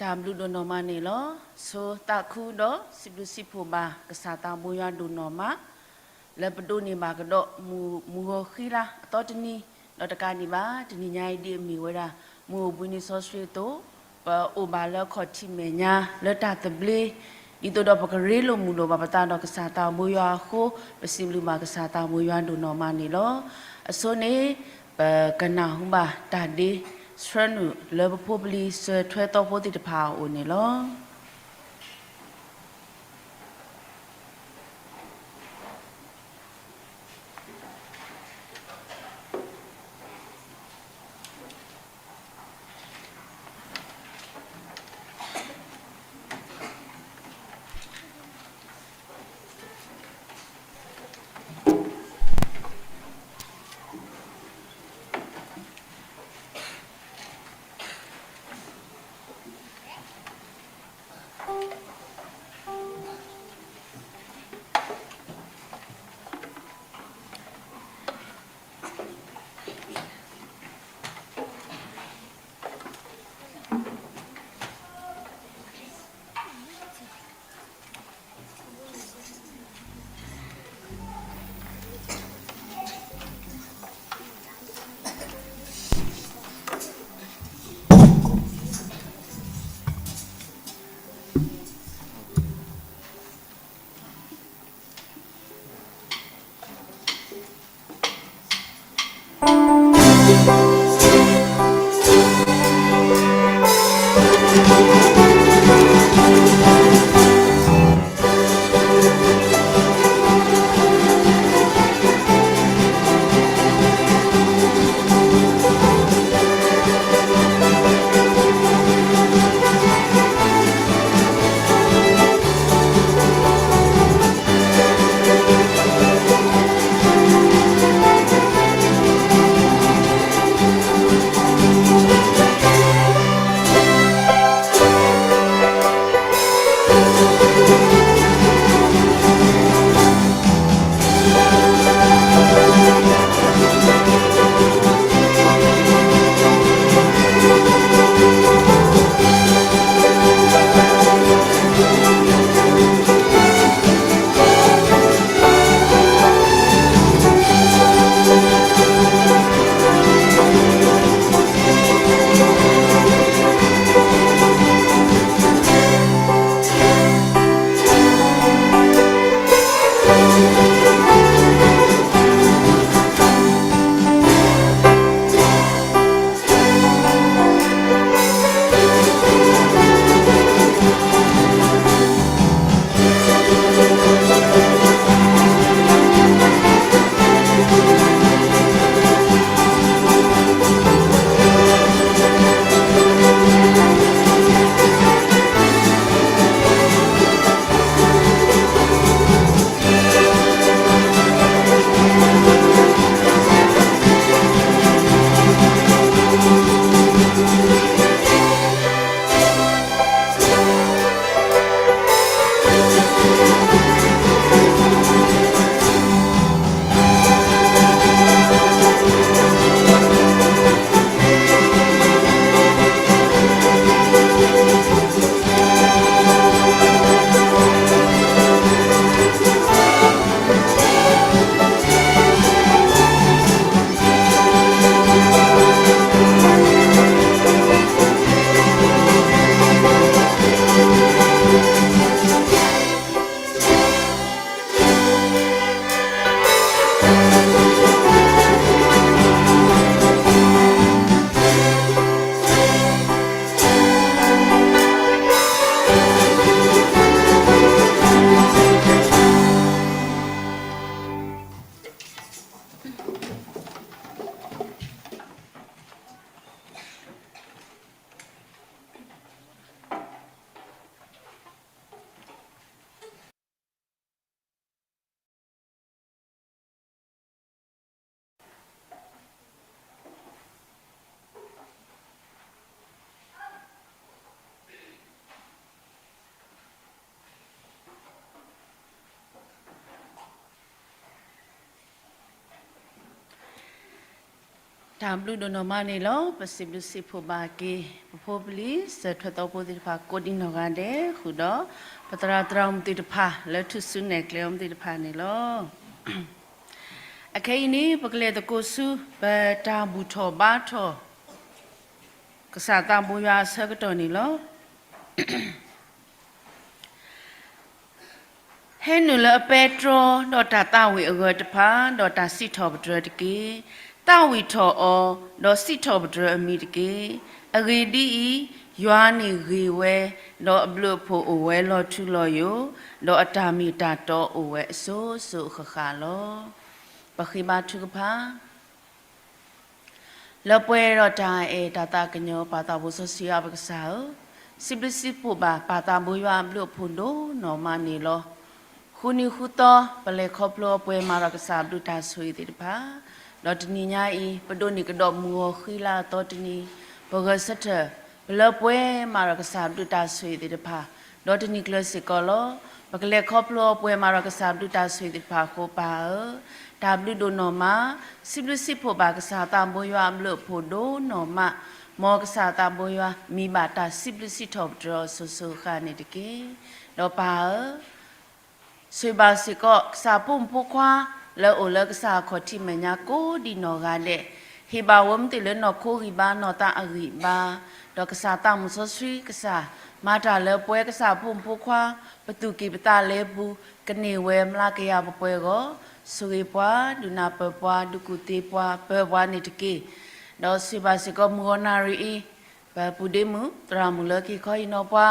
တၢ်ဘျုးဒိၣ်နီၢ်မးန့ၣ်လီၤ. ဆိသးခုဒီးစံးဘျုးစံးဖှိၣ်ဘၣ်ကစၢ်သးဘိယွၤဒိၣ်နီၢ်မး လၢပဒိးန့ၢ်ဘၣ်ကဒီး မုၢ်ဂီၤဃံလၤအသီတနံၤ ဒီးတကးဒံးဘၣ် တနံၤညါအံၤဒ်အမ့ၢ်ဝဲဒၣ် မုၢ်အိၣ်ဘှံးနံၤစီဆှံအသိး ပအိၣ်ဘၣ်လၢအခီၣ်ထံးမဲာ်ညါ လၢတၢ်သဘျ့ ဒ်သိးဒီးပကရ့လိာ်မုာ်လိာ်ဘၣ်ပသးဒီးကစၢ်သးဘိယွၤအဃိ ပစံးဘျုးဘၣ်ကစၢ်သးဘိယွၤဒိၣ်နီၢ်မးန့ၣ်လီၤ. အဆိန့ၣ် ပကနၢ်ဟူဘၣ်တၢ်ဒ့ဆှၢနုာ် လၢပဖိပလံၤစၢၤထွဲသီဖိသ့ၣ်တဖၣ်အအိၣ်န့ၣ်လီၤ. တၢ်ဘျုးဒိၣ်နီၢ်မးန့ၣ်လီၤ. ပစံးဘျုးစံးဖှိၣ်ဘၣ်က့ၤ ပဖိပလံၤ စၢၤထွဲသီဖိသ့ၣ်တဖၣ်ကိးဒံနီၢ်ဂၤဒဲး ဃုာ်ဒီး ပသရၣ်သရၣ်မုၣ်သ့ၣ်တဖၣ် လၢထူၣ်စုနဲၣ်ကျဲအီၤမုၢ်သ့ၣ်တဖၣ်န့ၣ်လီၤ. အခဲအံၤန့ၣ် ပကလဲၤသကိးဆူ ပတၢ်ဘူၣ်ထီၣ်ဘါထီၣ် ကစၢ်သးဘိယွၤအဆၢကတီၢ်န့ၣ်လီၤ. ဟဲနုာ်လၢအပဲတြီ ဒီးတၢ်သးဝံၣ်အဂၢၢ်တဖၣ် ဒီးတၢ်စံးထီၣ်ပတြၢၤတက့ၢ်. သးဝံၣ်ထီၣ်အီၤ ဒီးစံးထီၣ်ပတြၢၤအမံၤတက့ၢ်. အဂ့ၢ်ဒ်အံၤ, ယွၤန့ၣ်ဂ့ၤဝဲ, ဒီးအဘျုးအဖှိၣ်အိၣ်ဝဲလီၤထူလီၤယိာ်, ဒီးအတၢ်မ့ၢ်တၢ်တီအိၣ်ဝဲအစိၤစိၤအဃၣ်ဃၣ်လီၤ. ပဃ့ဘါထုကဖၣ် လၢပှဲၤဒီးတၢ်အဲၣ်တၢ်သးကညီၤ ပၢ်သးဘိစီဆှံယွၤပကစၢ်ဧၢ, စံးဘျုးစံးဖှိၣ်ဘၣ် ပၢ်သးဘိယွၤအဘျုးအဖှိၣ်ဒိၣ်နီၢ်မးန့ၣ်လီၤ. ဃုနံၤဃုသီ ပလဲၤခီဖျိအပှဲၤမၤဒီးကစၢ်အဘျုးတၢ်ဆိၣ်ဂ့ၤသ့ၣ်တဖၣ်, ဒီးတနံၤညါအံၤ ပဒိးန့ၢ်ကဒီးမုၢ်ဂီၤဃံလၤအသီတနံၤ, ပဂဲၤဆၢထၢၣ် ပလၢပှဲၤမၤဒီးကစၢ်အဘျုးတၢ်ဆိၣ်ဂ့ၤသ့ၣ်တဖၣ်, ဒီးတနံၤကျၢၤစ့ၢ်ကီးလီၤ. ပကလဲၤခီဖျိအပှဲၤမၤဒီးကစၢ်အဘျုးတၢ်ဆိၣ်ဂ့ၤသ့ၣ်တဖၣ်အဃိ ပၢ်ဧၢ, တၢ်ဘျုးဒိၣ်နီၢ်မး, စံးဘျုးစံးဖှိၣ်ဘၣ်ကစၢ်သးဘိယွၤအဘျုးအဖှိၣ်ဒိၣ်နီၢ်မး, မ်ကစၢ်သးဘိယွၤ မံဘၣ်တၢ်စံးဘျုးစံးထီၣ်ပတြၢၤအီၤစိၤစိၤအဃၣ်န့ၣ်တက့ၢ်. ဒီးပၢ်ဧၢ ဆိၣ်ဂ့ၤဘၣ်စ့ၢ်ကီး ကစၢ်ဖိမုၣ်ဖိခွါ လၢအအိၣ်လၢကစၢ်အခီၣ်ထံးမဲာ်ညါကိးဒံနီၢ်ဂၤဒဲး, ဟ့ၣ်ဘၣ်ဝဲမ့ၢ်တ့ၢ်လၢနီၢ်ခိဂံၢ်ဘါ နီၢ်သးအဂံၢ်ဘါ, ဒီးကစၢ်သးမုၣ်စီဆှံကစၢ် မၤတၢ်လၢပှဲၤကစၢ်ဖိမုၣ်ဖိခွါ ပသူၣ်ကံၢ်ပသးလဲပူၤ, ကန့ၢ်ဝဲမျးကယၤပှဲၤပှဲၤအဂီၢ်, ဆိၣ်ဂ့ၤပှၤ, ဒုးနၢ်ပၢၢ်ပှၤ, ဒုးကူၣ်သ့ပှၤ, ပၢပှၤန့ၣ်တက့ၢ်. ဒီးဆိၣ်ဂ့ၤဘၣ်စ့ၢ်ကီးမုၢ်ဂီၤနၣ်ရံၣ်အံၤ ပပုၢ်ဒ့မုၣ် သရၣ်မုၣ်လၢက့ၤခီဟံးနီၤပှၤ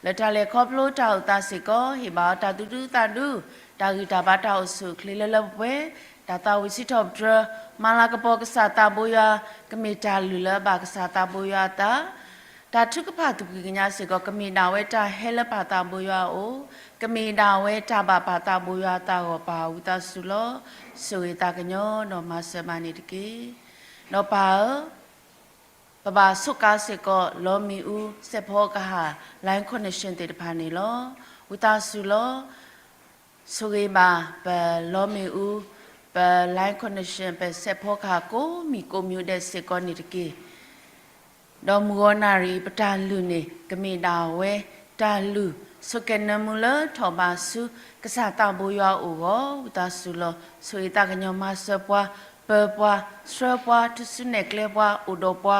လၢတၢ်လဲၤခီဖျိတၢ်အိၣ်သးစ့ၢ်ကီး ဟ့ၣ်ဘၣ်အီၤတၢ်သူၣ်ဒူသးဒူ, တၢ်ဂံၢ်တၢ်ဘါတၢ်အိၣ်ဆူၣ်အိၣ်ချ့လၢလၢပှဲၤပှဲၤ, တၢ်သးဝံၣ်စံးထီၣ်ပတြၢၤ, မၤလၤကပီၤကစၢ်သးဘိယွၤ, ကမ့ၢ်တၢ်လုၢ်လၢအဘၣ်ကစၢ်သးဘိယွၤအသး, တၢ်ထုကဖၣ်သူၣ်ကံၢ်ကညးစ့ၢ်ကီး ကမ့ၢ်ဒၣ်ဝဲတၢ်ဟဲလၢပၢ်သးဘိယွၤအအိၣ်, ကမ့ၢ်ဒၣ်ဝဲတၢ်ဘၣ်ပၢ်သးဘိယွၤအသးအဂီၢ် ပၢ်ဧၢ ဝံသးစူၤလီၤ. ဆိၣ်ဂ့ၤသးကညီၤဒီးမၤစၢၤမၤန့ၣ်တက့ၢ်. ဒီးပၢ်ဧၢ ပဘၣ်ဆိးကါစ့ၢ်ကီး လီမ့ၣ်အူ စဲးဖီကဟၣ် line connection သ့ၣ်တဖၣ်န့ၣ်လီၤ. ဝံသးစူၤလီၤ. ဆိၣ်ဂ့ၤဘၣ်ပလီမ့ၣ်အူ, ပ line connection ပစဲးဖီကဟၣ် ကိးမံၤကိးမံၤဒဲးစ့ၢ်ကီးန့ၣ်တက့ၢ်. ဒီးမုၢ်ဂီၤနၣ်ရံၣ် ပတၢ်လုၢ်န့ၣ် ကမ့ၢ်ဒၣ်ဝဲတၢ်လုၢ် ဆိၣ်ကဲၤနၢမူလၢထီၣ်ဘးဆူ ကစၢ်သးဘိယွၤအအိၣ်အဂီၢ် ဝံသးစူၤလီၤ. ဆိၣ်ဂ့ၤသးကညီၤမၤစၢၤပှၤ, ပၢပှၤ, ဆှၢပှၤ, ထူၣ်စုနဲၣ်ကျဲပှၤ, အိၣ်ဒီးပှၤ,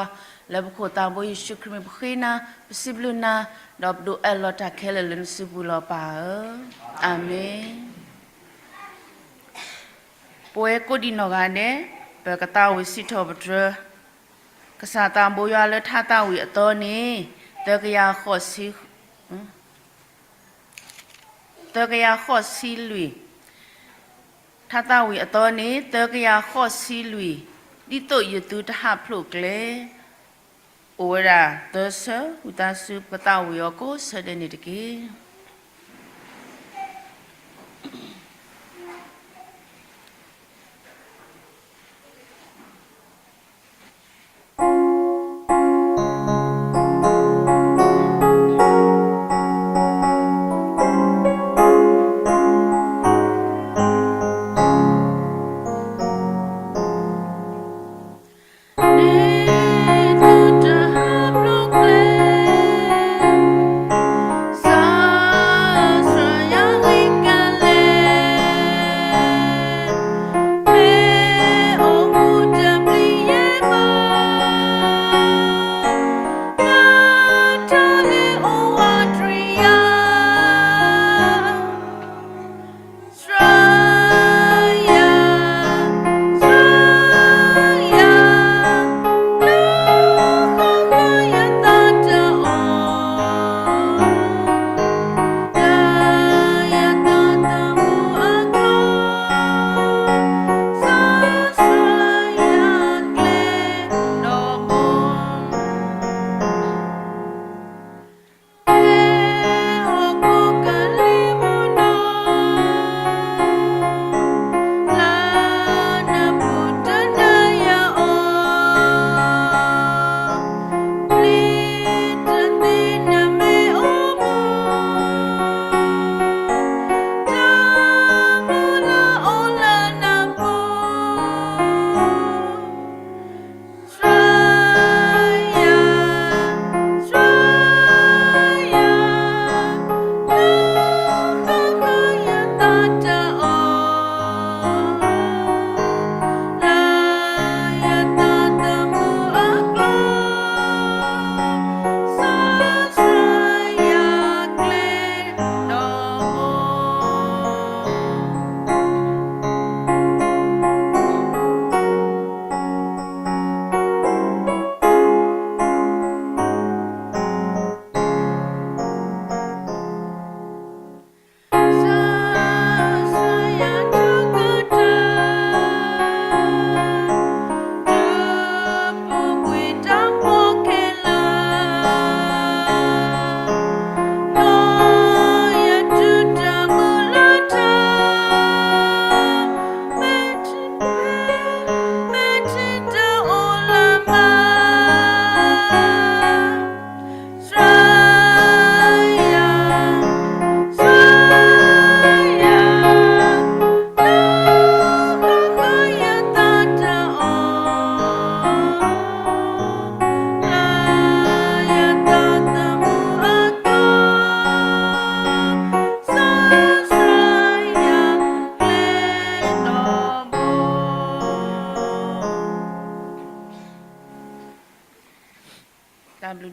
လၢပခိၣ်သးဘိယ့ၣ်ၡူးခရံာ်မံၤ ပဃ့နၤ, ပစံးဘျုးနၤ, ဒီးပဒိးအၢၣ်လီၤတၢ်ခဲလၢာ်လၢနစုပူၤလီၤပၢ်ဧၢ, အၤမ့ၣ်. ပဝဲကိးဒံးနီၢ်ဂၤဒဲး ပကသးဝံၣ်စံးထီၣ်ပတြၢၤ ကစၢ်သးဘိယွၤလၢထါသးဝံၣ်အသီန့ၣ် သၢကယၤဃိးဆံ သၢကယၤဃိးဆံလွံၢ်, ထါသးဝံၣ်အသီန့ၣ် သၢကယၤဃိးဆံလွံၢ်, ဒ်သိးယသုတဟးဖျိးကျဲ, အိၣ်ဝဲဒၣ်သၢဆၢ, ဝံသးစူၤပကသးဝံၣ်အီၤကိးဆၢဒဲးန့ၣ်တက့ၢ်.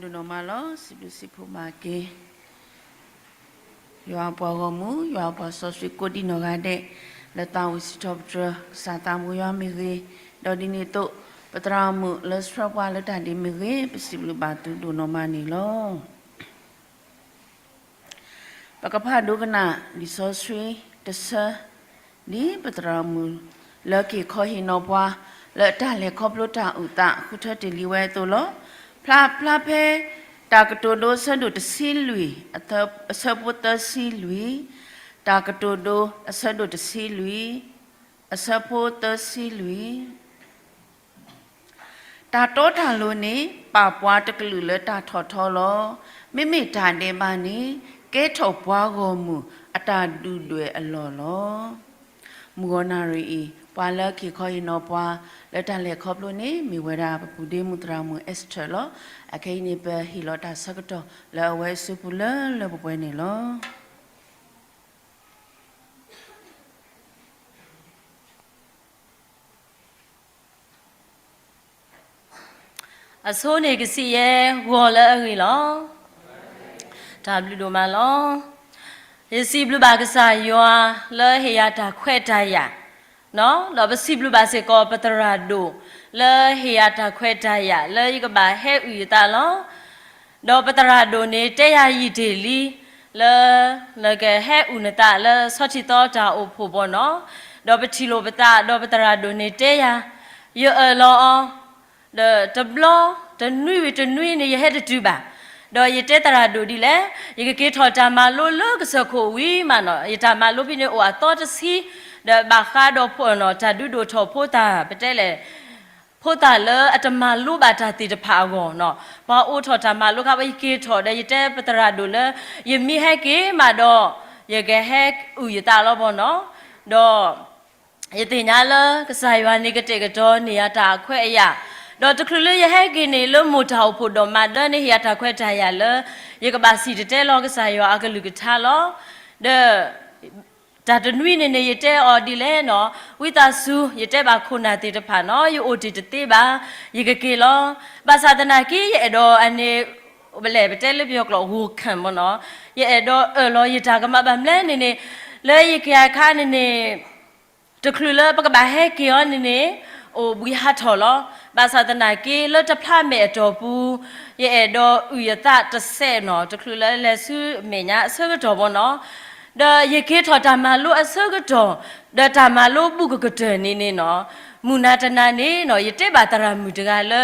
ဒိၣ်နီၢ်မးလီၤ. စံးဘျုးစံးဖှိၣ်ဘၣ်က့ၤ ယွၤအပှၤဂီၢ်မုၢ်, ယွၤအပှၤစီဆှံကိးဒံနီၢ်ဂၤဒဲး, လၢသးဝံၣ်စံးထီၣ်ပတြၢၤ ကစၢ်သးမူယွၤမ့ၢ်ဂ့ၤ, ဒီးဒ်န့ၣ်အသိး ပသရၣ်မုၣ်လၢဆှၢပှၤလၢတၢ်ဒဲးမ့ၢ်ဂ့ၤ, ပစံးဘျုးဘၣ်သုဒိၣ်နီၢ်မးန့ၣ်လီၤ. ပကဖးဒိကနၣ်လံာ်စီဆှံတဆၢ ဒ်ပသရၣ်မုၣ်လၢက့ၤခီဟ့ၣ်နီၤပှၤ လၢတၢ်လဲၤခီဖျိတၢ်အုၣ်သး ဃုထၢတ့ၢ်လံဝဲအသိးလီၤ. ဖျါဖျါဖဲ တၢ်ကတိၤဒိအဆၢဒိၣ်တဆံလွံၢ် အဆၢဖိသၢဆံလွံၢ်, တၢ်ကတိၤဒိအဆၢဒိၣ်တဆံလွံၢ် အဆၢဖိသၢဆံလွံၢ် တၢ်တီတၢ်လိၤန့ၣ် ပာ်ပှၤတကလုာ်လၢတၢ်ထီၣ်ထီလီၤ. မ့မ့ၢ်တၢ်ဒဲးဘးန့ၣ် ကဲထီၣ်ပှၤဂီၢ်မုၢ်အတၢ်ဒုၣ်ဒွဲၣ်အလီၢ်လီၤ. မုၢ်ဂီၤနၣ်ရံၣ်အံၤ ပှၤလၢက့ၤခီဟ့ၣ်နီၤပှၤ လၢတၢ်လဲၤခီဖျိန့ၣ် မ့ၢ်ဝဲဒၣ်ပပုၢ်ဒ့မုၣ်သရၣ်မုၣ် Esther လီၤ. အခဲအံၤန့ၣ် ပဟ့ၣ်လီၤတၢ်ဆၢကတီၢ်လၢအဝဲအစုပူၤလၢလၢပှဲၤပှဲၤန့ၣ်လီၤ. အဆိန့ၣ်ကစံးယဲ ဂီၤလၢအဂ့ၤလီၤ. တၢ်ဘျုးဒိၣ်မးလီၤ. ယစံးဘျုးဘၣ်ကစၢ်ယွၤလၢဟ့ၣ်ယၤတၢ်ခွဲးတၢ်ယာ်, ဒီးပစံးဘျုးဘၣ်စ့ၢ်ကီးပသရၣ်ဒိၣ် လၢဟ့ၣ်ယၤတၢ်ခွဲးတၢ်ယာ် လၢယကဘၣ်ဟဲအုၣ်ယသးလီၤ. ဒီးပသရၣ်ဒိၣ်န့ၣ်တဲယၤယံာ်တ့ၢ်လံ လၢနကဟဲအုၣ်နသးလၢဆီထံသီတၢ်အိၣ်ဖှိၣ်ဘီနီၤ, ဒီးပထံၣ်လိာ်ပသး ဒီးပသရၣ်ဒိၣ်န့ၣ်တဲယၤ, ယအၢၣ်လီၤအီၤ, ဒီးတဘျီ တနွံဝံၤတနွံန့ၣ် ယဟဲတတုၤဘၣ်, ဒီးယတဲသရၣ်ဒိၣ်ဒ်လဲၣ်, ယကက့ၤထီၣ်တၢ်မၤလိလၢကစၢၢ်ခိၣ်ဝံၤမးနီၤ, ယတၢ်မၤလိဖဲန့ၣ်အိၣ်အသီတဆံ, ဒီးဘၣ်ဃးဒီး တၢ်ဒုးဒိၣ်ထီၣ်ဖိသၣ် ပတဲလဲၣ် ဖိသၣ်လၢအတမၤလိဘၣ်တၢ်သ့ၣ်တဖၣ်အဂီၢ်နီၤ, ပှၤအိးထီၣ်တၢ်မၤလိခါ ပှၤယက့ၤထီၣ်ဒီး ယတဲပသရၣ်ဒိၣ်လၢ ယမ့ၢ်ဟဲက့ၤမးဒီး ယကဟဲအုၣ်ယသးလီၤဘီနီၤ, ဒီး ယသ့ၣ်ညါလၢကစၢ်ယွၤန့ၣ်ကတဲာ်ကတီၤန့ၢ်ယၤတၢ်အခွဲးအယာ်, ဒီးတချုးလၢယဟဲက့ၤန့ၣ် လၢမိၢ်တၢ်အိၣ်ဖှိၣ်ဒီးမၤဒၢန့ၣ် ဟ့ၣ်ယၤတၢ်ခွဲးတၢ်ယာ်လၢ ယကဘၣ်စံၣ်တဲၤတဲလီၤကစၢ်ယွၤအကလုၢ်ကထါလီၤ. ဒီး တၢ်တနွံန့ၣ်န့ၣ် ယတဲအီၤဒ်လဲၣ်နီၤ, ဝံသးစူၤ ယတဲဘၣ်ခိၣ်နၢ်သ့ၣ်တဖၣ်နီၤ, ယအိၣ်တ့ၢ်တသ့ဘၣ်, ယကက့ၤလီၤ. ဘၣ်ဆၣ်သနာ်က့ ယအဲၣ်ဒိးအန့ၣ် ပလဲၣ် ပတဲလၢပယီၤကျိာ် ဂိၢ်ခၢၣ်မ့ၢ်နီၤ, ယအဲၣ်ဒိးအၢၣ်လီၤယတၢ်ကမၣ်ဘၣ်မနုၤလဲၣ်န့ၣ်န့ၣ်, လၢယက့ၤအခါန့ၣ်န့ၣ် တချုးလၢပကဘၣ်ဟဲက့ၤအီၤန့ၣ်န့ၣ် အိၣ်ဘှံးဟးထီၣ်လီၤ. ဘၣ်ဆၣ်သနာ်က့ လၢတဖျါမဲာ်အတီၢ်ပူၤ ယအဲၣ်ဒိးအုၣ်ယသးတစဲးနီၤ, တချုးလၢလဲၤဆူမဲာ်ညါအဆၢကတီၢ်ဘီနီၤ, ဒီးယက့ၤထီၣ်တၢ်မၤလိအဆၢကတီၢ်, ဒီးတၢ်မၤလိဘူးကကတၢၢ်န့ၣ်န့ၣ်နီၤ, မုၢ်နၤတနၤန့ၣ်နီၤ ယတဲဘၣ်သရၣ်မုၣ်တဂၤလၢ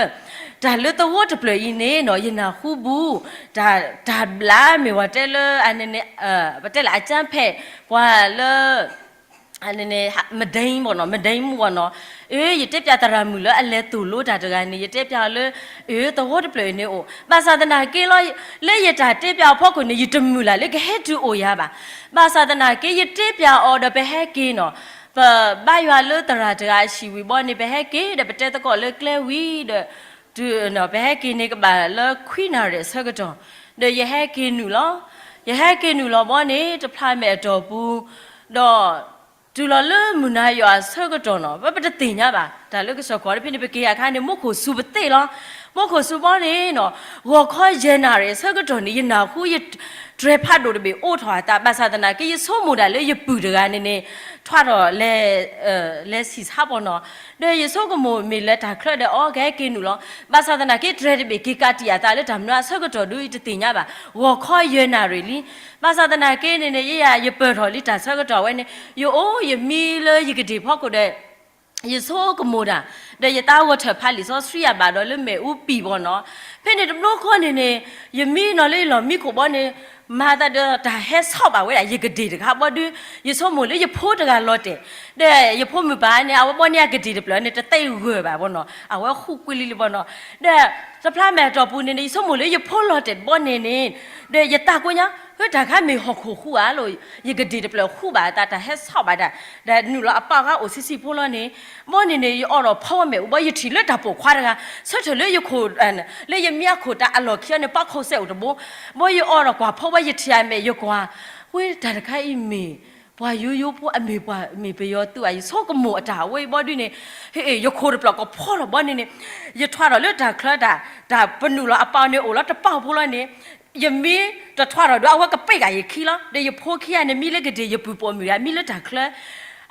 တၢ်လၢသဝီတဖျၢၣ်အံၤန့ၣ်နီၤ ယနၢ်ဟူဘူး, တၢ် တၢ်ဘျးမ့ၢ်ဝဲတဲလၢ ပတဲလၢအကၠၢဖဲး ပှၤလၢ မဒိမ့ၢ်နီၤ, မဒိမူဝဲနီၤ, အၢ ယတဲပျးသရၣ်မုၣ်လၢအလဲၤသိၣ်လိတၢ်တဂၤန့ၣ် ယတဲပျးအီၤလၢ အၢ သဝီတဖျၢၣ်အံၤန့ၣ်အိၣ်, ဘၣ်ဆၣ်သနာ်က့လီၤ, လၢယတၢ်တဲပျးအဖီခိၣ်န့ၣ် ယတမုၢ်လၢ်လၢကဟဲတုၤအိၣ်ယၤဘၣ်. ဘၣ်ဆၣ်သနာ်က့ ယတဲပျးအီၤဒီးပဟဲက့ၤနီၤ, ပဘါယွၤလၢသရၣ်တဂၤအဟံၣ်ဝံၤဘီန့ၣ် ပဟဲက့ၤဒီးပတဲသကိးလၢကျဲဝံၤဒီး တုၤ ပဟဲက့ၤန့ၣ်ကဘၣ်လၢခွံနၣ်ရံၣ်အဆၢကတီၢ်, ဒီးယဟဲက့ၤနုာ်လီၤ. ယဟဲက့ၤနုာ်လီၤဘီန့ၣ် တဖျါမဲာ်အတီၢ်ပူၤ, ဒီးတုၤလီၤလၢမုၢ်နၤယွၤအဆၢကတီၢ်နီၤ, ပတသ့ၣ်ညါဘၣ် တၢ်လၢကစၢၢ်ခီၣ်တဖဲန့ၣ် ပက့ၤအခါန့ၣ် မူခိၣ်စူၤပသ့ၣ်လီၤ. မူခိၣ်စူၤဘီန့ၣ်နီၤ, ဂီၤခီယဲၢ်နၣ်ရံၣ်အဆၢကတီၢ်န့ၣ် ယနၢ်ဟူယ တြဲၤဖးဒိၣ်တဘ့ၣ်အိးထီၣ်အသး, ဘၣ်ဆၣ်သနာ်က့ ယဆိကမိၣ်ဒၣ်လၢယပုၢ်တဂၤန့ၣ်န့ၣ် ထွါထီၣ်လဲၤ လဲၤဆံၣ်ဆါဘီနီၤ, ဒီးယဆိကမိၣ်မ့ၢ်လၢတၢ်ချၢဒီး အီ ကဟဲက့ၤနုာ်လီၤ. ဘၣ်ဆၣ်သနာ်က့ တြဲၤတဘ့ၣ်က့ၤကးတံာ်အသးလၢတၢ်မနုၤအဆၢကတီၢ်ဒုး ယတသ့ၣ်ညါဘၣ်. ဂီၤခီယဲၢ်နၣ်ရံၣ်လံ. ဘၣ်ဆၣ်သနာ်က့န့ၣ်န့ၣ် ယဲယၤယပၢၢ်ထီၣ်လံတၢ်ဆၢကတီၢ်ဝဲန့ၣ် ယအိၣ်ယမံလၢယကဒ့ၣ်ဖီခိၣ်ဒီး ယဆိကမိၣ်ဒၣ်, ဒီးယသးဂီၤထၢၣ်ဖးလံာ်စီဆှံယၤဘၣ်ဒီးလၢမ့ၣ်အူပံာ်ဘီနီၤ. ဖဲန့ၣ်တဘျီဃီန့ၣ်န့ၣ် ယမံနီၤလၢယလီၢ်မံခိၣ်ဘီန့ၣ် မၤသးဒီးတၢ်ဟဲဆီၣ်ဘၣ်ဝဲဒၣ်ယကဒ့ၣ်တခါဘီဒုး ယဆိကမိၣ်လၢယဖိတဂၤလီၤတဲာ်, ဒီးယဖိမုၣ်ပၢ်န့ၣ် အဝဲဘီန့ၣ်အကဒ့ၣ်တဖျၢၣ်န့ၣ် တသ့ဂၢၢ်ဘၣ်ဘီနီၤ, အဝဲဃူကွံာ်လံလံဘီနီၤ. ဒီးတဖျါမဲာ်အတီၢ်ပူၤန့ၣ်န့ၣ် ယဆိကမိၣ်လၢယဖိလီၤတဲာ်ဘီန့ၣ်န့ၣ်, ဒီးယသးကိးညါ ဟၢ တၢ်ခါမ့ၢ်ဟီၣ်ခိၣ်ဃူဧါလီၤ, ယကဒ့ၣ်တဖျၢၣ်ဃူဘၣ်အသး တၢ်ဟဲဆီၣ်ဘၣ်ဒၣ်, ဒီးနုာ်လီၤအပာ်ဃါအိၣ်ဆံးဆံးဖိလီၤန့ၣ်, ဘီန့ၣ်န့ၣ် ယအိးထီၣ်ဖီဝဲမ့ၣ်အူဘီ ယထံၣ်လၢတၢ်ပိာ်ခွါတဂၤ ဆၢထၢၣ်လၢယခိၣ် လၢယမံအခိၣ်တၢ်အလီၢ်ခံအီၤန့ၣ် ပာ်ခိၣ်စဲးအိၣ်တဘိ, ဘီယအိးထီၣ်ကွၢ်ဖီဝဲ ယထံၣ်အမဲာ်ယကွၢ်, ဝဲတၢ်တခါအံၤမ့ၢ် ပှၤယိယိဖိအမ့ၢ်ပှၤမ့ၢ်ပယီၤသုးဧါ, ယဆိကမိၣ်အတၢ်ဝဲအံၤဘီဒုန့ၣ်, ဟ့ၣ် ယခိၣ်တပျီၢ်ကဖီထီၣ်ဘီန့ၣ်န့ၣ်, ယထွးထီၣ်လၢတၢ်ချၢတၢ်, တၢ်ပနုာ်လီၤအပီန့ၣ် အိၣ်လီၤတပီၢ်ဖိလီၤန့ၣ်, ယမ့ၢ်တထွးထီၣ်ဒီး အဝဲကပ့ၢ်ဃာ်ယခံလီၤ. ဒီးယဖိခံဂၤန့ၣ် မံလၢကဒ့ၣ် ယပုၢ်ပိာ်မုၣ်ဂၤ မံလၢတၢ်ချၢ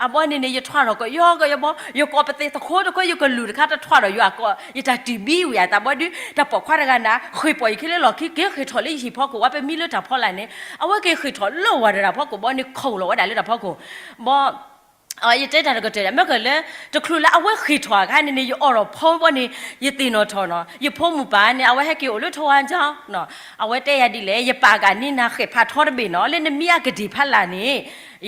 အဘီန့ၣ်န့ၣ် ယထွးထီၣ်ကယီကယီဘီ, ယကိးပသ့ၣ်သခီတခီ ယကလုၢ်တခါတထွးထီၣ်ယွၤကိး ယတၢ်တံၢ်ဘံဝံၤအသးဘီဒု, တၢ်ပိာ်ခွါတဂၤန့ၣ် ဃ့ၢ်ပိာ်ယခံလၢလီၢ်ခံ က့ၤဃ့ၢ်ထီၣ်လၢယဟံၣ်ဖီခိၣ် ဝဲပမံလၢတၢ်ဖီလာ်န့ၣ်, အဝဲက့ၤဃ့ၢ်ထီၣ်လၢဝၤတဂၤဖီခိၣ်ဘီန့ၣ် ခိၣ်လီၤဝဲဒၣ်လၢတၢ်ဖီခိၣ်, ဘီ ယတဲတၢ်တကတၢၢ်န့ၣ် မ့ၢ်ကလၢ တချုးလၢအဝဲဃ့ၢ်ထီၣ်အခါန့ၣ်န့ၣ် ယအိးထီၣ်ဖီဘီန့ၣ် ယသ့ၣ်နီၣ်ထီၣ်နီၤ, ယဖိမုၣ်ပၢ်န့ၣ် အဝဲဟဲက့ၤအိၣ်လၢထိဝါကၠီ အဝဲတဲယၤဒ်လဲၣ်, ယပာ်ကးန့ၢ်နၤဃဲးဖးထီတဘ့ၣ်နီၤ, လၢနမံအကဒ့ၣ်ဖီလာ်န့ၣ်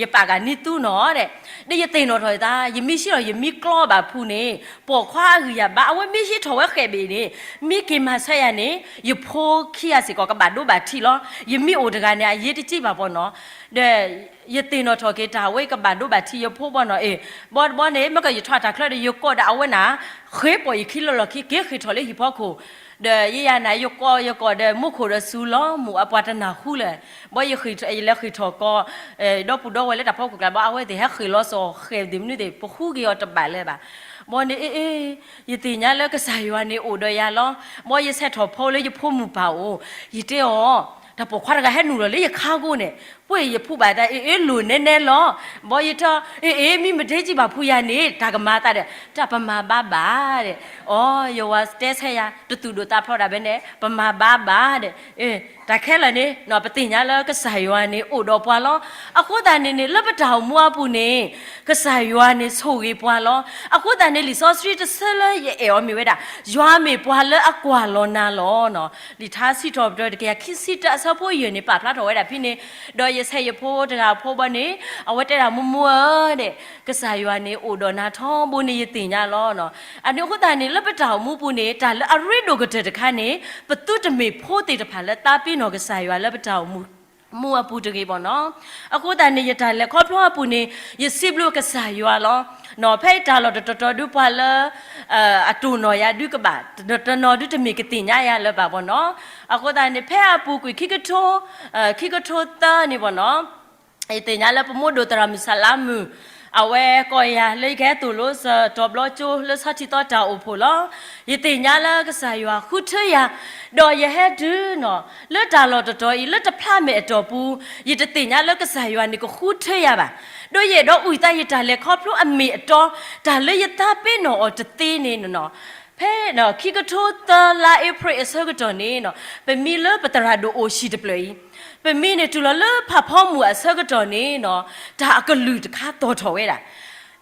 ယပာ်ကးန့ၢ်သုနီၤ, ဒီးယသ့ၣ်နီၣ်ထီၣ်ယသး ယမံဆံးထီၣ် ယမံကျီဘၣ်ဖုးန့ၣ် ပိာ်ခွါအဂံၢ်ယၤဘါ အဝဲမံဆံးထီၣ်ဝဲဃဲးဘ့ၣ်န့ၣ် မံက့ၤမၤဆၢယၤန့ၣ် ယဖိခံဂၤစ့ၢ်ကီးကဘၣ်ဒိဘၣ်ထံးလီၤ. ယမံအိၣ်တဂၤန့ၣ် အယ့တကံဘၣ်ဘီနီၤ, ဒီး ယသ့ၣ်နီၣ်ထီၣ်က့ၤတၢ်ဝဲကဘၣ်ဒိဘၣ်ထံးယဖိဘီနီၤ, အ့ၣ် ဘီတဘီန့ၣ် မ့ၢ်ကယထွးတၢ်ချၢဒီး ယကိးဒီးအဝဲန့ၣ် ဃ့ၢ်ပိာ်ယခံလၢလီၢ်ခံ က့ၤဃ့ၢ်ထီၣ်လၢဟံၣ်ဖီခိၣ်, ဒီးယယၤန့ၣ် ယကိးယကိးဒီးမူခိၣ်ဒီးစူၤလီၤ မူအပှၤတနၢ်ဟူလၢၤ, ဘီယလဲၤဃ့ၢ်ထီၣ်ကီး ဒီပုၢ်ဒီဝဲၢ်လၢတၢ်ဖီခိၣ်ကျါ ဘီအဝဲသ့ၣ်ဟဲဃ့ၢ်လီၤစီၤဃဲးသ့ၣ်မနုၤသ့ၣ် ပဃုက့ၤအီၤတဘၣ်လၢၤဘၣ်, ဘီန့ၣ် အ့ၣ် အ့ၣ် ယသ့ၣ်ညါလၢကစၢ်ယွၤန့ၣ်အိၣ်ဒီးယၤလီၤ, ဘီယဆဲးထီၣ်ဖီလၢယဖိမုၣ်ပၢ်အိၣ်, ယတဲအီၤ တၢ်ပိာ်ခွါတဂၤဟဲနုာ်လီၤလၢယခါကိန့ၣ်, ပှ့ၢ်ယဖူးဘၣ်တၢ် အ့ၣ် အ့ၣ် လိၣ်နဲနဲလီၤ, ဘီယထီၣ် အ့ၣ် အ့ၣ် မံမဒ့ကံဘၣ်ဖုးယၤန့ၣ် တၢ်ကမၤသးဒီး တၢ်ပမၤဘါဘၣ်ဒီး, အီ ယဝၤတဲဆဲယၤ တသူၣ်ဒိၣ်သးဖျိးဒၣ်ဘဲန့ၣ် ပမၤဘါဘၣ်ဒီး, တၢ်ခဲလၢာ်န့ၣ် ပသ့ၣ်ညါလၢကစၢ်ယွၤန့ၣ်အိၣ်ဒီးပှၤလီၤ. အဃိသတးန့ၣ်န့ၣ် လၢပတၢ်အိၣ်မူအပူၤန့ၣ် ကစၢ်ယွၤန့ၣ်ဆိၣ်ဂ့ၤပှၤလီၤ. အဃိသတးန့ၣ် လံာ်စီဆှံတဆၢလၢယအဲၣ်အီၤမ့ၢ်ဝဲဒၣ် ယွၤမ့ၢ်ပှၤလၢအကွၢ်လီၤနၤလီၤ. လံာ်ထါစံးထီၣ်ပတြၢၤတကယၤခံဆံတၢအဆၢဖိယဲၢ်န့ၣ် ပာ်ဖျါထီၣ်ဝဲဒၣ်ဖဲန့ၣ်, ဒီးယဆဲးယဖိတဂၤအဖိဘီန့ၣ် အဝဲတဲဒၣ်မိၢ်မိၢ်ဧၢဒီး ကစၢ်ယွၤန့ၣ်အိၣ်ဒီးနၤထီဘိန့ၣ်ယသ့ၣ်ညါလီၤ. အန့ၣ်အဃိသတးန့ၣ် လၢပတၢ်အိၣ်မူပူၤန့ၣ် တၢ်လၢအရ့ဒိၣ်ကတၢၢ်တခါန့ၣ် ပသုတမ့ၢ်ဖိသ့ၣ်တဖၣ်လၢသးပ့ၤနီၣ်ကစၢ်ယွၤလၢပတၢ်အိၣ်မူ မူအပူၤတဂ့ၤဘၣ်နီၤ. အဃိသတးန့ၣ် ယတၢ်လဲၤခီဖျိအပူၤန့ၣ် ယစံးဘျုးကစၢ်ယွၤလီၤ. ဖဲအံၤတၢ်လီၢ်တတီၤတီၤဒုပှၤလၢ အတိၢ်နီၣ်ယၤဒုကဘၣ် တနီၤဒုတမ့ၢ်ကသ့ၣ်ညါယၤလၢၤဘၣ်ဘၣ်နီၤ. အဃိသတးန့ၣ် ဖဲအပူၤကွံာ်ခံကထိ ခံကထိသၢန့ၣ်ဘၣ်နီၤ ယသ့ၣ်ညါလၢပမိၢ်ဒိၣ်သရၣ်မုၣ်စၢ်လါမုၣ် အဝဲကိးယၤလၢယကဟဲသိၣ်လိစၢၤတီၤဘျီကၠိလၢဆီထံသီတၢ်အိၣ်ဖှိၣ်လီၤ. ယသ့ၣ်ညါလၢကစၢ်ယွၤဃုထၢယၤ ဒီးယဟဲတုၤနီၤ လၢတၢ်လီၢ်တတီၤအံၤ လၢတဖျါမဲာ်အတီၢ်ပူၤ ယတသ့ၣ်ညါလၢကစၢ်ယွၤန့ၣ်ကဃုထၢယၤဘၣ်. ဒီးယအဲၣ်ဒိးအုၣ်သးယတၢ်လဲၤခီဖျိအမ့ၢ်အတီ တၢ်လၢယသးပ့ၤနီၣ်အီၤတသ့န့ၣ်နီၤ ဖဲခံကထိသၢလါအ့ဖြ့ၣ်အဆၢကတီၢ်န့ၣ်နီၤ ပမံလၢပသရၣ်ဒိၣ်အိၣ်ဟံၣ်တဖျၢၣ်အံၤ ပမံန့ၣ်တုၤလီၤလၢဖးဖီမုၢ်အဆၢကတီၢ်န့ၣ်နီၤ တၢ်အကလုၢ်တခါသီၣ်ထီၣ်ဝဲဒၣ်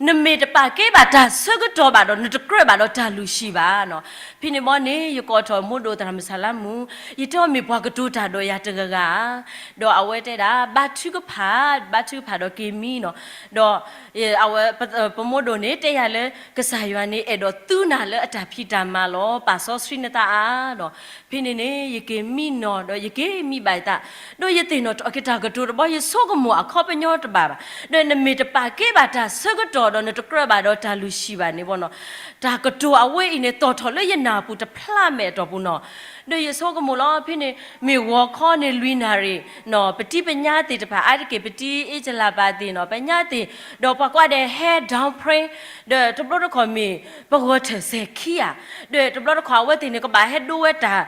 နမ့ၢ်တပာ်ကဲဘၣ်တၢ်ဆၢကတီၢ်ဘၣ်ဒီး နတကြၢးဘၣ်ဒီးတၢ်လုၢ်ဟံၣ်ဘၣ်နီၤ. ဖဲန့ၣ်ဘီန့ၣ် ယကိးထီၣ်မိၢ်ဒိၣ်သရၣ်မုၣ်စၢ်လါမုၣ် ယတဲအီၤမ့ၢ်ပှၤကတိၤတၢ်ဒီးယၤတဂၤဂၤဧါ. ဒီးအဝဲတဲဒၣ် ဘါထုကဖၣ် ဘါထုကဖၣ်ဒီးက့ၤမံနီၤ. ဒီး အဝဲ ပမိၢ်ဒိၣ်န့ၣ် တဲယၤလၢ ကစၢ်ယွၤန့ၣ် အဲၣ်ဒိးသူနၤလၢအတၢ်ဖံးတၢ်မၤလီၤ ပာ်စီဆှံနသးဧါနီၤ. ဖဲန့ၣ်န့ၣ် ယက့ၤမံနီၤ ဒီးယက့ၤမံဘၣ်ယသး ဒီးယသ့ၣ်နီၣ်ထီၣ်က့ၤတၢ်ကတိၤတဘီ ယဆိကမိၣ်အခီပညီတဘၣ်ဘၣ်. ဒီးနမ့ၢ်တပာ်ကဲဘၣ်တၢ်ဆၢကတီၢ်ဒီး နတကြၢးဘၣ်ဒီးတၢ်လုၢ်ဟံၣ်ဘၣ်န့ၣ်ဘီနီၤ. တၢ်ကတိၤအဝဲအံၤန့ၣ် သီၣ်ထီၣ်လၢယနၢ်ပူၤတဖျါမဲာ်အတီၢ်ပူၤနီၤ. ဒီးယဆိကမိၣ်လီၤ ဖဲန့ၣ် မ့ၢ်ဂီၤခီန့ၣ်လွံၢ်နၣ်ရံၣ်နီၤ ပတံၤပညါသ့ၣ်တဖၣ် အါတက့ၢ်ပတံၤအ့ၣ်ကလးပာ်သ့ၣ်နီၤ ပညါသ့ၣ် ဒီးပှၤကွၢ်ဒဲးဟဲ down pray ဒီးတဘျီတခီၣ်မ့ၢ်ပဂီၢ်ထၢၣ်စဲၤခံဧါ. ဒီးတဘျီတခီၣ်အဝဲသ့ၣ်န့ၣ် ကဘၣ်ဟဲဒိဝဲတၢ်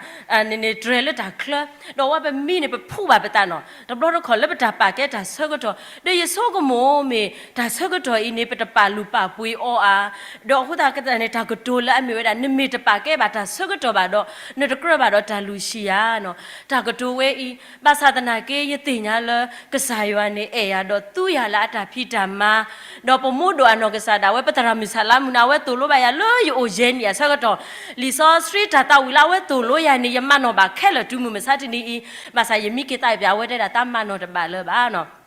န့ၣ်န့ၣ် တြဲၤလၢတၢ်ချၢ ဒီးဝဲပမံန့ၣ် ပဖူးဘၣ်ပသးနီၤ တဘျီတခီၣ်လၢပတၢ်ပာ်ကဲတၢ်ဆၢကတီၢ် ဒီးယဆိကမိၣ်မ့ၢ်တၢ်ဆၢကတီၢ်အံၤန့ၣ် ပတပာ်လုၢ်ပာ်ပှ့ၤအီၤဧါ. ဒီးအဃိသတးန့ၣ် တၢ်ကတိၤလၢအမ့ၢ်ဝဲဒၣ် နမ့ၢ်တပာ်ကဲဘၣ်တၢ်ဆၢကတီၢ်ဘၣ်ဒီး နတကြၢးဘၣ်ဒီးတၢ်လုၢ်ဟံၣ်ဧါနီၤ. တၢ်ကတိၤဝဲအံၤ ဘၣ်ဆၣ်သနာ်က့ ယသ့ၣ်ညါလၢ ကစၢ်ယွၤန့ၣ် အဲၣ်ယၤဒီးသူယၤလၢအတၢ်ဖံးတၢ်မၤ ဒီးပမိၢ်ဒိၣ်အနီၢ်ကစၢ်ဒၣ်ဝဲ ပသရၣ်မုၣ်စၢ်လါမုၣ်န့ၣ် အဝဲသိၣ်လိဘၣ်ယၤလၢယအိၣ်ယဲၢ်နံၣ်အဆၢကတီၢ် လံာ်စီဆှံတၢ်သးဝံၣ်လၢအဝဲသိၣ်လိယၤန့ၣ် ယမၤနီၣ်ဘၣ်ခဲလၢာ်တုၤမုၢ်မဆါတနံၤအံၤ ဘၣ်ဆၣ်ယမံက့ၤသးအံၤပၠး အဝဲတဲဒၣ်သးမၤနီၣ်တဘၣ်လၢၤဘၣ်နီၤ.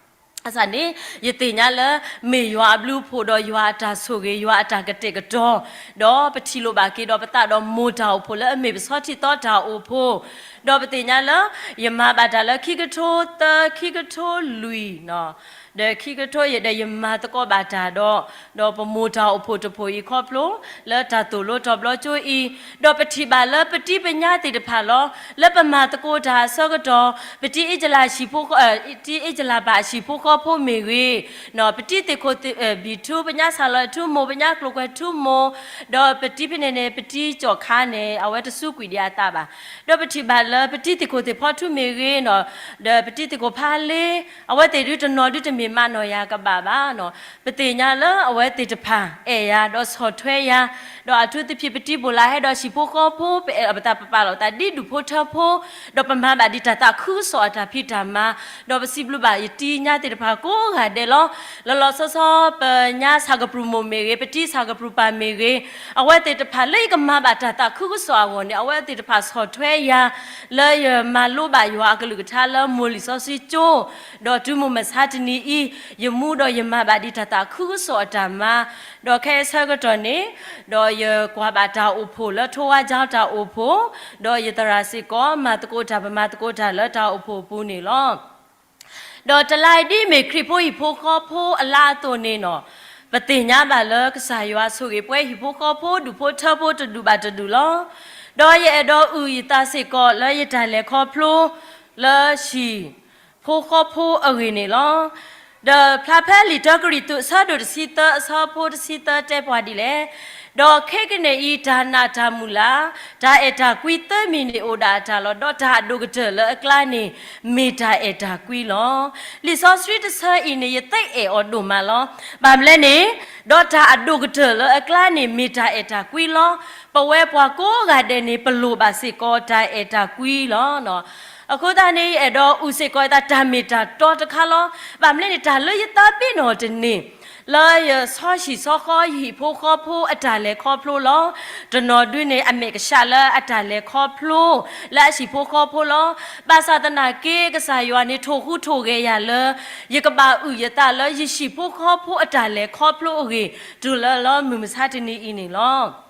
ဘၣ်ဆၣ်န့ၣ် ယသ့ၣ်ညါလၢ မ့ၢ်ယွၤအဘျုးအဖှိၣ်ဒီးယွၤအတၢ်ဆိၣ်ဂ့ၤ ယွၤအတၢ်ကတဲာ်ကတီၤ ဒီးပထံၣ်လိာ်ဘၣ်က့ၤဒီးပသးဒီးမိၢ်တၢ်အိၣ်ဖှိၣ်လၢအမ့ၢ်ပဆီထံသီတၢ်အိၣ်ဖှိၣ် ဒီးပသ့ၣ်ညါလၢ ယမၤဘၣ်တၢ်လၢခံကထိသၢ ခံကထိလွံၢ်နီၤ ဒီးခံကထိယဲၢ်ဒီးယမၤသကိးဘၣ်တၢ်ဒီး, ဒီးပမိၢ်တၢ်အိၣ်ဖှိၣ်တဖှိၣ်အံၤခီဖျိ လၢတၢ်သိၣ်လိတီၤဘျီကၠိအံၤ, ဒီးပထံၣ်ဘၣ်လၢပတံၤပညါသ့ၣ်တဖၣ်လီၤ. လၢပမၤသကိးတၢ်အဆၢကတီၢ်, ပတံၤအ့ၣ်ကလးဟံၣ်ဖိဃီ, တံၤအ့ၣ်ကလးပာ်ဟံၣ်ဖိဃီဖိမ့ၢ်ဂ့ၤ, ပတံၤသ့ၣ်ခိၣ်သ့ၣ်ဘံၣ်ထူ, ပညါဆၣ်လီၤထူမိၢ်, ပညါကျိၤကွဲၤထူမိၢ်, ဒီးပတံၤဖဲန့ၣ်န့ၣ် ပတံၤကၠီၣ်ခါန့ၣ် အဝဲတစူးကွံာ်ဒံးအသးဘၣ်. ဒီးပထံၣ်ဘၣ်လၢပတံၤသ့ၣ်ခိၣ်သ့ၣ်ဖီထူမ့ၢ်ဂ့ၤနီၤ, ဒီးပတံၤသ့ၣ်ခိၣ်ဖးလ့, အဝဲသ့ၣ်ဒုးတနီၤဒုးတမ့ၢ်မၤနီၢ်ယၤကဘၣ်ဘၣ်နီၤ. ပသ့ၣ်ညါလၢအဝဲသ့ၣ်တဖၣ်အဲၣ်ယၤဒီးဆီၣ်ထွဲယၤ, ဒီးအထူးသဖြင့်ပတံၤဘိၣ်လးဟဲဒီးဟံၣ်ဖိဃီဖိ, ပအဲၣ်ပသး ပပာ်လီၤသးဒ်ဒူၣ်ဖိထၢဖိ, ဒီးပမၤဘၣ်ဒံးတၢ်သးခုကစီၣ်အတၢ်ဖံးတၢ်မၤ, ဒီးပစံးဘျုးဘၣ်ယတံၤညါသ့ၣ်တဖၣ်ကိးဂၤဒဲးလီၤ. လီၤလီၤဆီဆီ ပညါဆၣ်ကပြုၢ်မိၢ်မ့ၢ်ဂ့ၤ, ပတံၤဆၣ်ကပြုၢ်ပၢ်မ့ၢ်ဂ့ၤ, အဝဲသ့ၣ်တဖၣ်လၢယကမၤဘၣ်တၢ်သးခုကစီၣ်အဂီၢ်န့ၣ် အဝဲသ့ၣ်တဖၣ်ဆီၣ်ထွဲယၤ လၢယမၤလိဘၣ်ယွၤအကလုၢ်ကထါလၢမိၢ်လံာ်စီဆှံကၠိ, ဒီးတုၤမုၢ်မဆါတနံၤအံၤ, ယမူဒီးယမၤဘၣ်ဒံးတၢ်သးခုကစီၣ်အတၢ်မၤ, ဒီးခဲအံၤဆၢကတီၢ်န့ၣ်, ဒီးယကွၢ်ဘၣ်တၢ်အိၣ်ဖှိၣ်လၢထိဝါကၠီတၢ်အိၣ်ဖှိၣ်, ဒီးယသရၣ်စ့ၢ်ကီး မၤသကိးတၢ် ပမၤသကိးတၢ်လၢတၢ်အိၣ်ဖှိၣ်အပူၤန့ၣ်လီၤ. ဒီးတလါအံၤဒ်မ့ၢ်ခရံာ်ဖိဟံၣ်ဖိဃီဖိအလါအသိးန့ၣ်နီၤ, ပသ့ၣ်ညါဘၣ်လၢကစၢ်ယွၤဆိၣ်ဂ့ၤပှၤဟံၣ်ဖိဃီဖိဒူၣ်ဖိထၢဖိတဒူၣ်ဘၣ်တဒူၣ်လီၤ. ဒီးယအဲၣ်ဒိးအုၣ်ယသးစ့ၢ်ကီးလၢယတၢ်လဲၤခီဖျိ လၢဟံၣ်ဖိဃီဖိအဂ့ၢ်န့ၣ်လီၤ. ဒီးဖျါဖဲလံာ်တၢကရံၣ်သူးအဆၢဒိၣ်တဆံသၢအဆၢဖိတဆံသၢတဲပှၤဒ်လဲၣ်, ဒီးခဲကနံၣ်အံၤ တၢ်နာ်တၢ်မုၢ်လၢ်, တၢ်အဲၣ်တၢ်ကွံသၢမံၤန့ၣ်အိၣ်ဒၣ်အတၢ်လီၤ. ဒီးတၢ်အဒိၣ်ကတၢၢ်လၢအကျါန့ၣ် မ့ၢ်တၢ်အဲၣ်တၢ်ကွံလီၤ. လံာ်စီဆှံတဆၢအံၤန့ၣ် ယသ့အဲၣ်အီၤဒိၣ်မးလီၤ. ဘၣ်မနုၤလဲၣ်န့ၣ်, ဒီးတၢ်အဒိၣ်ကတၢၢ်လၢအကျါန့ၣ် မ့ၢ်တၢ်အဲၣ်တၢ်ကွံလီၤ. ပဝဲပှၤကိးဂၤဒဲးန့ၣ် ပလိၣ်ဘၣ်စ့ၢ်ကီးတၢ်အဲၣ်တၢ်ကွံလီၤ. အဃိသတးန့ၣ် ယအဲၣ်ဒိးအုၣ်စ့ၢ်ကီးယသးတၢ်မ့ၢ်တၢ်တီတခါလီၤ. ဘၣ်မနုၤလဲၣ်န့ၣ် တၢ်လၢယသးပ့ၤနီၣ်တန့ၢ် လၢယဆီဟံၣ်ဆီဃီယဟံၣ်ဖိဃီဖိအတၢ်လဲၤခီဖျိလီၤ. တနီၤဒုန့ၣ် အမဲာ်ကဆှးလၢအတၢ်လဲၤခီဖျိ လၢအဟံၣ်ဖိဃီဖိလီၤ. ဘၣ်ဆၣ်သနာ်က့ ကစၢ်ယွၤန့ၣ် ထိၣ်ဟူးထိၣ်ဂဲၤယၤလၢ ယကဘၣ်အုၣ်ယသးလၢယဟံၣ်ဖိဃီဖိအတၢ်လဲၤခီဖျိအဂ့ၢ် တုၤလၢလီၤမုၢ်မဆါတနံၤအံၤန့ၣ်လီၤ.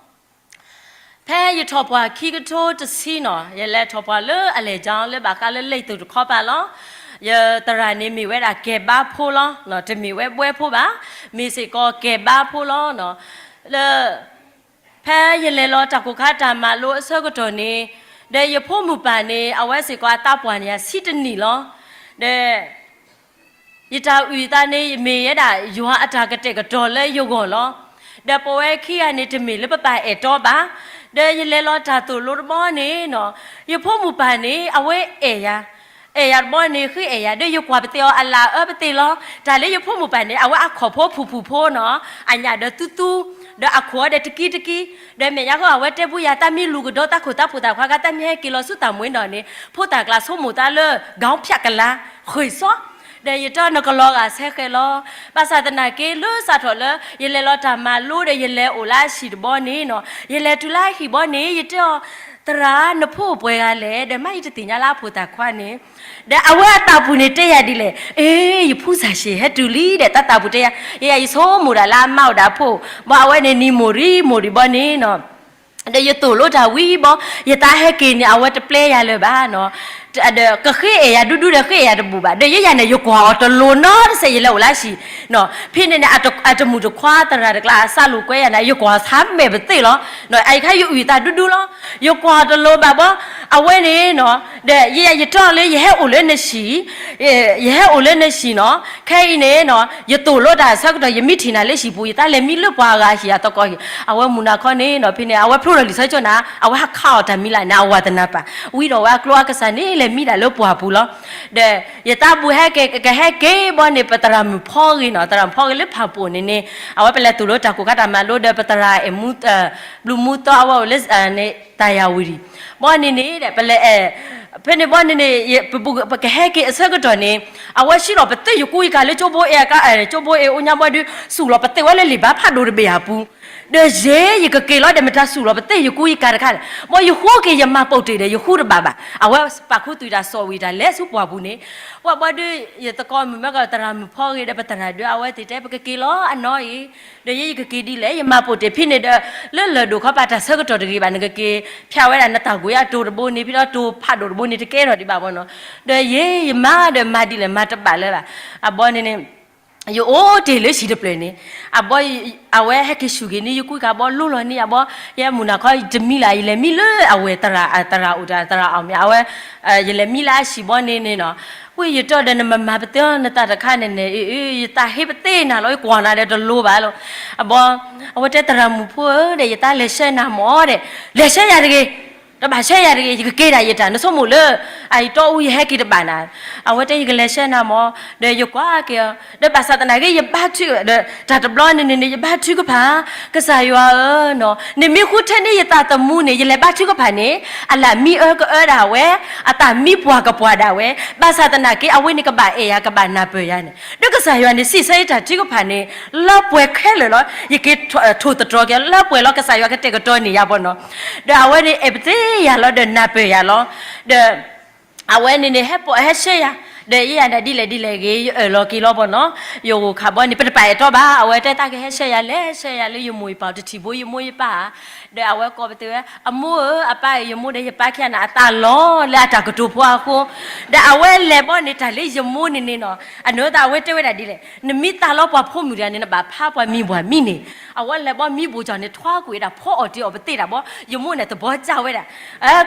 ဖဲယထီၣ်ပှၢ်ခံကထိတဆံနီၤ, ယလဲၤထီၣ်ပှၢ်လၢအလဲၤကၠီလၢဘၣ်ဃးလၢလံာ်သူၣ်တခီပၤလီၤ. ယသရၣ်န့ၣ်မ့ၢ်ဝဲဒၣ်ကဲဘါဖိလီၤ. တမ့ၢ်ဝဲဘှဲဖိဘၣ်, မ့ၢ်စ့ၢ်ကီးကဲဘါဖိလီၤ. လၢ ဖဲယလဲၤလီၤတၢ်ကိၢ်ခါတၢ်မၤလိအဆၢကတီၢ်န့ၣ်, ဒီးယဖိမုၣ်ပၢ်န့ၣ် အဝဲစ့ၢ်ကီးအသးပှၢ်န့ၣ် ဆံတနံၣ်လီၤ. ဒီး ယတၢ်အုၣ်ယသးန့ၣ် မ့ၢ်ဝဲဒၣ်ယွၤအတၢ်ကတဲာ်ကတီၤလၢယဂီၢ်လီၤ. ဒီးပဝဲခံဂၤန့ၣ် တမ့ၢ်လၢပပၢ်အဲၣ်တီဘၣ်. ဒီးယလဲၤလီၤတၢ်သိၣ်လိတဘီန့ၣ်နီၤ, ယဖိမုၣ်ပၢ်န့ၣ် အဝဲအဲၣ်ယၤ, အဲၣ်ယၤတဘီန့ၣ် ဃ့အဲၣ်ယၤ, ဒီးယကွၢ်ပသ့ၣ်အီၤအလၢအအၢပသ့ၣ်လီၤ. တၢ်လၢယဖိမုၣ်ပၢ်န့ၣ် အဝဲအခီၣ်ဖိဖုၣ်ဖုၣ်ဖိနီၤ, အညၣ်ဒီးသူသူ, ဒီးအခိၣ်ဒီးတကံတကံ, ဒီးမဲာ်ညါဃီအဝဲတဲဘၣ်ယၤ တၢ်မ့ၢ်လူၤကဒီးတၢ်ခိၣ်တၢ်ဖှိၣ်တၢ်ခွါခါ တၢ်မ့ၢ်ဟဲက့ၤလီၤဆူတၢ်မှဲဒီးန့ၣ် ဖိသၣ်ကျါဆိကမိၣ်တၢ်လၢ ခေါင်းဖြတ်ကလား, ဃ့ၢ်စီ, ဒီးယတဲနကလီၤဂာ်ဆဲဃဲးလီၤ. ဘၣ်ဆၣ်သနာ်က့ လၢစးထီၣ်လၢ ယလဲၤလီၤတၢ်မၤလိဒီး ယလဲၤအိၣ်လၢအဟံၣ်တဘီန့ၣ်နီၤ, ယလဲၤတုၤလၢအဟံၣ်ဘီန့ၣ် ယတဲအီၤ, သရၣ်, နဖိအိၣ်ပှဲၤဂၤလဲၣ်, ဒီးမ့ၢ်ယတသ့ၣ်ညါလၢအဖိသၣ်ခွါန့ၣ်, ဒီးအဝဲအသးပူၤန့ၣ်တဲယၤဒ်လဲၣ်, အ့, ယဖူစၢ်ရှဲးဟဲတုၤလံဒီး တၢ်သးပူၤတဲယၤ, ယဲယဆိကမိၣ်ဒၣ်လၢအမါအိၣ်ဒီးအဖိ, ဘၣ်အဝဲန့ၣ်နံၤမိၢ်ရံမိၢ်ရံဘီန့ၣ်နီၤ ဒီးယသိၣ်လိတၢ်ဝံၤဘီ, ယသးဟဲက့ၤန့ၣ် အဝဲတပျဲယၤလၢၤဘၣ်နီၤ, ဒီးကဃ့အဲၣ်ယၤဒူဒူဒီးဃ့အဲၣ်ယၤတဘူၣ်ဘၣ်, ဒီးယဲယၤန့ၣ် ယကွၢ်အီၤတလိၤနီတစဲး ယလဲၤအိၣ်လၢဟံၣ်နီၤ, ဖဲန့ၣ်န့ၣ် အတမုၣ်တခွါသရၣ်တကျါ အစးလိာ်ကွဲယၤန့ၣ် ယကွၢ်အီၤဆါမဲာ်ပသ့ၣ်လီၤ. အအံၤခါယအုၣ်ယသးဒူဒူလီၤ, ယကွၢ်အီၤတလိၤဘၣ်ဘီ, အဝဲန့ၣ်နီၤ, ဒီးယဲယတဲအီၤလၢယဟဲအိၣ်လၢနဟံၣ် ယဟဲအိၣ်လၢနဟံၣ်နီၤ, ခဲအံၤန့ၣ်နီၤ ယသိၣ်လိတၢ်အဆၢကတီၢ် ယမ့ၢ်ထံၣ်နၤလၢဟံၣ်ပူၤ ယသးလဲၤမံလၢပှၤအဂၤဟံၣ်အသကိးဟံၣ်, အဝဲမုၢ်နၤခီန့ၣ်နီၤ ဖဲန့ၣ် အဝဲဖျိထီၣ်လံာ်စီဆှံကၠိနၤ အဝဲဟးခးအီၣ်တၢ်မံၤလၢ်န့ၣ် အဝၤတနၢ်ပၢ်, ဝံၤဒီးဝဲအကျိအကစၢ်န့ၣ် လဲၤမံဒၣ်လၢပှၢ်ပူၤလီၤ. ဒီးယသးပူၤဟဲက့ၤ ကဟဲက့ၤဘီန့ၣ် ပသရၣ်မုၣ်ဖီဂ့ၤနီၤ, သရၣ်မုၣ်ဖီဂ့ၤလၢဖၣ်ပိာ်န့ၣ်န့ၣ် အဝဲပလဲၤသိၣ်လိတၢ်ကိၢ်ခါတၢ်မၤလိဒီး ပသရၣ်အဲၣ်မူ ဘျုးမူသီ အဝဲအိၣ်လၢ န့ၣ် တၢ်ယၤဝံၤဒံး, ဘီန့ၣ်န့ၣ် ပလဲၤ ဖဲန့ၣ်ဘီန့ၣ်န့ၣ် ပကဟဲက့ၤအဆၢကတီၢ်န့ၣ် အဝဲဆှၢလီၤပသ့ၣ်ယကူယကၤလၢကၠိဘိအ့ၣ်အကါ, ကၠိဘိအ့ၣ်အိၣ်ညါဘီဒုး စူၣ်လီၤပသ့ၣ်ဝဲလၢလံာ်ဘါဖးဒိၣ်တဘ့ၣ်အပူၤ, ဒီးယဲယကက့ၤလီၤဒီး မတၤစူၣ်လီၤပသ့ၣ်ယကူယကၤတခါလဲၣ်, ဘီယဃိက့ၤယမၤပိာ်တ့ၢ်ဒီး ယဃူတဘၣ်ဘၣ်, အဝဲပာ်ခူသူၣ်တၢ်စီၣ်ဝံၤတၢ်လဲၤဆူပှၢ်ပူၤန့ၣ်, ပှၤဘီဒုး ယသကိးမုၣ်မ့ၢ်ကီး သရၣ်မုၣ်ဖီဂ့ၤဒီး ပသရၣ်ဒုး အဝဲသ့ၣ်တဲ ပကက့ၤလီၤအနီၢ်အံၤ, ဒီးယဲယကက့ၤဒ်လဲၣ် ယမၤပိာ်တ့ၢ်ဖဲန့ၣ်ဒီး လၢလၢၢ်ဒိၣ်ခီပၤတၢ်ဆၢကတီၢ်တဂ့ၤဘၣ် နကက့ၤဖၠးဝဲဒၣ်နတၢ်ကွံာ်အတိၤတဘိန့ၣ် ဖဲဒီးတိၤဖးဒိၣ်တဘိန့ၣ် တကဲထီၣ်ဒံးဘၣ်ဘီနီၤ, ဒီးယဲယမၤဒီးမၤဒ်လဲၣ် မၤတဘၣ်လၢၤဘၣ်, အဘီန့ၣ်န့ၣ် ယအိၣ်တ့ၢ်လၢဟံၣ်တဖျၢၣ်န့ၣ်, အဘီ, အဝဲဟဲက့ၤဆူၣ်က့ၤန့ၣ် ယကွံကးဘီလိလီၤန့ၣ် အဘီ, ယဲမုၢ်နၤခီတမံလၢ် ယလဲၤမံလၢအဝဲၢ်သရၣ်, သရၣ်အိၣ်တၢ် သရၣ်အီၣ်မ့ၢ် အဝဲ, ယလဲၤမံလၢအဟံၣ်ဘီန့ၣ်န့ၣ်နီၤ, ဝံယတီၢ်ဒီးနမၤမၤပသ့အီၤ နသးတခါန့ၣ်န့ၣ်, ယသးဟ့ပသ့နၤလီၤ ယကွၢ်နၤဒီးတလိၤဘၣ်လီၤ. အဘီ, အဝဲတဲသရၣ်မုၣ်ဖိဧၢ ဒီးယတၢ်လဲၤဆှၢနၤမၢ်ဒီး, လဲၤဆှၢယၤတဂ့ၤ, တဘၣ်ဆှၢယၤတဂ့ၤ ယကက့ၤဒၣ်ယတၢ် နဆိကမိၣ်လၢ အယတီအူယဟဲက့ၤတဘၣ်နၤ, အဝဲတဲယကလဲၤဆှၢနၤမၢ်, ဒီးယကွၢ်က့ၤအီၤ ဒီးဘၣ်ဆၣ်သနာ်က့ ယဘါထု, ဒီးတၢ်တဘျီန့ၣ်န့ၣ်န့ၣ် ယဘါထုကဖၣ်, ကစၢ်ယွၤဧၢနီၤ, နမ့ၢ်ဃုထၢန့ၢ်ယသးသမူန့ၣ် ယလဲၤဘါထုကဖၣ်န့ၣ်, အလၢ်မံအၢကအၢဒၣ်ဝဲ, အသးမံပှၢ်ကပှၢ်ဒၣ်ဝဲ, ဘၣ်ဆၣ်သနာ်က့ အဝဲန့ၣ်ကဘၣ်အဲၣ်ယၤ ကဘၣ်နၢ်ပၢၢ်ယၤန့ၣ်, ဒီးကစၢ်ယွၤန့ၣ် စံးဆၢယတၢ်ထုကဖၣ်န့ၣ် လၢပှဲၤခဲလၢာ်လီၤ. ယက့ၤထိၣ်သတြီၤက့ၤ လၢပှဲၤလီၤ ကစၢ်ယွၤကတဲာ်ကတီၤန့ၢ်ယၤဘီနီၤ, ဒီးအဝဲန့ၣ်အဲၣ်ပသ့ယၤလီၤ ဒီးနၢ်ပၢၢ်ယၤလီၤ, ဒီး အဝဲန့ၣ်န့ၣ် ဟဲပိာ်ဟဲဆှၢယၤ, ဒီးယဲယၤဒၣ်ဒ်လဲၣ်ဒ်လဲၣ်ဂ့ၤ ယအၢၣ်လီၤက့ၤလီၤဘီနီၤ, ယအိၣ်ခးဘီန့ၣ် ပတပာ်အဲၣ်တီဘၣ်, အဝဲတဲတၢ်ကဟဲဆှၢယၤ လဲၤဆှၢယၤလၢယမိၢ်ယပၢ်တထံၣ်ဘိ ယမိၢ်ယပၢ်ဧါ, ဒီးအဝဲကိးပသူဝဲ အမိၢ်ဧၢ အပၢ်ဧၢ ယမိၢ်ဒီးယပၢ်ခံဂၤန့ၣ် အသးလီၤလၢအတၢ်ကတိၤဖိအဃိ, ဒီးအဝဲလဲၤဘီန့ၣ် တၢ်လၢယမိၢ်န့ၣ်န့ၣ်နီၤ, အနီၢ်သးအဝဲတဲဝဲဒၣ်ဒ်လဲၣ်, နမ့ၢ်သးလီပှၤဖိမုၣ်တဂၤန့ၣ် နဘၣ်ဖးပှၤမံၤပှၤမံၤန့ၣ်, အဝဲလဲၤဘီမံဘိၣ်ကၠီၣ်န့ၣ် ထွါကွံာ်ဝဲဒၣ် ဖီအီၣ်တ့ၢ်အီၣ်ပသ့ၣ်တၢ်ဘီ, ယမိၢ်န့ၣ်သဘီကၢ်ဝဲဒၣ်,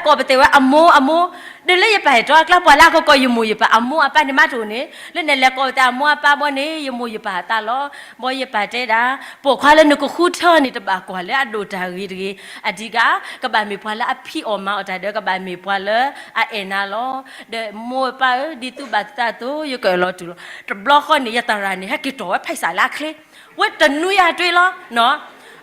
ကိးပသူဝဲအမိၢ်အမိၢ်, ဒီးလၢယပာ်အဲၣ်တီအကျါ ပှၤလၢအကကိးယမိၢ်ယပၢ် အမိၢ်အပၢ်န့ၣ်မးတအိၣ်န့ၣ်, လၢနလဲၤကိးပသူအမိၢ်အပၢ်ဘီန့ၣ် ယမိၢ်ယပၢ်အသးလီၤ, ဘီယပၢ်တဲဒၣ်, ပိာ်ခွါလၢနကဃုထၢအီၤန့ၣ် တဘၣ်ကွၢ်လၢအဒိၣ်တၢ်ဂ့ၤတဂ့ၤ, အဓိက ကဘၣ်မ့ၢ်ပှၤလၢအဖံးအီၣ်မၤအီၣ်တၢ်ဒီး ကဘၣ်မ့ၢ်ပှၤလၢအအဲၣ်နၤလီၤ, ဒီးမိၢ်ပၢ်ဧၢ ဒ်သုဘၣ်သုသးအသိး ယကအၢၣ်လီၤတူၢ်လီၤ, တဘျီဃီန့ၣ် ယသရၣ်န့ၣ် ဟဲက့ၤတီၢ်ဝဲဖဲစးလၢအချ့, ဝဲတနွံယၤတွ့လီၤ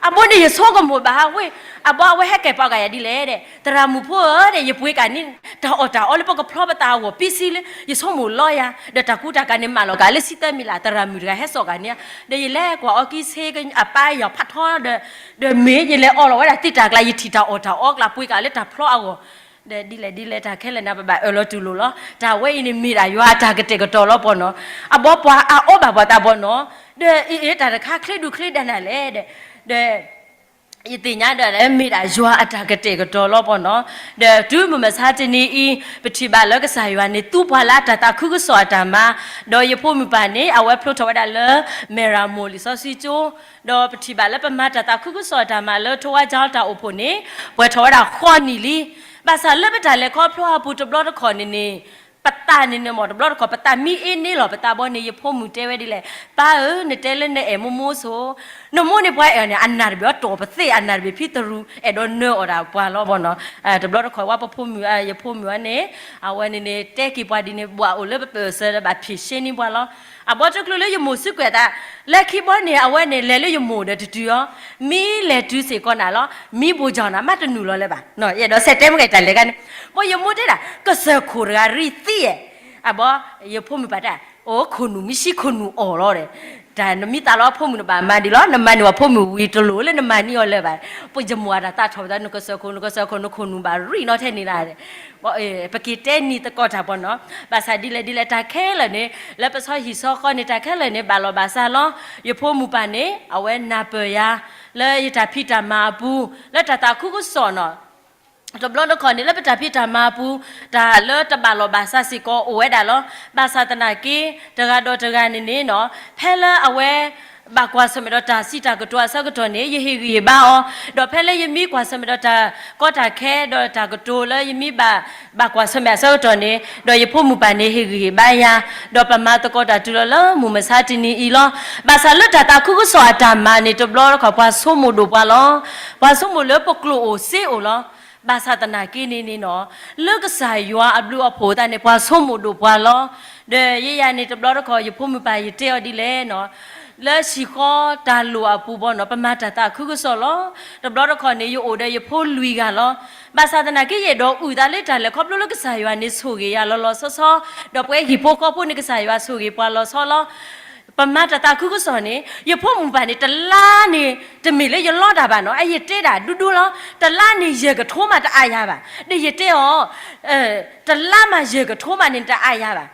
အဘိန့ၣ် ယဆိကမိၣ်ဘၣ်ဝဲ, အဘီအဝဲဟဲကဲၤပှၤဂၤယၤဒ်လဲၣ်ဒီး သရၣ်မုၣ်ဖိဧၢဒီး ယပှ့ၤကးန့ၣ် တၢ်အီၣ်တၢ်အီလၢပကဖျီပသးအဂီၢ် ပံစံလၢ ယဆိကမိၣ်လီၤယၤ ဒီးတၢ်ကူတၢ်ကၤန့ၣ် မၢလီၤကးလၢဆံသၢမံၤလၢ် သရၣ်မုၣ်တဂၤဟဲစိာ်ကးန့ၣ်, ဒီးယလဲၤကွၢ်အီကံဆ့ အပၢ်ယီၤဖးထီဒီး, ဒီးမ့ၢ်ယလဲၤအီလီၤဝဲဒၣ်သ့ၣ်တၢ်ကျါ ယထံၣ်တၢ်အီၣ်တၢ်အီကျါ ပှ့ၤကးလၢတၢ်ဖျီအဂီၢ်, ဒီးဒ်လဲၣ်ဒ်လဲၣ်တၢ်ခဲလၢာ်န့ၣ် ပဘၣ်အၢၣ်လီၤတူၢ်လိာ်လီၤ. တၢ်ဝဲအံၤန့ၣ်မ့ၢ်ဒၣ်ယွၤအတၢ်ကတဲာ်ကတီၤလီၤပီၤနီၤ, အဘီပှၤအအီဘၣ်ပှၤသးဘီနီၤ, ဒီးအ့ၣ်တၢ်တခါချ့ဒူချ့ဒါနၤလဲၣ်ဒီး, ဒီး ယသ့ၣ်ညါဒီး မ့ၢ်ဒၣ်ယွၤအတၢ်ကတဲာ်ကတီၤလီၤပီၤနီၤ, ဒီးတုၤမုၢ်မဆါတနံၤအံၤ ပထံၣ်ဘၣ်လၢကစၢ်ယွၤန့ၣ် သူပှၤလၢအတၢ်သးခုကစီၣ်အတၢ်မၤ, ဒီးယဖိမုၣ်ပၢ်န့ၣ် အဝဲဖျိထီၣ်ဝဲဒၣ်လၢ မဲၢ်ရၤမိၢ်လံာ်စီဆှံကၠိ, ဒီးပထံၣ်ဘၣ်လၢပမၤတၢ်သးခုကစီၣ်အတၢ်မၤလၢထိဝါကၠီတၢ်အိၣ်ဖှိၣ်န့ၣ် ပှဲၤထီၣ်ဝဲဒၣ်ဃီနံၣ်လံ. ဘၣ်ဆၣ်လၢပတၢ်လဲၤခီဖျိအပူၤတဘျီတခီၣ်န့ၣ်န့ၣ် ပသးန့ၣ်န့ၣ်မ့ၢ် တဘျီတခီၣ် ပသးမံအ့န့လီၤပသးဘီန့ၣ် ယဖိမုၣ်တဲဝဲဒ်လဲၣ်, ပၢ်ဧၢ နတဲလၢနအဲၣ်မိၢ်မိၢ်ဆိ, နမိၢ်န့ၣ်ပှၤအဲၣ်အီၤန့ၣ် အနၢ်တဘ့ၣ်အတီၢ်ပသ့ၣ် အနၢ်တဘ့ၣ်ဖံသရူး အဲၣ်ဒိးနၢအီၣ်ဒၣ်ပှၤလီၤဘီနီၤ. တဘျီတခီၣ်ဝဲပဖိမုၣ် ယဖိမုၣ်အီၤန့ၣ် အဝဲန့ၣ်န့ၣ် တဲက့ၤပှၤဒ်န့ၣ် ဘၣ်အိၣ်လၢပပၢၢ်ဆၢဒီးဘၣ်ဖံးရှဲန့ၢ်ပှၤလီၤ. အဘီတကျိၤလၢယမိၢ်စုကွဲးသး လၢခံဘီန့ၣ် အဝဲန့ၣ်လဲၤလၢယမိၢ်ဒီးတတုၤအီၤ, မံလဲၤတုၤစ့ၢ်ကီးနၤလီၤ, မံဘိၣ်ကၠီၣ်နၤ မးတနုာ်လီၤလၢၤဘၣ်, ယအဲၣ်ဒိးဆဲးတဲမ့ၢ်ကတၢ်လဲၤခါန့ၣ်, ဘီယမိၢ်တဲဒၣ် ကစၢၢ်ခိၣ်တဂၤရံၣ်သံအဲၣ်, အဘီ ယဖိမုၣ်ပၢ်တဲ အိၣ်ခိၣ်နူာ်မံဆံခိၣ်နူာ်အီၣ်လီၤဒီး, တၢ်နမံသးလီၤဖိမုၣ်နဘၣ်မၤဒံးလီၤ, နမၤန့ၢ်ပှၤဖိမုၣ်ဝံၤတလိၣ်လၢနမၤန့ၢ်အီၤလၢၤဘၣ်, ပယမိၢ်အတၢ်သးထီၣ်ပသး နကစၢၢ်ခိၣ် နကစၢၢ်ခိၣ် နခိၣ်နူာ်ဘၣ်ရံၣ်နီၣ်ထဲန့ၣ်လၢ် ပက့ၤတဲနံၤသကိးတၢ်ပီၤနီၤ, ဘၣ်ဆၣ်ဒ်လဲၣ်ဒ်လဲၣ်တၢ်ခဲလၢာ်န့ၣ် လၢပဆီဟံၣ်ဆီဃီန့ၣ် တၢ်ခဲလၢာ်န့ၣ် ဘၣ်လီၢ်ဘၣ်စးလီၤ. ယဖိမုၣ်ပၢ်န့ၣ် အဝဲနၢ်ပၢၢ်ယၤ လၢယတၢ်ဖံးတၢ်မၤအပူၤ လၢတၢ်သးခုကစီၣ်နီၤ, တဘျီတခီၣ်န့ၣ် လၢပတၢ်ဖံးတၢ်မၤအပူၤ တၢ်လၢတဘၣ်လီၢ်ဘၣ်စးစ့ၢ်ကီးအိၣ်ဝဲဒၣ်လီၤ. ဘၣ်ဆၣ်သနာ်က့ တဂၤဒီးတဂၤန့ၣ်န့ၣ်နီၤ, ဖဲလၢအဝဲ ဘၣ်ကွၢ်ဆၢၣ်မဲာ်ဒီးတၢ်စံးတၢ်ကတိၤအဆၢကတီၢ်န့ၣ် ယဟ့ၣ်ဂံၢ်ဟ့ၣ်ဘါအီၤ, ဒီးဖဲလၢယမ့ၢ်ကွၢ်ဆၢၣ်မဲာ်ဒီးတၢ်ကီတၢ်ခဲ ဒီးတၢ်ကတိၤလၢယမ့ၢ်ဘၣ် ဘၣ်ကွၢ်ဆၢၣ်မဲာ်အဆၢကတီၢ်န့ၣ် ဒီးယဖိမုၣ်ပၢ်န့ၣ် ဟ့ၣ်ဂံၢ်ဟ့ၣ်ဘါယၤ, ဒီးပမၤသကိးတၢ်တုၤလီၤလၢမုၢ်မဆါတနံၤအံၤလီၤ. ဘၣ်ဆၣ်လၢတၢ်သးခုကစီၣ်အတၢ်မၤန့ၣ် တဘျီတခီၣ်ပှၤဆိကမိၣ်ဒိၣ်ပှၤလီၤ. ပှၤဆိကမိၣ်လၢပကျိာ်အိၣ်စ့အိၣ်လီၤ. ဘၣ်ဆၣ်သနာ်က့န့ၣ်န့ၣ်နီၤ, လၢကစၢ်ယွၤအဘျုးအဖှိၣ်အသးန့ၣ် ပှၤဆိကမိၣ်ဒိၣ်ပှၤလီၤ. ဒီးယဲယၤန့ၣ် တဘျီတခီၣ် ယဖိမုၣ်ပၢ်ယတဲအီၤဒ်လဲၣ်နီၤ, လၢဟံၣ်ဃီတၢ်လိၣ်အပူၤဘီနီၤ ပမၤတၢ်သးခုကစီၣ်လီၤ. တဘျီတခီၣ်န့ၣ် ယအိၣ်ဒီးယဖိလွံၢ်ဂၤလီၤ. ဘၣ်ဆၣ်သနာ်က့ ယအဲၣ်ဒိးအုၣ်သးလၢတၢ်လဲၤခီဖျိလၢကစၢ်ယွၤန့ၣ်ဆိၣ်ဂ့ၤယၤလီၤလီၤဆီဆီ, ဒီးပဝဲဟံၣ်ဖိဃီဖိန့ၣ် ကစၢ်ယွၤဆိၣ်ဂ့ၤပှၤလီၤဆီလီၤ. ပမၤတၢ်သးခုကစီၣ်န့ၣ် ယဖိမုၣ်ပၢ်န့ၣ် တလါန့ၣ် တမ့ၢ်လၢယလီတၢ်ဘၣ်နီၤ, အယတဲဒၣ်ဒူဒူလီၤ, တလါန့ၣ် ယဲၢ်ကထိမးတအါယၤဘၣ်. ဒီးယတဲအီၤ တလါမး ယဲၢ်ကထိမးန့ၣ် တအါယၤဘၣ်.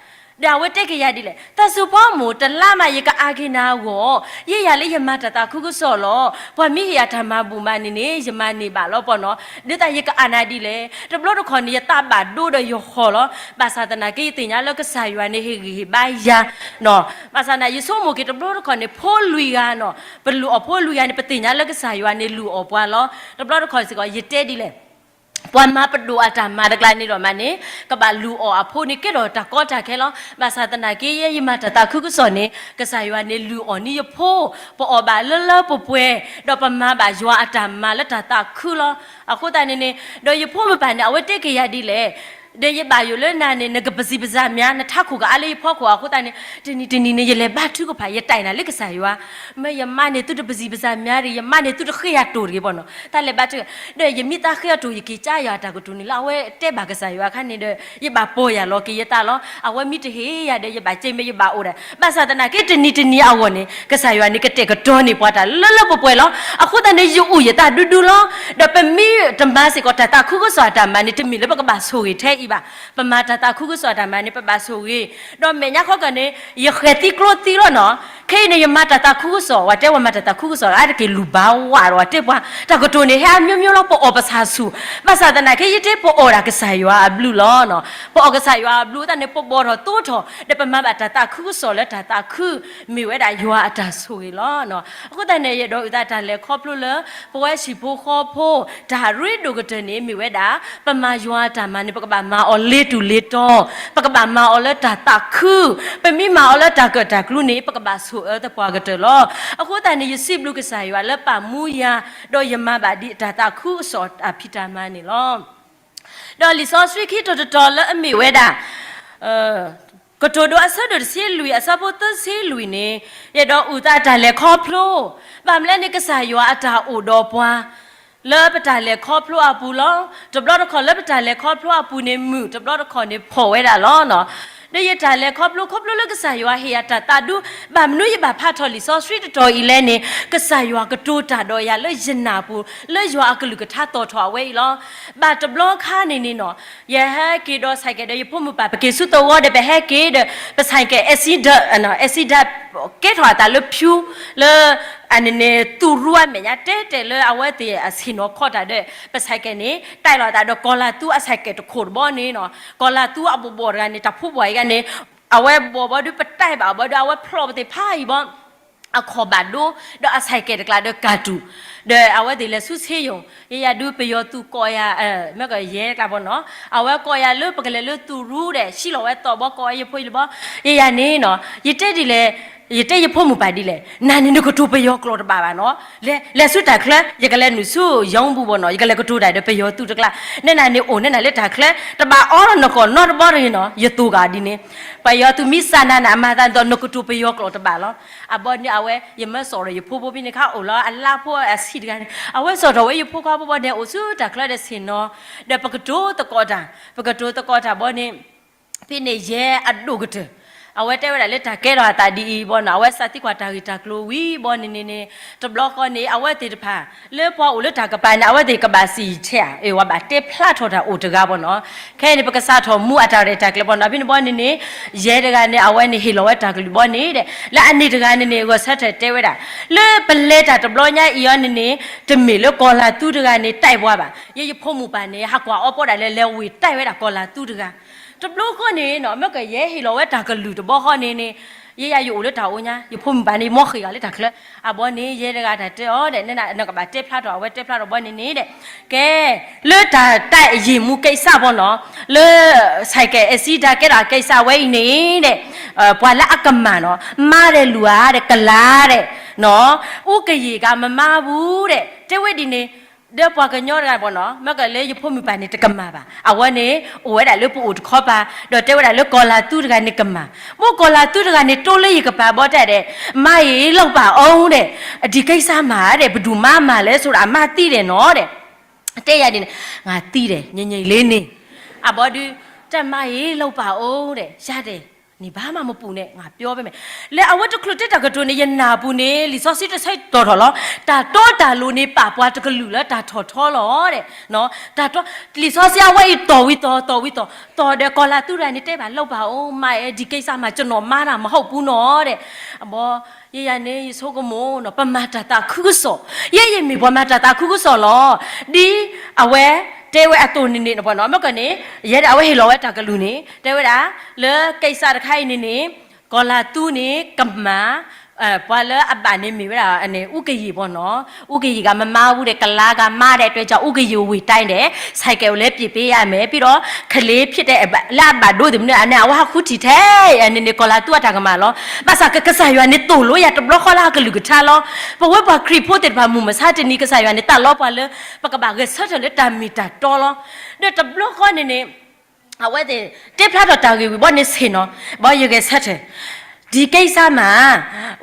ဒီးအဝဲတဲက့ၤယၤဒ်လဲၣ်, သးစူၤပှၢ်မိၢ် တလါမး ယကအါက့ၤနၤအဂီၢ်, ယဲယၤလၢယမၤတၢ်သးခုကစီၣ်လီၤ. ပှၤမ့ၢ်ဟ့ၣ်ယၤတၢ်မၤဘူၣ်မးန့ၣ်န့ၣ် ယမၤန့ၢ်ဘၣ်လီၤပီၢ်နီၤ. ဒ်သိးယကအါနၤဒ်လဲၣ်. တဘျီတခီၣ်န့ၣ် ယသးဘၣ်ဒိဒီးယဟီၣ်လီၤ. ဘၣ်ဆၣ်သနာ်က့ ယသ့ၣ်ညါလၢကစၢ်ယွၤန့ၣ် ဟ့ၣ်ဂံၢ်ဟ့ၣ်ဘါယၤ ဘၣ်ဆၣ်သနာ် ယဆိကမိၣ်က့ၤတဘျီတခီၣ်န့ၣ် ဖိလွံၢ်ဂၤနီၤ, ပလူၤအီၣ်ဖိလွံၢ်ဂၤန့ၣ် ပသ့ၣ်ညါလၢကစၢ်ယွၤန့ၣ်လူၤအီၣ်ပှၤလီၤ. တဘျီတခီၣ်စ့ၢ်ကီး ယတဲဒ်လဲၣ်, ပှၤမၤပဒိၣ်အတၢ်မၤတကျါန့ၣ်ဒီးမးန့ၣ် ကဘၣ်လူၤအီၣ်အဖိန့ၣ် ကဲထီၣ်တၢ်ကီတၢ်ခဲလီၤ. ဘၣ်ဆၣ်သနာ်က့ ယဲယမၤတၢ်သးခုကစီၣ်န့ၣ် ကစၢ်ယွၤန့ၣ်လူၤအီၣ်န့ၢ်ယဖိ, ပအီၣ်ဘၣ်လၢလၢပှဲၤပှဲၤ, ဒီးပမၤဘၣ်ယွၤအတၢ်မၤလၢတၢ်သးခုလီၤ. အဃိသတးန့ၣ်န့ၣ် ဒီးယဖိမုၣ်ပၢ်န့ၣ် အဝဲတဲက့ၤယၤဒ်လဲၣ်, ဒီးယဘၣ်ယိၣ်လၢနၤန့ၣ် နကပစံးပစၢ်မး နထးခိၣ်ကအါလၢယဖီခိၣ်အဃိသတးန့ၣ် တနံၤတနံၤန့ၣ် ယလဲၤဘါထုကဖၣ် ယတဲနၤလၢကစၢ်ယွၤ, မ့ၢ်ယမါန့ၣ် သုတပစံးပစၢ်မးတဂ့ၤ, ယမါန့ၣ် သုတဃ့ယၤတိၢ်တဂ့ၤပီၢ်နီၤ. တၢ်လဲၤဘါထုက, ဒီးယမ့ၢ်သးဃ့အီၤတိၢ် ယက့ၤကၠါယွၤအတၢ်ကတိၤန့ၣ်လၢအဝဲတဲဘၣ်ကစၢ်ယွၤအခါန့ၣ်ဒီး ယဘၣ်ပီၢ်ယၢ်လီၤက့ၤယသးလီၤ. အဝဲမ့ၢ်တဟ့ၣ်ယၤဒီး ယဘၣ်က့ၤမ့ၢ်ယဘၣ်အိၣ်ဒၣ်, ဘၣ်ဆၣ်သနာ်က့ တနံၤတနံၤအဂီၢ်န့ၣ် ကစၢ်ယွၤန့ၣ် ကတဲာ်ကတီၤန့ၢ်ပှၤတၢ်လၢလၢပှဲၤပှဲၤလီၤ. အဃိသတးန့ၣ် ယအူၣ်ယသးဒူဒူလီၤ. ဒီးပမ့ၢ်တမၤစ့ၢ်ကီးတၢ်သးခုကစီၣ်အတၢ်မၤန့ၣ် တမ့ၢ်လၢပကဘၣ်ဆိၣ်ဂ့ၤထဲအံၤဘၣ်. ပမၤတၢ်သးခုကစီၣ်အတၢ်မၤန့ၣ် ပဘၣ်ဆိၣ်ဂ့ၤ, ဒီးမဲာ်ညါခီကီၢ်န့ၣ် ယဃဲၤသံကျိသံလီၤနီၤ. ခဲအံၤန့ၣ် ယမၤတၢ်သးခုကစီၣ်, ပှၤတဲပှၤမၤတၢ်သးခုကစီၣ် အါတက့ၢ်လူၤဘၣ်ဝးဒီး ပှၤတဲပှၤ တၢ်ကတိၤန့ၣ် ဟဲအမျိုးမျိုးလီၤ. ပအီၣ်ပသးဆူၣ်, ဘၣ်ဆၣ်သနာ်က့ ယတဲပအိၣ်ဒၣ်ကစၢ်ယွၤအဘျုးလီၤ. ပအီၣ်ကစၢ်ယွၤအဘျုးသတးန့ၣ် ပဘီၣ်ထီၣ်သိထီၣ် ဒီးပမၤဘၣ်တၢ်သးခုကစီၣ်လၢတၢ်သးခု, မ့ၢ်ဝဲဒၣ်ယွၤအတၢ်ဆိၣ်ဂ့ၤလီၤ. အဃိသတးန့ၣ် ယအဲၣ်ဒိးအုၣ်သးတၢ်လဲၤခီဖျိလၢ ပဝဲဟံၣ်ဖိဃီဖိ တၢ်ရ့ဒိၣ်ကတၢၢ်န့ၣ် မ့ၢ်ဝဲဒၣ် ပမၤယွၤအတၢ်မၤန့ၣ် ပကဘၣ်မၤအီၤလ့တူၢ်လ့တီ, ပကဘၣ်မၤအီၤလၢတၢ်သးခု, ပမ့ၢ်မၤအီၤလၢတၢ်ကၢၣ်တၢ်ကျူန့ၣ် ပကဘၣ်ဆိၣ်အၢသပှၢ်ကတၢၢ်လီၤ. အဃိသတးန့ၣ် ယစံးဘျုးကစၢ်ယွၤလၢပာ်မူယၤ, ဒီးယမၤဘၣ်ဒ်အတၢ်သးခုကစီၣ်အဖံးတၢ်မၤန့ၣ်လီၤ. ဒီးလံာ်စီဆှံခံတီၤတတီၤလၢအမ့ၢ်ဝဲဒၣ် ကတိၤဒိအဆၢဒိၣ်တဆံလွံၢ် အဆၢဖိသၢဆံလွံၢ်န့ၣ်, ယအဲၣ်ဒိးအုၣ်သးတၢ်လဲၤခီဖျိ, ဘၣ်မနုၤလဲၣ်န့ၣ် ကစၢ်ယွၤအတၢ်အိၣ်ဒီးပှၤ လၢပတၢ်လဲၤခီဖျိအပူၤလီၤ. တဘျီတခီၣ်လၢပတၢ်လဲၤခီဖျိအပူၤန့ၣ် မုာ်, တဘျီတခီၣ်န့ၣ်ဖှီၣ်ဝဲဒၣ်လီၤ. ဒီးယတၢ်လဲၤခီဖျိ ခီဖျိလၢကစၢ်ယွၤဟ့ၣ်ယၤတၢ်သးဒူ, ဘၣ်မနုၤယဘၣ်ဖးထီၣ်လံာ်စီဆှံတတီၤအံၤလဲၣ်န့ၣ် ကစၢ်ယွၤကတိၤတၢ်ဒီးယၤလၢယနၢ်ပူၤ လၢယွၤအကလုၢ်ကထါသီၣ်ထီၣ်အဝဲအံၤလီၤ. ဘၣ်တဘျီခါန့ၣ်န့ၣ်နီၤ, ယဟဲက့ၤဒီး cycle ဒီးယဖိမုၣ်ပၢ် ပက့ၤဆူသဝီဒီး ပဟဲက့ၤဒီး ပ cycle accident, accident ကဲထီၣ်အသးလၢဖၠူ, လၢ အန့ၣ်န့ၣ် သူၣ်ရူအမဲာ်ညါ တဲတဲလၢအဝဲသ့ၣ်အဆ့ၣ်နီၤခီတၢ်ဒီး ပ cycle န့ၣ် တဲလီၤအသးဒီးကီၤလၤသူအ cycle တခိၣ်တဘီန့ၣ်နီၤ, ကီၤလၤသူအဘီၣ်ဘီၣ်တဂၤန့ၣ် တၢ်ဖိဘီၣ်အံၤဂၤန့ၣ် အဝဲဘီၣ်ဘီဒုး ပတဲဘၣ်အီၤဘီဒုး အဝဲဖျီၣ်ပသ့ၣ်ဖးအံၤဘီ အခီၣ်ဘၣ်ဒိ, ဒီးအ cycle တကျါဒီးကၢ်တူာ်, ဒီးအဝဲသ့ၣ်လဲၤဆူဆ့ယိၣ်, ယယၤဒုးပယီၤသုးကိးယၤ, မ့ၢ်ကယဲၢ်တကျါဘီနီၤ, အဝဲကိးယၤလၢပကလဲၤလၢသူၣ်ရူဒီး ဆှံလီၤဝဲသီၣ်ဘီကိးယဖိအံၤလၢဘီ, ယယၤန့ၣ်နီၤ, ယတဲဒ်လဲၣ်, ယတဲယဖိမုၣ်ပၢ်ဒ်လဲၣ်, နၤန့ၣ်နကတိၤပယီၤကျိာ်တဘၣ်ဘၣ်နီၤ, လဲၤဆူတၢ်ချၢ ယကလဲၤနုာ်ဆူ ရုံးပူၤဘီနီၤ, ယကလဲၤကတိၤတၢ်ဒီးပယီၤသုးတကျါ, နဲနၤန့ၣ်အိၣ်နဲနၤလၢတၢ်ချၢ, တဘၣ်အီလီၤနကိာ်နီတဘီတဂ့ၤနီၤ, ယသိၣ်ကးဒ်န့ၣ်, ပယီၤသုးမ့ၢ်စးနၤန့ၣ် အမၤသးဒ်သိးနကတိၤပယီၤကျိာ်တဘၣ်လီၤ. အဘီန့ၣ်အဝဲ ယမၢစိာ်ဒီးယဖိဖိဖဲန့ၣ်ခါ အိၣ်လီၤအလါဖိအဆံးတဂၤန့ၣ် အဝဲစိာ်ထီၣ်ဝဲယဖိခွါဖိဘီန့ၣ် အိၣ်ဆူတၢ်ချၢဒီးဆ့ၣ်နီၤ, ဒီးပကတိၤသကိးတၢ်, ပကတိၤသကိးတၢ်ဘီန့ၣ် ဖဲန့ၣ်ယဲအဒိၣ်ကတၢၢ်, အဝဲတဲဝဲဒၣ်လၢတၢ်ကဲထီၣ်အသးဒ်အံၤဘီနီၤ, အဝဲစးသံကွၢ်တၢ်ဂ့ၢ်တၢ်ကျိၤဝံၤဘီန့ၣ်န့ၣ်န့ၣ်, တဘျီဃီန့ၣ် အဝဲသ့ၣ်တဖၣ် လၢပှၤအိၣ်လၢတၢ်ကပၤန့ၣ် အဝဲသ့ၣ်ကဘၣ်စံၣ်ထဲဧါ, အဝဲဘၣ်တဲဖျါထီၣ်တၢ်အိၣ်တဂၤဘီနီၤ, ခဲအံၤန့ၣ် ပကစးထီၣ်မူအတၢ်ရဲၣ်တၢ်ကျဲၤဘီနီၤ, ဖဲန့ၣ်ဘီန့ၣ်န့ၣ် ယဲတဂၤန့ၣ် အဝဲန့ၣ်ဟ့ၣ်လီၤဝဲတၢ်ကလုၢ်ဘီန့ၣ်ဒီး လၢအန့ၣ်တဂၤန့ၣ်န့ၣ် ဂီၤဆၢထၢၣ်တဲဝဲဒၣ်, လၢပလဲၤတၢ်တဘျီညါအံၤအီၤန့ၣ်န့ၣ် တမ့ၢ်လၢကီၤလၤသူတဂၤန့ၣ် တဲပှၤဘၣ်, ယဲယဖိမုၣ်ပၢ်န့ၣ် ဟးကွၢ်အီၤပီဒၣ်လဲာ် လဲၤဝ့ၢ်တဲဝဲဒၣ်ကီၤလၤသူတဂၤ တဘျီဃီန့ၣ်နီၤ, မ့ၢ်ကယဲဟ့ၣ်လီၤဝဲတၢ်ကလုၢ်တဘီဃီန့ၣ်န့ၣ်, ယဲယၤယအိၣ်လၢတၢ်အိၣ်ညါ, ယဖိမုၣ်ပၢ်န့ၣ် ယမ့ၢ်ဃ့ၢ်ဂၤလၢတၢ်ချၢ, အဘီန့ၣ် ယဲတဂၤတၢ်တဲအီၤဒီး နကဘၣ်တဲဖျါထီၣ် အဝဲတဲဖျါထီၣ်ဘီန့ၣ်န့ၣ်ဒီး, ကဲ, လၢတၢ်တၢ်အယံာ်မူကဲစၢ်ဘီနီၤ, လၢ cycle accident ကဲထီၣ်အကဲစၢ်ဝဲအံၤန့ၣ်ဒီး, ပှၤလၢအကမၣ်နီၤ, မါဒီးလူၤဧါဒီးကလၤဒီး, အူကယံာ်ကမမါဘူးဒီး တဲဝဲဒ်န့ၣ်, ဒီးပှၤကညီတဂၤဘီနီၤ, မ့ၢ်ကလၢယဖိမုၣ်ပၢ်န့ၣ်တကမၣ်ဘၣ်, အဝဲန့ၣ် အိၣ်ဝဲဒၣ်လၢပအိၣ်တခီပၤ, ဒီးတဲဝဲဒၣ်လၢကီၤလၤသူတဂၤန့ၣ်ကမၣ်, မ့ၢ်ကီၤလၤသူတဂၤန့ၣ် တိလၢယကပၤဘီတဲဒဲး, မါအံၤ လီၤပာ်အိၣ်ဒီး, ဒံးကဲစၢ်မၤဒီး ပဒူၣ်မါမၤလဲၣ် ဆိဒၣ်မါသံဒီးနီၤဒီး, တဲယၤဒ်န့ၣ်, ငါသံဒီး ညညလ့န့ၣ်, အဘီဒုး, တၢ်မါအံၤ လီၤပာ်အိၣ်ဒီး ယၤဒီး န့ၣ်ဘၣ်မးမပူၤန့ၣ် ငါပျီဖဲမ့ၢ် လၢအဝဲတချုးတဲတၢ်ကတိၤန့ၣ် ယနၢ်ပူၤန့ၣ် လံာ်စီဆှံတဆၢတီၤထီၣ်လီၤ. တၢ်တီတၢ်လိၤန့ၣ် ပာ်ပှၤတကလုာ်လၢတၢ်ထီၣ်ထီလီၤဒီး တၢ်တီ လံာ်စီဆှံအဝဲအံၤတီၢ်ဝံၤတီၢ် တီၢ်ဝံၤတီၢ် တီၢ်ဒီးကီၤလၤသူတဂၤန့ၣ်တဲဘၣ် လုပ်ပါဦး မ ဒီကိစ္စမှာ ကျွန်တော်မှားတာမဟုတ်ဘူးနော် ဒီး အဘီ ယယၤန့ၣ် ယဆိကမိၣ်နီၤ ပမၤတၢ်သးခုကစီၣ်, ယဲယမ့ၢ်ပှၤမၤတၢ်သးခုကစီၣ်လီၤ. ဒ်အဝဲတဲဝဲအသိးန့ၣ်န့ၣ် ပနီၤ မ့ၢ်ကန့ၣ် ယဲဒၣ်အဝဲဟ့ၣ်လီၤဝဲတၢ်ကလုၢ်န့ၣ် တဲဝဲဒၣ် လၢကံစတခါအံၤန့ၣ်န့ၣ် ကီၤလၤသူန့ၣ် ကမၤ ပှၤလၢအဘၣ်န့ၣ်မ့ၢ်ဝဲဒၣ် ဦးကယံၤပနီၤ, ဦးကယံၤကမၤမါဘူးဒီး ကလါကမါဒီး အတွက်ကြောင့် ဦးကယံၤဝ့ၢ်တိုင်းဒီး ဆိုင်ကယ်အိၣ်လဲပျ့ၤပေးရမယ် ပြီးတော့ ကလေးဖြစ်တဲ့ လၢအဘၣ်ဒိသ့ၣ်မနုၤ အန့ၣ် အဝဲဟးဃုထံၣ်ထဲ အန့ၣ်န့ၣ် ကီၤလၤသူအတၢ်ကမၣ်လီၤ. ဘၣ်ဆၣ်ကစၢ်ယွၤန့ၣ်သိၣ်လိယၤတဘျီဃီလၢဟီၣ်ကလုၢ်ကထါလီၤ. ပဝဲပှၤခရံာ်ဖိသ့ၣ်တဖၣ်မုၢ်မဆါတနံၤ ကစၢ်ယွၤန့ၣ် တၢ်လီပှၤလၢ ပကဘၣ်ဂဲၤဆၢထၢၣ်လၢတၢ်မ့ၢ်တၢ်တီလီၤ. ဒီးတဘျီဃီန့ၣ်န့ၣ် အဝဲသ့ၣ် တဲဖျါထီၣ်တၢ်ဂ့ၢ်ဝံၤဘီန့ၣ်ဆ့ၣ်နီၤ ဘီယဂဲၤဆၢထၢၣ် ဒီကိစ္စမှာ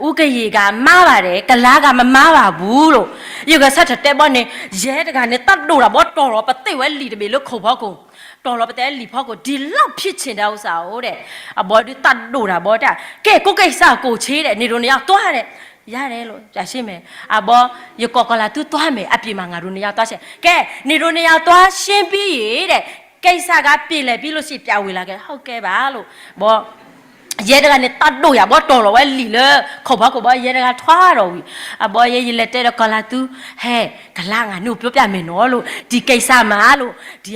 ဦးကယံၤက မှားပါတယ် ကလါက မမှားပါဘူးလို့ ယဂဲၤဆၢထၢၣ်တဲဘီန့ၣ် ယဲတဂၤန့ၣ် တၢ်ဒိၣ်တၢ်ဘီတီၢ်လီၤ ပသ့ၣ်ဝဲလံာ်တဘ့ၣ်လၢခိၣ်ဖီခိၣ် တီၢ်လီၤပသ့ၣ်လံာ်ဖီခိၣ် ဒီလောက်ဖြစ်ချင်တဲ့ဥစ္စာကိုတဲ့ အဘီဒုးတၢ်ဒိၣ်တၢ်ဘီတၢ် ကဲ ကိုယ့်ကိစ္စကိုယ်ချေးတဲ့ နေတို့နှစ်ယောက်သွားတဲ့ ရတယ်လို့ ပြရှင်းမယ် အဘီ ယကိးကီၤလၤသူသွားမယ် အပြင်မှာ ငါတို့နှစ်ယောက်သွားရှင်း ကဲ နေတို့နှစ်ယောက်သွားရှင်းပြီးရေတဲ့ ကိစ္စက ပြေလည်ပြီလို့ရှိရင် ပြန်ဝင်လာခဲ့ ဟုတ်ကဲ့ပါလို့ ဘီ ယဲတဂၤန့ၣ် တၢ်ဒိၣ်ယၤဘီတီၢ်လီၤဝဲလံာ်လၢ ခိၣ်ဖီခိၣ်ဘီ ယဲတဂၤထွါထီၣ်ဝံၤ အဘီယဲယလဲၤတဲဒီးကီၤလၤသူ ဟဲ ကလါ ငါနုာ်ပြောပြမယ်နော်လို့ ဒီကိစ္စမှာလို့ ဒီ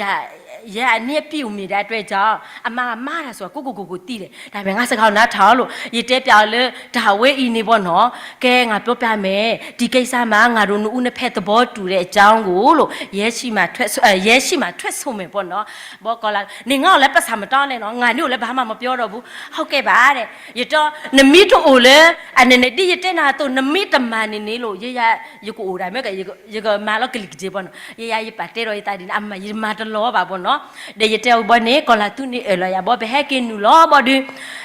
ယဲအနံၣ်အပံၣ်အိၣ်မ့ၢ်ဒၣ်အတွက်ကြောင့် အမါကမၤတၢ်ဆိၣ် ကိုယ့်ကိုယ်ကိုယ်ကိုယ်သိတယ် ဒါပေမဲ့ ငါ့စကားကိုနားထောင်လို့ ယတဲပြအီၤလၢ တၢ်ဝဲအံၤန့ၣ်ဘီနီၤ ကဲ ငါပြောပြမယ် ဒီကိစ္စမှာ ငါတို့နှစ်ဦးနှစ်ဖက်သဘောတူတဲ့အကြောင်းကိုလို့ ရဲရှိမှထွက်ဆို- အဲ ရဲရှိမှထွက်ဆိုမယ်ပေါ့နော် ဘီကီၤလၤ နင်ငါ့ကိုလည်းပိုက်ဆံမတောင်းနဲ့နော် ငါနုၤကိုလည်းဘာမှမပြောတော့ဘူး ဟုတ်ကဲ့ပါတဲ့ ယတဲ နမ့ၢ်တအိၣ်လၢ အန့ၣ်န့ၣ် ဒ်ယတဲနၤအသိး နမ့ၢ်တမၤန့ၣ်န့ၣ်လို့ ယဲယၤ ယကအိၣ်ဒၣ်မ့ၢ်က ယကမၤလီၤကလံၤကစ့ဘီနီၤ ယဲယၤ ယပာ်တဲဒီးယသးဒ်န့ၣ် အမၤ ယမၤတလီၤဘၣ်ဘီနီၤ ဒီးယတဲအီၤဘီန့ၣ် ကီၤလၤသူန့ၣ်အၢၣ်လီၤယၤဘီ ပဟဲက့ၤနုာ်လီၤဘီဒုး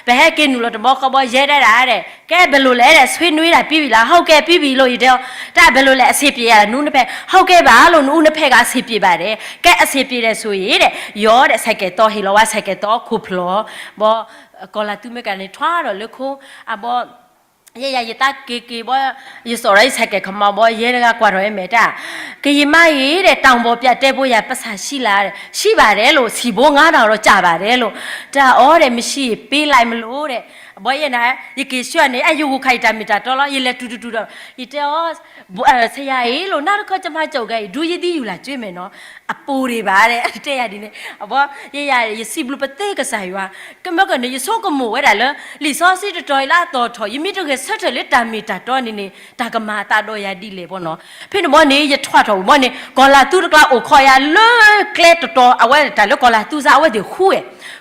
ပဟဲက့ၤနုာ်လီၤတဘီဃီဘီ ယဲဒၣ်ဒၣ်ဒီး ကဲ ဘယ်လိုလဲတဲ့ ဆွေးနွေးတာပြီးပြီလား ဟုတ်ကဲ့ ပြီးပြီလို့ ယတဲအီၤ တၢ် ဘယ်လိုလဲ အဆင်ပြေရဲ့လား နှစ်ဦးနှစ်ဖက် ဟုတ်ကဲ့ပါလို့ နှစ်ဦးနှစ်ဖက်ကအဆင်ပြေပါတယ် ကဲ အဆင်ပြေတယ်ဆိုရင်တဲ့ ရောတဲ့ ဆိုင်ကယ်သော ဟ့ၣ်လီၤဝဲ ဆိုင်ကယ်သော ခိၣ်ဖျီၣ် ဘီ ကီၤလၤသူမ့ၢ်ကန့ၣ် ထွါဒီးလၢခိ အဘီ ယဲယၤ ယသးက့ၤက့ၤဘီ ယစိာ်ဒီးယ ဆိုင်ကယ် ခမီဘီ ယဲတဂၤကွၢ်ထီၣ်ဝဲမဲာ်တၢ် ကရင်မကြီးတဲ့ တောင်ပေါ်ပြတဲဖို့ရာ ပိုက်ဆံရှိလားတဲ့ ရှိပါတယ်လို့ စီဘိုငါးထောင်တော့ကျပါတယ်လို့ တၢ် အော်တဲ့ မရှိရင်ပေးလိုက်မလို့တဲ့ ဘီယဲနၤ ယက့ၤဆှၢန့ၣ် အယဂူခါအံၤတၢ်မ့ၢ်တၢ်တီလီၤ ယလဲၤတူၢ်တူၢ်တူၢ်ဒီး ယတဲအီၤ ဆရာအံၤလို့ နောက်တစ်ခါကျမကြုံခဲ့ရင် ဒုးယသီးယူလာကျွေးမယ်နော် အပူၤဒံးဘၣ်တဲ့ တဲယၤဒ်န့ၣ် အဘီ ယဲယၤ ယစံးဘျုးပသ့ကစၢ်ယွၤ ကမၢကန့ၣ် ယဆိကမိၣ်ဝဲဒၣ်လၢ လံာ်စီဆှံတတီၤအံၤလၢအသီၣ်ထီၣ် ယမ့ၢ်တဂဲၤဆၢထၢၣ်လၢတၢ်မ့ၢ်တၢ်တီန့ၣ်န့ၣ် တၢ်ကမၤအသးဒီးယၤဒ်လဲၣ်ဘီနီၤ ဖဲန့ၣ်ဘီန့ၣ် ယထွါထီၣ်ဝံၤဘီန့ၣ် ကီၤလၤသူတကျါအိၣ်ခိးယၤလၢကျဲတတီၤ အဝဲတၢ်လၢကီၤလၤသူစါ အဝဲသ့ၣ်ဃူဝဲ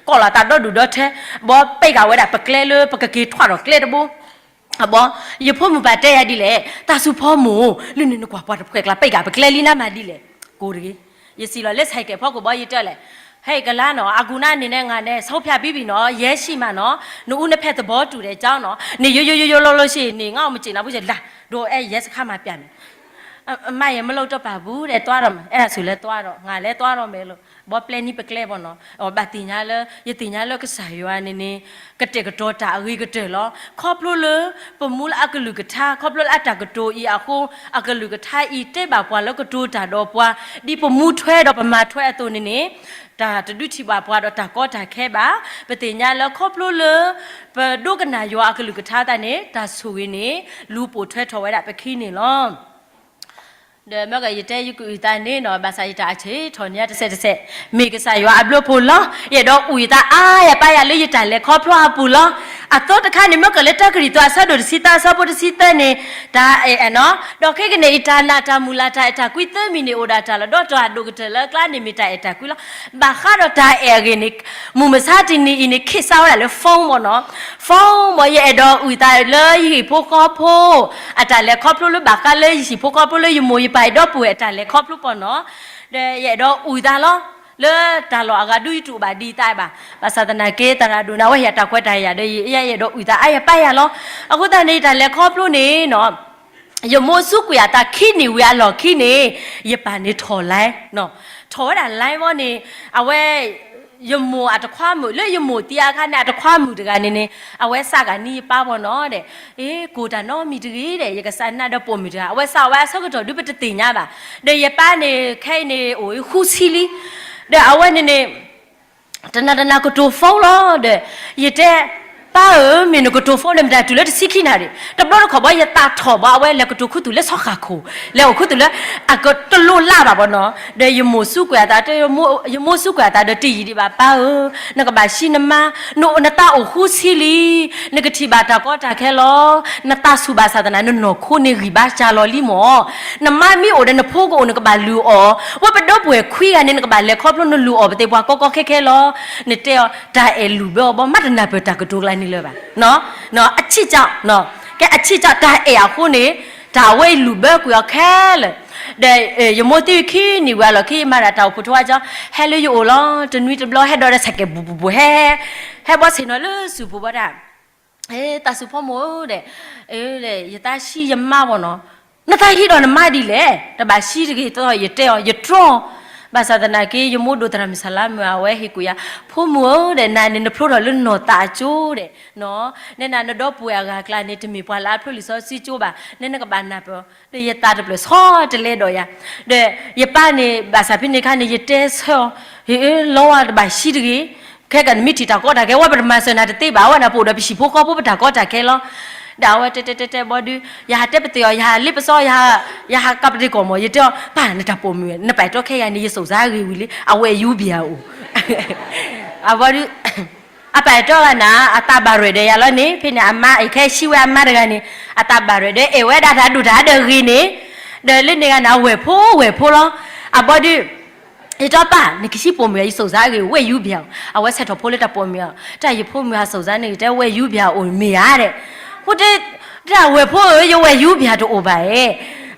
ကီၢ်လီၤသးဒီဒူၣ်ဒီထၢ ဘီပ့ၢ်ကၤဝဲဒၣ်ပကျဲလၢပကက့ၤထွါထီၣ်ကျဲတဘိ အဘီ ယဖိမုၣ်ပၢ်တဲယၤဒ်လဲၣ် တၢ်စူၤဖီမိၢ် လၢန့ၣ်နကွၢ်ပှၤတဖှဲးကျါ ပ့ၢ်ကၤပကျဲလံနါမၤဒ်လဲၣ် ကိးတဂ့ၤ ယစံးလီၤလၢ ဆိုင်ကယ် ဖီခိၣ်ဘီယတဲလဲၣ် ဟဲကလါနီၤ အခုနအနေနဲ့ငါနဲ့ ဆုံးဖြတ်ပြီးပြီနော် ရဲရှိမှနော် နှစ်ဦးနှစ်ဖက်သဘောတူတဲ့အကြောင်းနော် နေရိုးရိုးရိုးရိုးလို့လို့ရှိရင်နေငါ့ကိုမကျေနပ်ဘူးဆိုရင်လာ တို့အဲရဲစခန်းမှာပြန်မယ် အမရမလုပ်တော့ပါဘူးတဲ့ သွားတော့မယ် အဲ့ဒါဆိုလဲသွားတော့ ငါလည်းသွားတော့မယ်လို့ ဘီပျဲနံၣ်ပကျဲဘီနီၤ အဘၣ်သ့ၣ်ညါလၢ ယသ့ၣ်ညါလၢကစၢ်ယွၤန့ၣ်န့ၣ် ကတဲာ်ကတီၤတၢ်အဂ့ၤကတၢၢ်လီၤ ခီဖျိလၢ ပမူလၢအကလုၢ်ကထါ ခီဖျိလၢအတၢ်ကတိၤအံၤအဃိ အကလုၢ်ကထါအံၤတဲဘၣ်ပှၤလၢကတိၤတၢ်ဒီးပှၤ ဒ်ပမူထွဲဒီးပမၤထွဲအသိးန့ၣ်န့ၣ် တၢ်တဒုးထံၣ်ဘၣ်ပှၤဒီးတၢ်ကီတၢ်ခဲဘၣ် ပသ့ၣ်ညါလၢခီဖျိလၢ ပဒိကနၣ်ယွၤအကလုၢ်ကထါသတးန့ၣ် တၢ်ဆိၣ်ဂ့ၤန့ၣ် လူၤပိာ်ထွဲထီၣ်ဝဲဒၣ်ပခံန့ၣ်လီၤ ဒီးမ့ၢ်ကယတဲယကအုၣ်သးန့ၣ်နီၤ ဘၣ်ဆၣ်ယတၢ်အဆၢထီၣ်န့ၣ်တစဲးတစဲး မ့ၢ်ကစၢ်ယွၤအဘျုးအဖှိၣ်လီၤ ယအဲၣ်ဒိးအုၣ်ယသးအါယၤပါယၤလၢယတၢ်လဲၤခီဖျိအပူၤလီၤ အသီတခါန့ၣ် မ့ၢ်ကလၢတၢကရံၣ်သူးအဆၢဒိၣ်တဆံသၢအဆၢဖိတဆံသၢန့ၣ် တၢ်အဲၣ်အနီၤ ဒီးခဲကနံၣ်အံၤ တၢ်နာ်တၢ်မုၢ်လၢ်တၢ်အဲၣ်တၢ်ကွံသၢမံၤန့ၣ်အိၣ်ဒၣ်တၢ်လီၤ ဒီးတၢ်ဒိၣ်ကတၢၢ်လၢအကျါန့ၣ်မ့ၢ်တၢ်အဲၣ်တၢ်ကွံလီၤ ဘၣ်ဃးဒီးတၢ်အဲၣ်အဂ့ၢ်န့ၣ် မုၢ်မဆါတနံၤအံၤန့ၣ် ခေတ်စားဝဲဒၣ်လၢ phone ဘီနီၤ phone ဘီ ယအဲၣ်ဒိးအုၣ်သးလၢယဟံၣ်ဖိဃီဖိ အတၢ်လဲၤခီဖျိလၢဘၣ်ဃးလၢယဟံၣ်ဖိဃီဖိလၢယမိၢ်ယပၢ်ယဒီပုၢ်ဝဲၢ်အတၢ်လဲၤခီဖျိဘီနီၤ ဒီးယအဲၣ်ဒိးအုၣ်သးလီၤ လၢတၢ်လီၢ်အဂၤဒုးယတူၢ်ဘၣ်ဒံးသးဘၣ် ဘၣ်ဆၣ်သနာ်က့ သရၣ်ဒိၣ်န့ၣ် အဝဲဟ့ၣ်ယၤတၢ်ခွဲးတၢ်ယာ်ဒီး ယအဲၣ်ဒိးအုၣ်သးအါယၤပါယၤလီၤ အဃိသတးန့ၣ် ယတၢ်လဲၤခီဖျိန့ၣ်နီၤ ယမိၢ်စူးကွံာ်အသးခံနံၣ်ဝံၤအလီၢ်ခံန့ၣ် ယပၢ်န့ၣ်ထီၣ် line နီၤ ထီၣ်ဝဲဒၣ် line ဘီန့ၣ် အဝဲ ယမိၢ်အတခွါမုၣ် လၢယမိၢ်သံအခါန့ၣ် အတခွါမုၣ်တဂၤန့ၣ်န့ၣ် အဝဲစးကၤန့ၢ်ယပၢ်ဘီနီၤဒီး, အ့ ကိၢ်တၢ်နီတမံၤတဂ့ၤဒီး ယကစးနးဒီးပိာ်မုၣ်တဂၤ အဝဲစးဝဲအဆၢကတီၢ်ဒုးပတသ့ၣ်ညါဘၣ်. ဒီးယပၢ်န့ၣ် ခဲအံၤန့ၣ် အိၣ်ဃုဆံလံ. ဒီးအဝဲန့ၣ်န့ၣ် တနၤတနၤကတိၤ phone လီၤဒီး ယတဲ ပၢ်ဧၢ မ့ၢ်နကတိၤ phone န့ၣ် မတၤတုၤလၢတဆံခံနၣ်ရံၣ် တဘျီတခီၣ်ဘီ ယသးထီၣ်ဘီ အဝဲလဲၤကတိၤခူသူၣ်လၢဆီဃာ်ခိၣ် လဲၤအိၣ်ခူသူၣ်လၢ အကတလိၣ်လၢ်ဘၣ်ဘီနီၤ. ဒီးယမိၢ်စူးကွံာ်အသး ယမိၢ်စူးကွံာ်အသးဒီးတယံာ်ဒံးဘၣ် ပၢ်ဧၢ, နကဘၣ်ဆံးနမါ, နအိၣ်နသးအိၣ်ဃုဆံလံ, နကထံၣ်ဘၣ်တၢ်ကီတၢ်ခဲလီၤ. နသးဆူၣ်ဘၣ်ဆၣ်သနာ် နနီၢ်ခိန့ၣ်ဂံၢ်ဘါစှၤလီၤလံမၢ်. နမါမ့ၢ်အိၣ်ဒီးနဖိကအိၣ် နကဘၣ်လုၢ်အီၣ်, ဝဲပဒီပုၢ်ဝဲၢ်ခွံဂၤန့ၣ် နကဘၣ်လဲၤခီဖျိနလုၢ်အီၣ်ပသ့ၣ်ပှၤကီကီခဲခဲလီၤ. နတဲအီၤ တၢ်အဲၣ်လုၢ်ဘၢအီၤဘီ မ့ၢ်တနၢ်ပၢၢ်တၢ်ကတိၤကျါန့ၣ်လၢၤဘၣ်. အဆံးကၠီ ကဲအဆံးကၠီ တၢ်အဲၣ်အဃိန့ၣ် တၢ်အဝဲအံၤလုၢ်ဘၢကွံာ်အီၤခဲလၢာ်. ဒီးယမိၢ်သံခံနံၣ်ဝံၤအလီၢ်ခံ ယမၤဒၣ်တၢ်အိၣ်ဖှိၣ်ထီၣ်ဝဲကၠီ ဟဲလၢယအိၣ်လီၤ. တနွံတဘျီ ဟဲဒီးဒီးဆဲးကဲးဘူးဘူးဘူး ဟဲ ဟဲဘီဆ့ၣ်နီၤလၢစုပူၤဘီဒၣ် သးစူၤဖိမုၣ်ဧၢဒီး, ယသးဆံးယမါဘီနီၤ. နသးဟံးဒီးနမါဒ်လဲၣ်, တဘၣ်ဆံးတဂ့ၤ ယတဲအီၤ ယတြီ. ဘၣ်ဆၣ်သနာ်က့ ယမိၢ်ဒိၣ်သရၣ်မုၣ်စလါမုၣ် အဝဲဟ့ၣ်ကူၣ်ယၤ ဖိမုၣ်ဧၢဒီး နၤန့ၣ်နဖျိထီၣ်လၢနီၢ်သးအကၠိဒီး, နဲနၤနဒီပုၢ်ဝဲၢ်အဂၤအကျါန့ၣ် တမ့ၢ်ပှၤလၢအဖျိလံာ်စီဆှံကၠိဘၣ်, နဲနကဘၣ်နၢ်ပၢၢ်အီၤ. ဒီးယသးတဖျၢၣ်ဆီတလဲဒီးယၤ, ဒီးယပၢ်န့ၣ် ဘၣ်ဆၣ်ဖဲန့ၣ်အခါန့ၣ် ယတဲဆၢအီၤ, လီၤဝဲတဘၣ်ဆံးတဂ့ၤ, ခဲကနမ့ၢ်ထံၣ်တၢ်ကီတၢ်ခဲ ဝဲပတမၤစၢၤနၤတသ့ဘၣ်, အဝဲန့ၣ်ပအိၣ်ဒီးပဟံၣ်ဖိဃီဖိပတၢ်ကီတၢ်ခဲလီၤ. ဒီးအဝဲတဲတဲတဲတဲဘီဒုး ယဟးတဲပသ့ၣ်အီၤ ယဟးလ့ပစီ ယဟးကးပသ့ၣ်ကီးမၢ်, ယတဲအီၤ ပၢ်နတၢ်ပိာ်မုၣ် နပာ်တီခဲယၤန့ၣ် ယစိာ်စါဂ့ၤဝံၤလံ အဝဲယူဘၣ်အအိၣ် အဘီဒုး အပာ်တီဂၤနၤ အသးဘၣ်ရဲၣ်ဒီးယၤလီၤန့ၣ် ဖဲန့ၣ်အမါအံၤ ခဲဆံးဝဲအမါတဂၤန့ၣ် အသးဘၣ်ရဲၣ်ဒီး အဲၣ်ဝဲဒၣ်တၢ်ဒိၣ်တၢ်ဒီးဂ့ၤန့ၣ်, ဒီးလၢန့ၣ်ဂၤန့ၣ် အဝဲၢ်ဖိဝဲၢ်ဖိလီၤ. အဘီဒုး ယတဲပၢ် နကဟံးပိာ်မုၣ်ယၤ ယစိာ်စါဂ့ၤ ဝဲၢ်ယူဘၣ်အအိၣ်, အဝဲဆဲးထီၣ်ဖိလၢတၢ်ပိာ်မုၣ်အီၤ, တၢ်ယဖိမုၣ်ဟးစိာ်စါန့ၣ် ယတဲဝဲၢ်ယူဘၣ်အအိၣ်မ့ၢ်ဧါဒီး, ဖိတဲ တၢ်ဝဲၢ်ဖိဧၢ ယဝဲၢ်ယူဘၣ်တအိၣ်ဘၣ်ဧါ.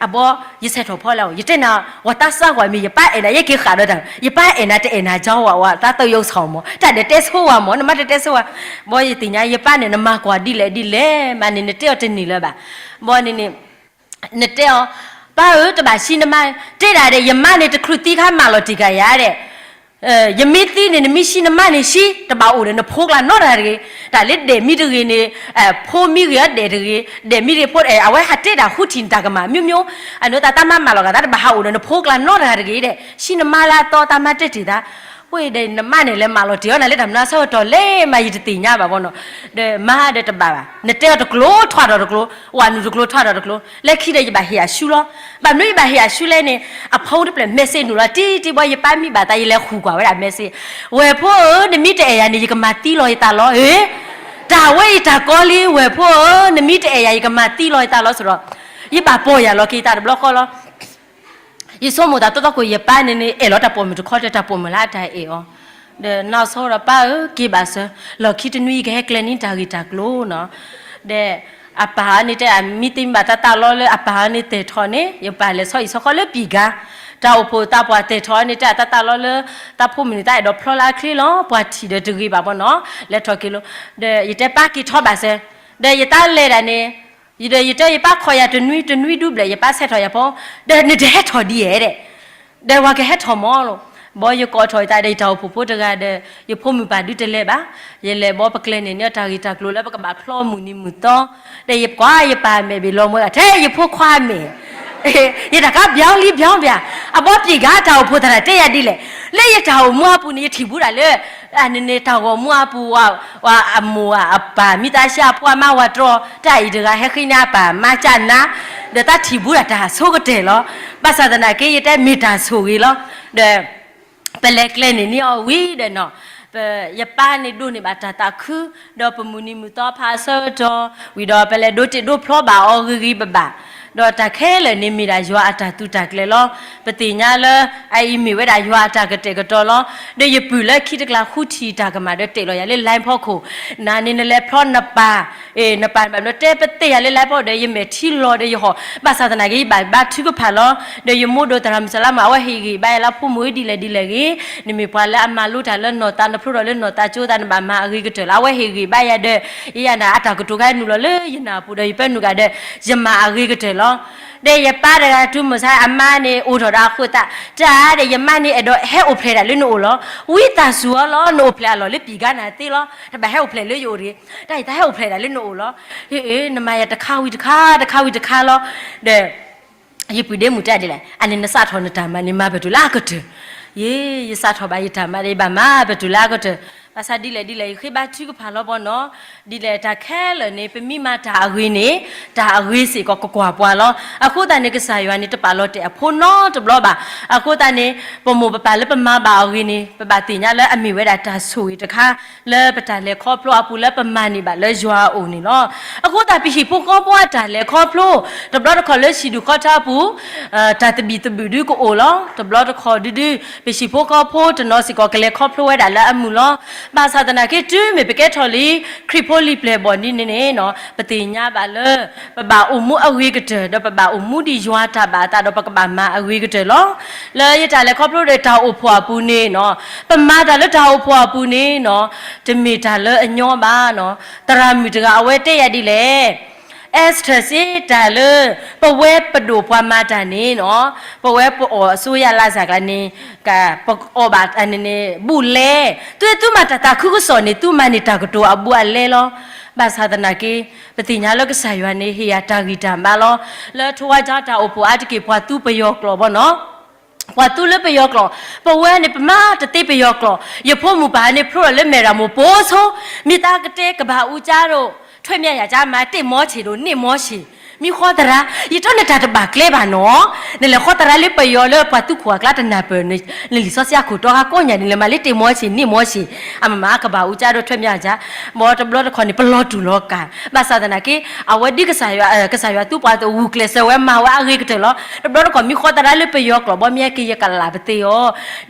အဘီ ယဆဲးထီၣ်ဖိလၢ ယတဲနၤ ဝဲတၢ်စၢ်ကွၢ်မ့ၢ် ယပၢ်အဲၣ်နၤ ယက့ၤဃာ်ဒီးတၢ် ယပၢ်အဲၣ်နၤတအဲၣ်နၤကၠီဝဲ ဝဲတၢ်သးယိၣ်ဆီၣ်မၢ် တၢ်ဒဲးတဲဆိဝဲမၢ် နမါတတဲဆိဝဲ, ဘီယသ့ၣ်ညါ ယပၢ်န့ၣ် နမၤကွၢ်ဒ်လဲၣ်ဒ်လဲၣ် မးန့ၣ် နတဲအီၤတန့ၢ်လၢၤဘၣ်. ဘီန့ၣ်န့ၣ် နတဲအီၤ ပၢ်ဧၢ တဘၣ်ဆံးနမါ, တဲဒၣ်ဒီး ယမါန့ၣ် တချုးသံခါမၢလီၤတံၢ်ကယၤဒီး ယမ့ၢ်သံန့ၣ် နမ့ၢ်ဆံးနမါန့ၣ်ဆံး, တဘၣ်အိၣ်ဒီးနဖိကျါနီတဂၤတဂ့ၤ, တၢ်လၢဒဲးမံတဂ့ၤန့ၣ် ဖိမံဂ့ၤအီၤဒဲးတဂ့ၤ, ဒဲးမံတဂ့ၤဖိ အဝဲဟးတဲတၢ်ဃုထံၣ်နတၢ်ကမၣ် မျိုးမျိုး, အန့ၣ်တၢ်တၢ်မၤမၢလီၤဂာ်သး တဘၣ်ဟးအိၣ်ဒီးနဖိကျါနီတဂၤတဂ့ၤဒီး ဆံးနမါလၢအသီတၢ်မၤတဲတ့ၢ်သး, ဝဲဒီးနမါန့ၣ် လဲၤမၢလီၤတံၢ်အီၤနၤလၢတၢ်မနုၤအဆၢကတီၢ်လဲၣ်မး ယတသ့ၣ်ညါဘၣ်ဘီနီၤ, ဒီးမါဒီးတဘၣ်ဘၣ် နတဲအီၤတကျိၤထွါထီၣ်တကျိၤ, ဝဲနုာ်တကျိၤထွါထီၣ်တကျိၤ, လၢခံဒီးယဘၣ်ဟ့ၣ်အရှုလီၤ. ဘၣ်မနုၤယဘၣ်ဟ့ၣ်အရှုလဲၣ်န့ၣ် အဖီတဖျၢၣ် message နုာ်လီၤ တံၢ်တံၢ်ဘီ ယပၢ်မံဘၣ်သး ယလဲၤဃုကွၢ်ဝဲဒၣ် message, ဝဲၢ်ဖိဧၢ နမ့ၢ်တအဲၣ်ယၤန့ၣ် ယကမၤသံလီၤယသးလီၤ, တၢ်ဝဲအံၤတၢ်ကီလံ ဝဲၢ်ဖိဧၢ နမ့ၢ်တအဲၣ်ယၤ ယကမၤသံလီၤယသးလီၤ စရီ, ယဘၣ်ပီၢ်ယၢ်လီၤက့ၤယသးတဘျီဃီလီၤ. ယဆိကမိၣ်သးတီတီခိၣ် ယပၢ်န့ၣ်န့ၣ် အဲၣ်လီၤတၢ်ပိာ်မုၣ်တခီ တဲတၢ်ပိာ်မုၣ်လၢအတၢ်အဲၣ်အီၤ, ဒီးနီၢ်ဆီဒီး ပၢ်ဧၢ က့ၤဘၣ်စၢၤ, လီၢ်ခံတနွံ ယကဟဲကျဲန့ၢ်တၢ်ဂ့ၢ်တၢ်ကျိၤနီၤ, ဒီးအပၢ်အန့ၣ်တဲ အမံသ့မံဘၣ်တၢ်သးလီလၢအပၢ်အန့ၣ် တဲထီၣ်န့ၣ် ယပၢ်လဲၤဆီအံၤဆီဃီလၢပံၢ်ကၤ, တၢ်အိၣ်ဖှိၣ်သးပှၢ်တဲထီၣ်န့ၣ် တဲအတၢ်သးလီလၢ တၢ်ဖိမုၣ်န့ၣ်တၢ်အဲၣ်ဒိးဖျီလၢအချ့လီၤ, ပှၤထံၣ်ဒီးတဂ့ၤဘၣ်ဘီနီၤ, လဲၤထီၣ်က့ၤလီၤ, ဒီးယတဲပၢ်က့ၤထီၣ်ဘၣ်စၢၤ, ဒီးယတၢ်လဲၤဒၣ်န့ၣ် ဒီးယတဲယပၢ်ခိးယၤတနွံတနွံဒူဘျဲၣ် ယပၢ်ဆဲးထီၣ်ယၤဖိ, ဒီးနတဟဲထီၣ်ဒ်ဧဲဒီး, ဒီးပှၤကဟဲထီၣ်မၢ်လီၤ, ဘီယကိးထီၣ်ယသးဒီးယတၢ်အိၣ်ဖှိၣ်ဖိတဂၤဒီး ယဖိမုၣ်ပၢ်ဒုးတလဲၤဘၣ်, ယလဲၤဘီပကျဲန့ၣ်န့ၣ် တၢ်ဂ့ၢ်တၢ်ကျိၤလၢပကဘၣ်ဖျီမုၢ်နံၤမုၢ်သီ, ဒီးယကွၢ်ယပၢ်မဲာ်ဘ့ၣ်လီၤမွဲဂၤ ထဲယဖိခွါမဲာ် ယတၢ်ကါဘျီလံဘျီဘျီ, အဘီပံၢ်ကၤတၢ်အိၣ်ဖှိၣ်သရၣ်တဲယၤဒ်လဲၣ်, လၢယတၢ်အိၣ်မူအပူၤန့ၣ် ယထံၣ်ဘူးဒၣ်လၢ အန့ၣ်န့ၣ် တၢ်ဂီၤမူအပူၤ အမိၢ်အပၢ် မံသးစၢ်အဖိအမါဝၤတြီ, တၢ်အံၤတဂၤဟဲဃ့န့ၢ်အပၢ်မါကၢ်နါ, ဒီးတၢ်ထံၣ်ဘူးဒၣ်တၢ်ဆိကတၢၢ်လီၤ. ဘၣ်ဆၣ်သနာ်က့ ယတဲမ့ၢ်တၢ်ဆိၣ်ဂ့ၤလီၤ. ဒီး ပလဲၤကျဲန့ၣ်န့ၢ်အီၤဝံၤဒီးနီၤ, ယပၢ်န့ၣ်ဒိးန့ၢ်ဘၣ်တၢ်သးခု, ဒီးပမုၢ်နံၤမုၢ်သီဖးအဆၢကတီၢ်, ဝံၤဒီးပလဲၤဒိးတ့ဒိးဖျီဘၣ်အီၤဂ့ၤဂ့ၤဘၣ်ဘၣ်, ဒီးတၢ်ခဲလၢာ်န့ၣ်မ့ၢ်ဒၣ်ယွၤအတၢ်သုးတၢ်ကျဲၤလီၤ. ပသ့ၣ်ညါလၢ အအံၤမ့ၢ်ဝဲဒၣ်ယွၤအတၢ်ကတဲာ်ကတီၤလီၤ. ဒီးယပုၢ်လၢခံတကျါဃုထံၣ်တၢ်ကမၣ်ဒီးတဲာ်လီၤယၤလၢ line ဖီခိၣ်, နၤန့ၣ်နလဲၤဖျီနပၢ် နပၢ်နဘၣ်မနုၤတဲပသ့ၣ်ယၤလၢ line ဖီဒီး ယမဲာ်ထံလီၤဒီးယဟီၣ်, ဘၣ်ဆၣ်သနာ်က့ ယဘၣ်ဘါထုကဖၣ်လီၤ. ဒီးယမိၢ်ဒိၣ်သရၣ်မုၣ်စလါမး အဝဲဟ့ၣ်ဂံၢ်ဘါယၤလၢ ဖိမုၣ်ဧၢ ဒ်လဲၣ်ဒ်လဲၣ်ဂ့ၤ, နမ့ၢ်ပှၤလၢအမၤလိတၢ်လၢနီၢ်သး နဖျိထီၣ်လၢနီၢ်သးကၠိသး နဘၣ်မၤအဂ့ၤကတၢၢ်လီၤ. အဝဲဟ့ၣ်ဂံၢ်ဘါယၤဒီး ယယၤန့ၣ် အတၢ်ကတိၤခါနုာ်လီၤလၢယနၢ်ပူၤဒီး ယပဲနုာ်ကဒီး ယမၤအဂ့ၤကတၢၢ်လီၤ. လီၤ. ဒီးယပၢ်တဂၤ တုၤမုၢ်ဆါ အမါန့ၣ် အိၣ်ထီၣ်ဒီးအဃိသတး တၢ်ဒီး ယမါန့ၣ် အဲၣ်ဒိးဟဲအိၣ်ဖျဲၣ်ဒၣ်လၢနအိၣ်လီၤ. ဝံသးစူၤအီၤလီၤ, နအိၣ်ဖျဲၣ်အလီၢ်လၢပံာ်ကါနၤသ့လီၤ. တဘၣ်ဟဲအိၣ်ဖျဲၣ်လၢယအိၣ်တဂ့ၤ, တၢ်အံၤတၢ်ဟဲအိၣ်ဖျဲၣ်ဒၣ်လၢနအိၣ်လီၤ. အ့ နမၤယၤတခါဝံၤတခါ တခါဝံၤတခါလီၤ. ဒီး ယပုၢ်ဒ့မုၣ်တဲဒ်လဲၣ်, အန့ၣ်နစးထီၣ်နတၢ်မၤန့ၣ် မၤပတုၤလၢအကတၢၢ်. ယ့, ယစးထီၣ်ဘၣ်ယတၢ်မၤဒီး ယဘၣ်မၤပတုၤလၢအကတၢၢ်. ဘၣ်ဆၣ်ဒ်လဲၣ်ဒ်လဲၣ် ယဃ့ဘါထုကဖၣ်လီၤပီၤနီၤ. ဒ်လဲၣ်တၢ်ခဲလၢာ်န့ၣ် ပမ့ၢ်မၤတၢ်အဂ့ၤန့ၣ် တၢ်အဂ့ၤစ့ၢ်ကီးကကွၢ်ပှၤလီၤ. အဃိသတးန့ၣ် ကစၢ်ယွၤန့ၣ် တပာ်လီၤတဲာ်အဖိနီတဘျီဘၣ်. အဃိသတးန့ၣ် ပမိၢ်ပပၢ်လၢပမၤဘၣ်အဂ့ၤန့ၣ် ပဘၣ်သ့ၣ်ညါလၢအမ့ၢ်ဝဲဒၣ်တၢ်ဆိၣ်ဂ့ၤတခါ လၢပတၢ်လဲၤခီဖျိအပူၤလၢပမၤန့ၢ်ဘၣ်လၢယွၤအအိၣ်န့ၣ်လီၤ. အဃိသတး ပဟံၣ်ဖိဃီဖိအတၢ်လဲၤခီဖျိ တဘျီတခီၣ်လၢဟံၣ်ဒူၣ်ဃီထါအပူၤ တၢ်သဘံၣ်သဘုၣ်ဒုကအိၣ်လီၤ. တဘျီတခီၣ်ဒုဒု ပဟံၣ်ဖိဃီဖိတနီၤစ့ၢ်ကီး ကလဲၤခီဖျိဝဲဒၣ်လၢအမုာ်လီၤ. ဘၣ်ဆၣ်သနာ်က့ တုၤမ့ၢ်ပကဲထီၣ်လံ ခရံာ်ဖိလံာ်ပျဲၢ်ဘီၣ်ဒ်န့ၣ်န့ၣ် ပသ့ၣ်ညါဘၣ်လၢ ပဘၣ်အိၣ်မူအဂ့ၤကတၢၢ် ဒီးပဘၣ်အိၣ်မူဒ်ယွၤတၢ်ဘၣ်အသး ဒီးပကဘၣ်မၤအဂ့ၤကတၢၢ်လီၤ. လၢယတၢ်လဲၤခီဖျိဒီးတၢ်အိၣ်ဖှိၣ်အပူၤန့ၣ်နီၤ, ပမၤတၢ်လၢတၢ်အိၣ်ဖှိၣ်အပူၤန့ၣ်နီၤ, တမ့ၢ်တၢ်လၢအညီဘၣ်နီၤ. သရၣ်မုၣ်တဂၤအဝဲတဲယၤဒ်လဲၣ်, Esther စ့တၢ်လၢ ပဝဲပဒိၣ်ပှၤမၤတၢ်န့ၣ်နီၤ, ပဝဲပအီၣ်အစိုးရလါစၢ်ကျါန့ၣ် ပအီၣ်ဘၣ်န့ၣ်န့ၣ် ဘူးလဲ, သုသုမၤတၢ်သးခုကစီၣ်န့ၣ် သုမၤန့ၢ်တၢ်ကတိၤအဘူးအလဲလီၤ. ဘၣ်ဆၣ်သနာ်က့ ပသ့ၣ်ညါလၢကစၢ်ယွၤန့ၣ် ဟ့ၣ်ယၤတၢ်ဂံၢ်တၢ်ဘါလီၤ. လၢထိဝါကၠီတၢ်အိၣ်ဖှိၣ်အါတက့ၢ် ပှၤသူပယီၤကျိာ်ဘီနီၤ, ပှၤသူလၢပယီၤကျိာ်, ပဝဲန့ၣ် ပမၤတသ့ပယီၤကျိာ်, ယဖိမုၣ်ပၢ်န့ၣ် ဖျိထီၣ်လၢမဲၢ်ရၣ်မိၢ်ပိာ်ဆိ, မ့ၢ်သးကတဲကဘၣ်အူကၠါဒိၣ်, ထွဲမၠၣ်ယၤကၠါမၤ တ့ၢ်မီဆံးဒိၣ် န့ၢ်မီဆံး, မ့ၢ်ဃီသရၣ်, ယတီနတၢ်တဘၣ်ကျဲဘၣ်နီၤ, နလဲၤဃီသရၣ်လၢပယီၤလၢပှၤသူခိၣ်အကျါတနၢ်ပၢၢ်, နလံာ်စီဆှံအခိၣ်တီဂၤကိးညါန့ၣ် လဲၤမၤလၢတ့ၢ်မီဆံး န့ၢ်မီဆံး, အမမၤကဘၣ်အူကၠါဒိၣ် ထွဲမၠၣ်ယၤကၠါ, ဘီတဘျီတခီၣ်န့ၣ် ပလီၤတူာ်လီၤကာ်, ဘၣ်ဆၣ်သနာ်က့ အဝဲဒ်ကစၢ်ယွၤ, ကစၢ်ယွၤသူပှၤသဂၢၢ်ကျဲးစၢးဝဲမၤဝဲအဂ့ၤကတၢၢ်လီၤ. တဘျီတခီၣ်မ့ၢ်ဃီသရၣ်လၢပယီၤကျိာ်ဘီ မ့ၢ်က့ၤယကလၢ်ပသ့အီၤ,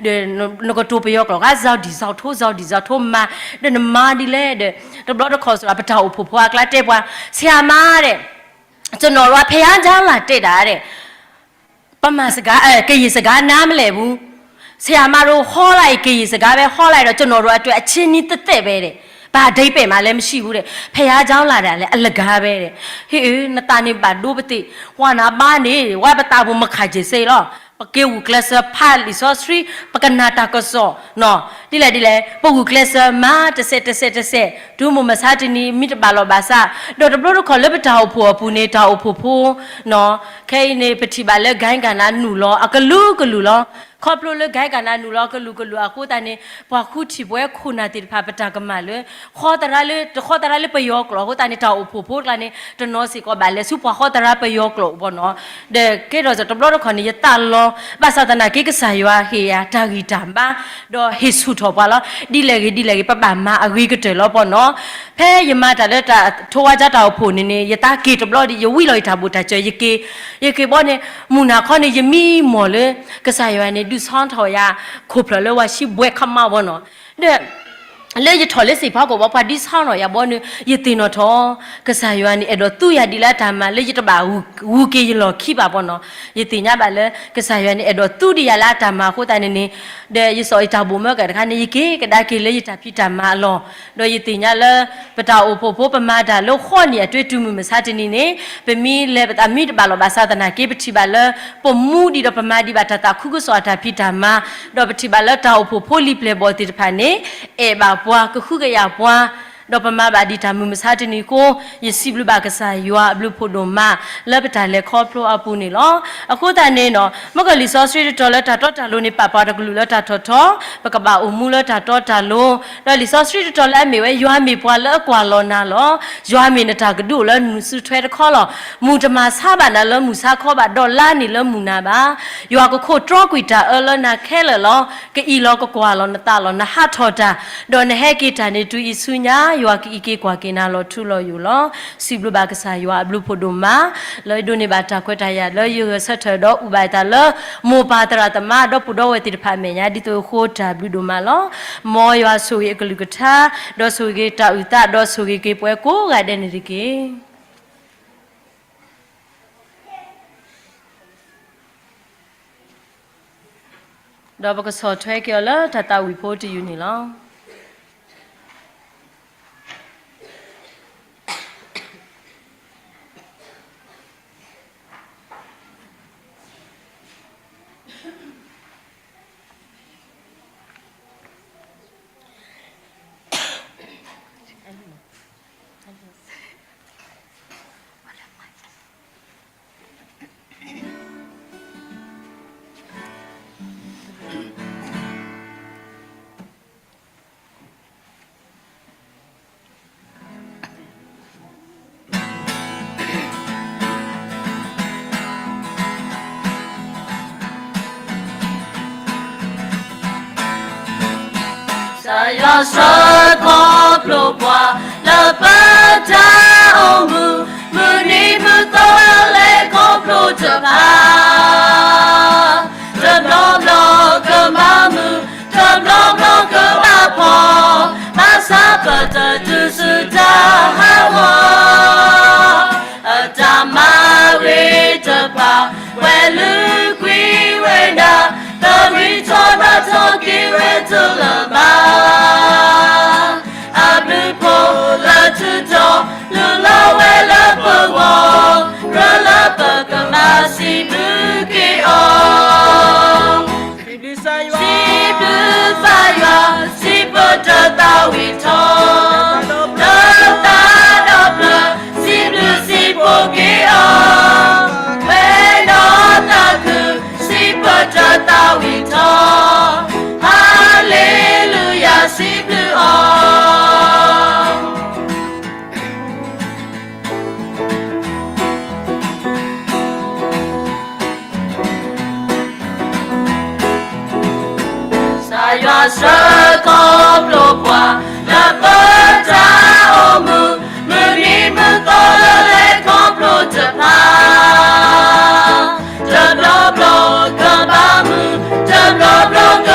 ဒီးနကတိၤပယီၤကျိာ်ဂၤ ဇောက်ဒိ ဇောက်ထိုး ဇောက်ဒိ ဇောက်ထိုး မၤ, ဒီးနမၤဒ်လဲၣ်ဒီး, တဘျီတခီၣ်စ့ၢ်ကီး ပတၢ်အိၣ်ဖှိၣ်ဖိအကျါတဲပှၤ, ဆရာမတဲ့, ကျွန်တော်တို့က ဘုရားကျောင်းလာတက်တာတဲ့, ပမၤစကား, အဲ, ကရင်စကားနားမလည်ဘူး, ဆရာမတို့ဟောလိုက်ရင် ကရင်စကားပဲ ဟောလိုက်တော့ ကျွန်တော်တို့အတွက် အချင်းနီးသက်သက်ပဲတဲ့, ဘာအဓိပ္ပာယ်မှလည်း မရှိဘူးတဲ့, ဘုရားကျောင်းလာတာလည်း အလကားပဲတဲ့, ဟ့ၣ်, နသးန့ၣ်ဘၣ်ဒိပသ့, ဝဲနဘါန့ၣ် ဝဲပသးပူၤမခးက့ၤစ့လီၤ. ပက့ၤဂုာ်ကျဲးစၢးဖးလံာ်စီဆှံ, ပကနၣ်တၢ်ကစီၣ်နီၤ, ဒ်လဲၣ်ဒ်လဲၣ် ပဂုာ်ကျဲးစၢးမၤတစဲးတစဲးတစဲး, တုၤမုၢ်မဆါတနံၤ မ့ၢ်တဘၣ်လီၤဘၣ်စး, ဒီးတဘျီတခီၣ်လၢပတၢ်အိၣ်ဖှိၣ်အပူၤန့ၣ် တၢ်အိၣ်ဖှိၣ်ဖိနီၤ, ခဲအံၤန့ၣ် ပထံၣ်ဘၣ်လၢ ကၣ်ကနၤနူာ်လီၤ အကလုာ်ကလုာ်လီၤ. ခီဖျိလၢကၣ်ကနၤနူာ်လီၤ အကလုာ်ကလုာ်အဃိသတးန့ၣ် ပှၤဃုထံၣ်ပဝဲခိၣ်နၢ်သ့ၣ်တဖၣ် ပတၢ်ကမၣ်လၢ ဃီသရၣ်လၢ တဃီသရၣ်လၢပယီၤကျိာ်အဃိသတးန့ၣ် တၢ်အိၣ်ဖှိၣ်ဖိတကျါန့ၣ် တနီၤစ့ၢ်ကီးဘၣ်လဲၤဆူ ပှၤဃီသရၣ်ပယီၤကျိာ်ဘီနီၤ, ဒီးကဲထီၣ်တဘျီတခီၣ်န့ၣ် ယသးလီၤ, ဘၣ်ဆၣ်သနာ်က့ ကစၢ်ယွၤဟ့ၣ်ယၤတၢ်ဂံၢ်တၢ်ဘါ, ဒီးဟ့ၣ်ဆူၣ်ထီၣ်ပှၤလီၤ. ဒ်လဲၣ်ဂ့ၤဒ်လဲၣ်ဂ့ၤ ပဘၣ်မၤအဂ့ၤကတၢၢ်လီၤပီၤနီၤ. ဖဲယမၤတၢ်လၢတၢ်ထိဝါကၠါတၢ်အိၣ်ဖှိၣ်န့ၣ်န့ၣ် ယသးက့ၤတဘျီဒီး ယဝံလီၤယတၢ်ဘိၣ်တၢ်စၢၤ ယက့ၤ, ယက့ၤဘီန့ၣ် မုၢ်နၤခီန့ၣ် ယမံမီၢ်လၢ ကစၢ်ယွၤန့ၣ် ဒုးဆီထီၣ်ယၤ ခိၣ်ဖျၢၣ်လၢဝၤဆံဘှဲးခမးဘီနီၤ, ဒီး လၢယထီၣ်လၢစ့ၣ်ဖးကီၢ်ဘီ ပှၤဒုးဆီထီၣ်ယၤဘီန့ၣ် ယသ့ၣ်နီၣ်ထီၣ် ကစၢ်ယွၤန့ၣ် အဲၣ်ဒိးသူယၤဒ်လၢအတၢ်မၤလၢယတဘၣ် ဂုၤက့ၤယလီၢ်ခံဘၣ်ပီၤနီၤ. ယသ့ၣ်ညါဘၣ်လၢ ကစၢ်ယွၤန့ၣ် အဲၣ်ဒိးသူဒံးယၤလၢအတၢ်မၤအဃိသတးန့ၣ်န့ၣ်, ဒီးယစိာ်ယတၢ်ဘိၣ်မၢကၣ်တခါန့ၣ် ယက့ၤကဒါက့ၤလၢယတၢ်ဖံးတၢ်မၤအလီၢ်, ဒီးယသ့ၣ်ညါလၢ ပတၢ်အိၣ်ဖှိၣ်ဖိပမၤတၢ်လၢဃီနံၣ်အတၢ်တုၤမုၢ်မဆါတနံၤန့ၣ် ပမ့ၢ်လဲၤပသးမံတဘၣ်လီၤဘၣ်ဆၣ်သနာ်က့ ပထံၣ်ဘၣ်လၢ ပမူဒံးဒီးပမၤဒံးဘၣ်တၢ်သးခုကစီၣ်အတၢ်ဖံးတၢ်မၤ, ဒီးပထံၣ်ဘၣ်လၢတၢ်အိၣ်ဖှိၣ်ဖိလံာ်ပျဲၢ်ဘီၣ်သ့ၣ်တဖၣ်န့ၣ် အဲၣ်ဘၣ်ပှၤကဟုကယာ်ပှၤ, ဒီးပမၤဘၣ်ဒံးတၢ်မုၢ်မဆါတနံၤအဃိ, ယစံးဘျုးဘၣ်ကစၢ်ယွၤအဘျုးဖးဒိၣ်မး လၢပတၢ်လဲၤခီဖျိအပူၤန့ၣ်လီၤ. အဃိသတးန့ၣ်နီၤ, မ့ၢ်ကလံာ်စီဆှံတတီၤလၢတၢ်တီတၢ်လိၤန့ၣ် ပာ်ပှၤတကလုာ်လၢတၢ်ထီၣ်ထီ, ပကဘၣ်အိၣ်မူလၢတၢ်တီတၢ်လိၤ, ဒီးလံာ်စီဆှံတတီၤလၢအမ့ၢ်ဝဲ ယွၤမ့ၢ်ပှၤလၢအကွၢ်လီၤနၤလီၤ. ယွၤမ့ၢ်နတၢ်ကဒုအိၣ်လၢနစုထွဲတခီလီၤ. မုၢ်တမၤဆါဘၣ်နၤလၢမုၢ်ဆါခီဘၣ်, ဒီးလါန့ၣ်လၢမုၢ်နၤဘၣ်. ယွၤကခိၣ်တြီကွံာ်တၢ်အၢလၢနၤခဲလၢာ်လီၤ. ကအံးလီၤကကွၢ်လီၤနသးလီၤ. နဟးထီၣ်တၢ်, ဒီးနဟဲက့ၤတၢ်န့ၣ် တုၤအံၤဆူညါ ယွၤကအံးက့ၤကွၢ်က့ၤနၤလီၤထူလီၤယိာ်လီၤ. စံးဘျုးဘၣ်ကစၢ်ယွၤအဘျုးဖးဒိၣ်မး လၢယဒိးန့ၢ်ဘၣ်တၢ်ခွဲးတၢ်ယာ်လၢယဂဲၤဆၢထၢၣ်ဒီးအိၣ်ဘၣ်အသးလၢ မိၢ်ပၢ်သရၣ်သမါ ဒီပုၢ်ဒီဝဲၢ်သ့ၣ်တဖၣ်အမဲာ်ညါ ဒ်သိးအဃိတၢ်ဘျုးဒိၣ်မးလီၤ. မ်ယွၤဆိၣ်ဂ့ၤအကလုၢ်ကထါ, ဒီးဆိၣ်ဂ့ၤက့ၤတၢ်အုၣ်သး, ဒီးဆိၣ်ဂ့ၤက့ၤပှၤကိးဂၤဒဲးန့ၣ်တက့ၢ်. ဒီးပကဆီၣ်ထွဲက့ၤအီၤလၢတၢ်သးဝံၣ်ဖိတယုၢ်န့ၣ်လီၤ. ယွၤဆှၢခီဖျိပှၤ လၢပတၢ်အိၣ်မူ, မုၢ်နံၤမုၢ်သီလၢလဲၤခီဖျိတဖၣ်, တဘျီဘျီကဘၣ်မုာ်, တဘျီဘျီကဘၣ်ဖှီၣ်, ဘၣ်ဆၣ်ပတတုၤဆူတၢ်ဟးဂီၤ အတၢ်မၤဂ့ၤတဖၣ်, ဝဲလုၢ်ကွံာ်ဝဲဒၣ်, ပဂံၢ်ထီၣ်ဘါထီၣ်က့ၤဝဲတလၢၤဘၣ်. အဘျုးဖိလၢထူးတီၤ လူလီၤဝဲလၢပဂီၢ်, ကြၢးလၢပကဘၣ်စံးဘျုးက့ၤအီၤ. စံးဘျုးသးယွၤ, စံးပတြၢၤသးဝံၣ်ထီၣ်, လၢသးဒီဖျၢၣ်, စံးဘျုးစံးဖှိၣ်က့ၤအီၤ, ဝဲဒီးသးခု, စံးပတြၢၤသးဝံၣ်ထီၣ်, ဟါလ့လူယၤ စံးဘျုးအီၤ. ကစၢ်ယွၤဆှၢခီဖျိပှၤ လၢပတၢ်အိၣ်မူ, မုၢ်နံၤမုၢ်သီလၢလဲၤခီဖျိတဖၣ်, တဘျီဘျီကဘၣ်မုာ်, တဘျီဘျီကဘၣ်ဖှီၣ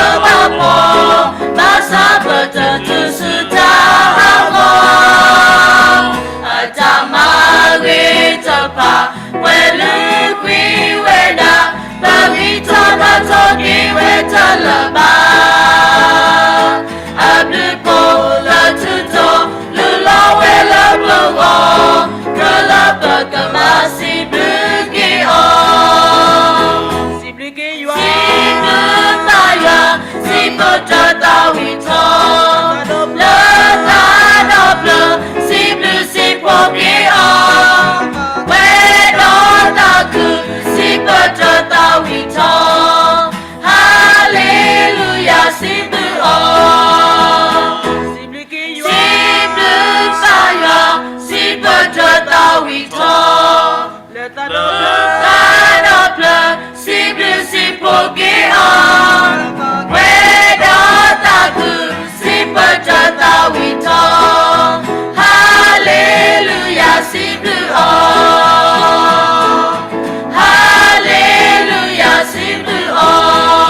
်, ဘၣ်ဆၣ်ပတတုၤဆူတၢ်ဟးဂီၤ အတၢ်မၤဂ့ၤတဖၣ်, ဝဲလုၢ်ကွံာ်ဝဲဒၣ်, ပဂံၢ်ထီၣ်ဘါထီၣ်က့ၤဝဲတလၢၤဘၣ်. အဘျုးဖိလၢထူးတီၤ လူလီၤဝဲလၢပဂီၢ်, ကြၢးလၢပကဘၣ်စံးဘျုးက့ၤအီၤ. စံးဘျုးသးယွၤ, စံးပတြၢၤသးဝံၣ်ထီၣ်, လၢသးဒီဖျၢၣ်, စံးဘျုးစံးဖှိၣ်က့ၤအီၤ, ဝဲဒီးသးခု, စံးပတြၢၤသးဝံၣ်ထီၣ်, ဟါလ့လူယၤ စံးဘျုးအီၤ. စံးဘျုးသးယွၤ, စံးပတြၢၤသးဝံၣ်ထီၣ်, လၢသးဒီဖျၢၣ်, စံးဘျုးစံးဖှိၣ်က့ၤအီၤ, ဝဲဒီးသးခု, စံးပတြၢၤသးဝံၣ်ထီၣ်, ဟါလ့လူယၤ စံးဘျုးအီၤ, ဟါလ့လူယၤ စံးဘျုးအီၤ.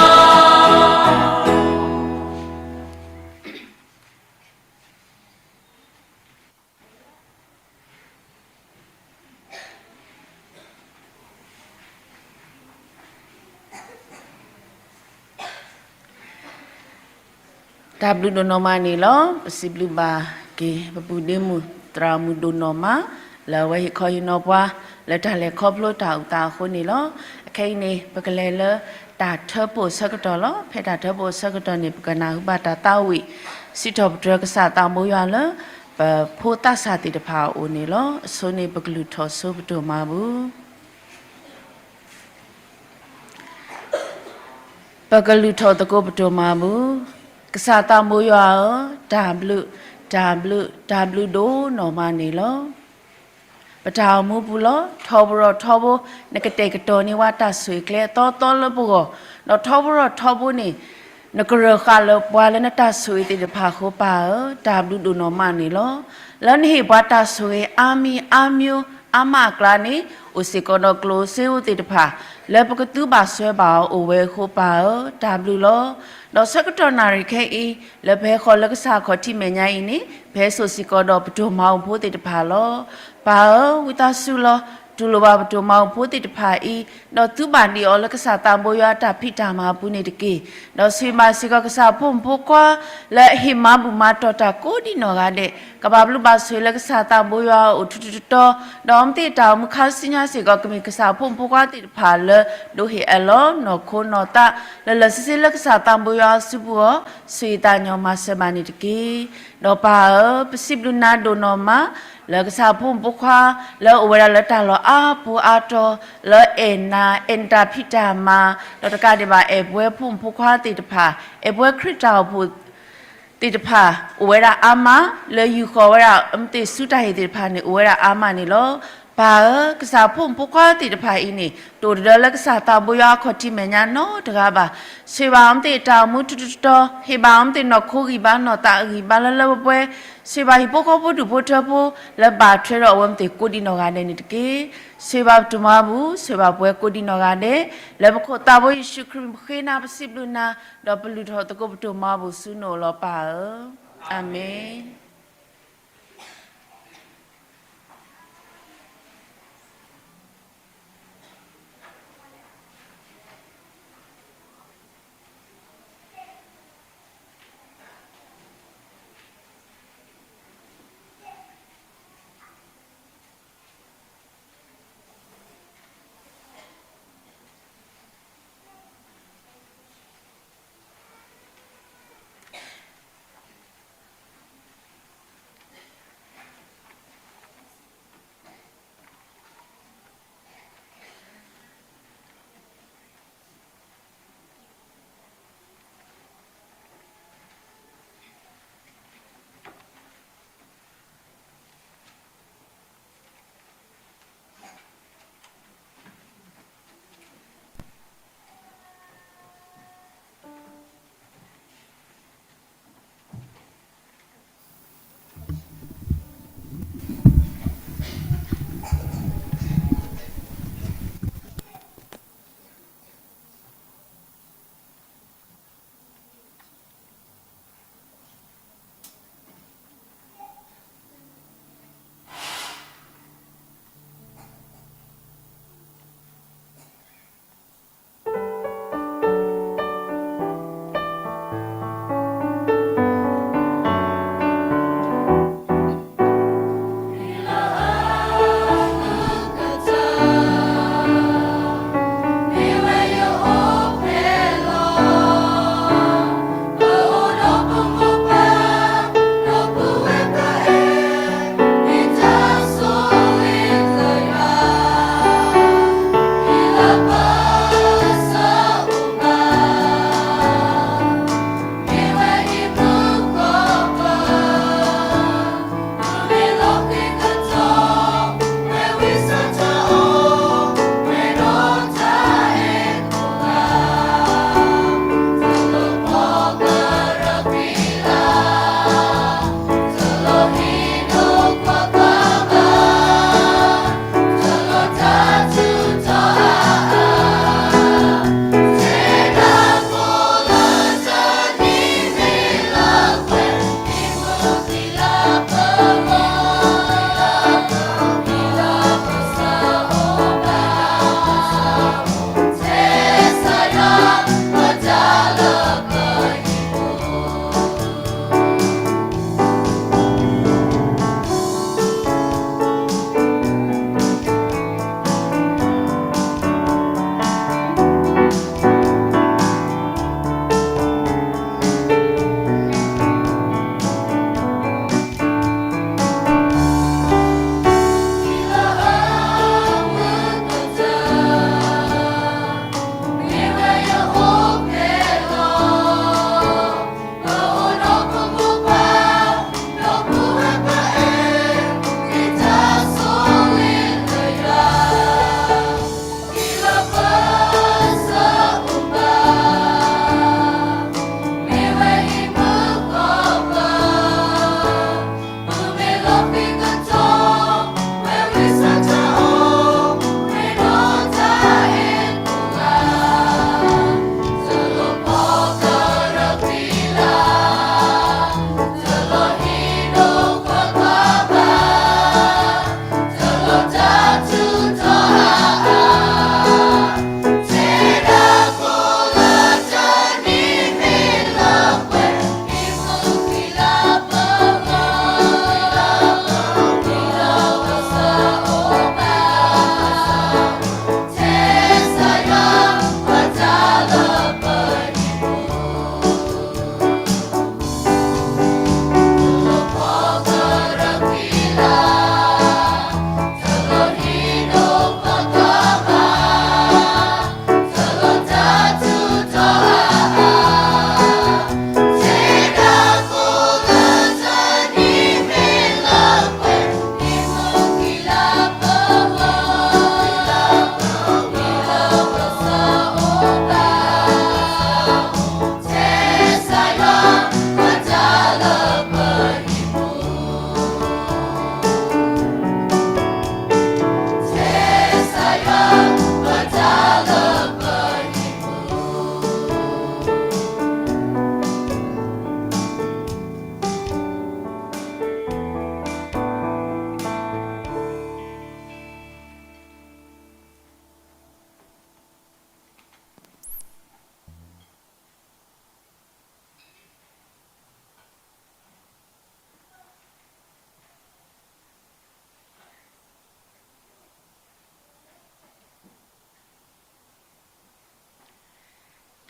တၢ်ဘျုးဒိၣ်နီၢ်မးန့ၣ်လီၤ. ပစံးဘျုးဘၣ်က့ၤ ပပုၢ်ဒ့မုၣ်သရၣ်မုၣ်ဒိၣ်နီၢ်မး လၢအဝဲဟ့ၣ်ခီဟ့ၣ်နီၤပှၤ လၢတၢ်လဲၤခီဖျိတၢ်အိၣ်သးအဃိန့ၣ်လီၤ. အခဲအံၤန့ၣ် ပကလဲၤလၢတၢ်ထၢဖှိၣ်အဆၢကတီၢ်လီၤ. ဖဲတၢ်ထၢဖှိၣ်အဆၢကတီၢ်န့ၣ် ပကနၢ်ဟူဘၣ်တၢ်သးဝံၣ် စံးထီၣ်ပတြၢၤကစၢ်သးဘိယွၤလၢ ပဖိသးစၢ်သ့ၣ်တဖၣ်အအိၣ်န့ၣ်လီၤ. အဆိန့ၣ် ပကလုၢ်ထီၣ်ဆိပတိၢ်မၤပူၤ ပကလုၢ်ထီၣ်သကိးပတိၢ်မၤပူၤ, ကစၢ်သးဘိယွၤဧၢ, တၢ်ဘျုး, တၢ်ဘျုး, တၢ်ဘျုးဒိၣ်နီၢ်မးန့ၣ်လီၤ. ပတၢ်အိၣ်မူပူၤလီၤ, ထီဘိထီဘိ, နကတဲာ်ကတီၤန့ၢ်ဝဲတၢ်ဆိၣ်ဂ့ၤကျဲအသီသီလၢပဂီၢ်, ဒီးထီဘိထီဘိန့ၣ် နကရၢၢ်ဃာ်လၢပှၤလၢနတၢ်ဆိၣ်ဂ့ၤသ့ၣ်တဖၣ်အဃိ ပၢ်ဧၢ, တၢ်ဘျုးဒိၣ်နီၢ်မးန့ၣ်လီၤ. လၢနဟ့ၣ်ပှၤတၢ်ဆိၣ်ဂ့ၤအါမံၤအါမံၤအါမးအကျါန့ၣ် အိၣ်စ့ၢ်ကီးဒီးကျိၣ်စ့ဧိၤသ့ၣ်တဖၣ် လၢပကသုဘၣ်စွဲဘၣ်အီၤအိၣ်ဝဲအဃိ ပၢ်ဧၢ, တၢ်ဘျုးလီၤ. ဒီးဆၢကတီၢ်နၣ်ရံၣ်ခဲအံၤ လၢပဟဲဃီၤလၢကစၢ်ခီၣ်ထံးမဲာ်ညါအံၤန့ၣ် ပဟဲစိာ်စ့ၢ်ကီးဒီးပတိၢ်မၤအိၣ်ဖိသ့ၣ်တဖၣ်လီၤ. ပၢ်ဧၢ, ဝံသးစူၤလီၤ. တူၢ်လိာ်ဘၣ်ပတိၢ်မၤအိၣ်ဖိသ့ၣ်တဖၣ်အံၤ, ဒီးသုဘၣ်ဒံးအီၤလၢကစၢ်သးဘိယွၤအတၢ်ဖံးတၢ်မၤအပူၤန့ၣ်တက့ၢ်. ဒီးဆိၣ်ဂ့ၤဘၣ်စ့ၢ်ကီးကစၢ်အဖိမုၣ်ဖိခွါ လၢအဟ့ၣ်မၤဘူၣ်မၤတီၢ်တၢ်ကိးဒံနီၢ်ဂၤဒဲး, ကဘၣ်ဘျုးဘၣ်ဆိၣ်ဂ့ၤလၢကစၢ်သးဘိယွၤအအိၣ်ထူထူတီတီ, ဒီးအဝဲသ့ၣ်တၢ်အိၣ်မူခါဆူညါစ့ၢ်ကီး ကမ့ၢ်ကစၢ်အဖိမုၣ်ဖိခွါသ့ၣ်တဖၣ်လၢ ဒိးဟ့ၣ်အၢၣ်လီၤနီၢ်ခိနီၢ်သး လၢလၢဆ့ဆ့လၢကစၢ်သးဘိယွၤအစုပူၤအီၤ, ဆိၣ်ဂ့ၤသးညီမၤစၢၤဘၣ်န့ၣ်တက့ၢ်. ဒီးပၢ်ဧၢ, ပစံးဘျုးနၤဒိၣ်နီၢ်မး လၢကစၢ်အဖိမုၣ်ဖိခွါ လၢအအိၣ်ဝဲဒၣ်လၢတၢ်လီၢ်အါပူၤအါတီၤ, လၢအဲၣ်နၤ, အဲၣ်နတၢ်ဖံးတၢ်မၤ, ဒီးတကးဒံးဘၣ် အဲၣ်ပဝဲဖိမုၣ်ဖိခွါသ့ၣ်တဖၣ်, အဲၣ်ပဝဲခရံာ်တၢ်အိၣ်ဖှိၣ်သ့ၣ်တဖၣ် အိၣ်ဝဲဒၣ်အါမး, လၢယူၢ်ဃီၤဝဲဒၣ် မ့ၢ်သ့ၣ်ဆူတၢ်ဟ့ၣ်သ့ၣ်တဖၣ်န့ၣ် အိၣ်ဝဲဒၣ်အါမးန့ၣ်လီၤ. ပၢ်ဧၢ, ကစၢ်ဖိမုၣ်ဖိခွါသ့ၣ်တဖၣ်အံၤန့ၣ် တအိၣ်တဒၢလၢကစၢ်သးဘိယွၤအခီၣ်ထံးမဲာ်ညါနီတဂၤဘၣ်. ဆိၣ်ဂ့ၤဘၣ်အီၤမ့ၢ်သ့ၣ်တၢ်အိၣ်မူထူထူတီတီ, ဟ့ၣ်ဘၣ်အီၤမ့ၢ်သ့ၣ်နီၢ်ခိဂံၢ်ဘါနီၢ်သးအဂံၢ်ဘါလၢလၢပှဲၤပှဲၤ, ဆိၣ်ဂ့ၤဘၣ်ဟံၣ်ဖိဃီဖိဒူၣ်ဖိထၢဖိ လၢဘၣ်ထွဲဒီးအဝဲမ့ၢ်သ့ၣ်ကိးဒံးနီၢ်ဂၤဒဲးန့ၣ်တက့ၢ်. ဆိၣ်ဂ့ၤဘၣ်ပတၢ်မၤဘူၣ်, ဆိၣ်ဂ့ၤဘၣ်ပှၤကိးဒံးနီၢ်ဂၤဒဲး, လၢပခိၣ်သးဘိယ့ၣ်ၡူးခရံာ်ဃ့နၤ ပစံးဘျုးနၤ, ဒီးပလုၢ်ထီၣ်သကိးပတၢ်မၤဘူၣ်ဆူနအိၣ်လီၤပၢ်ဧၢ. အၤမ့ၣ်.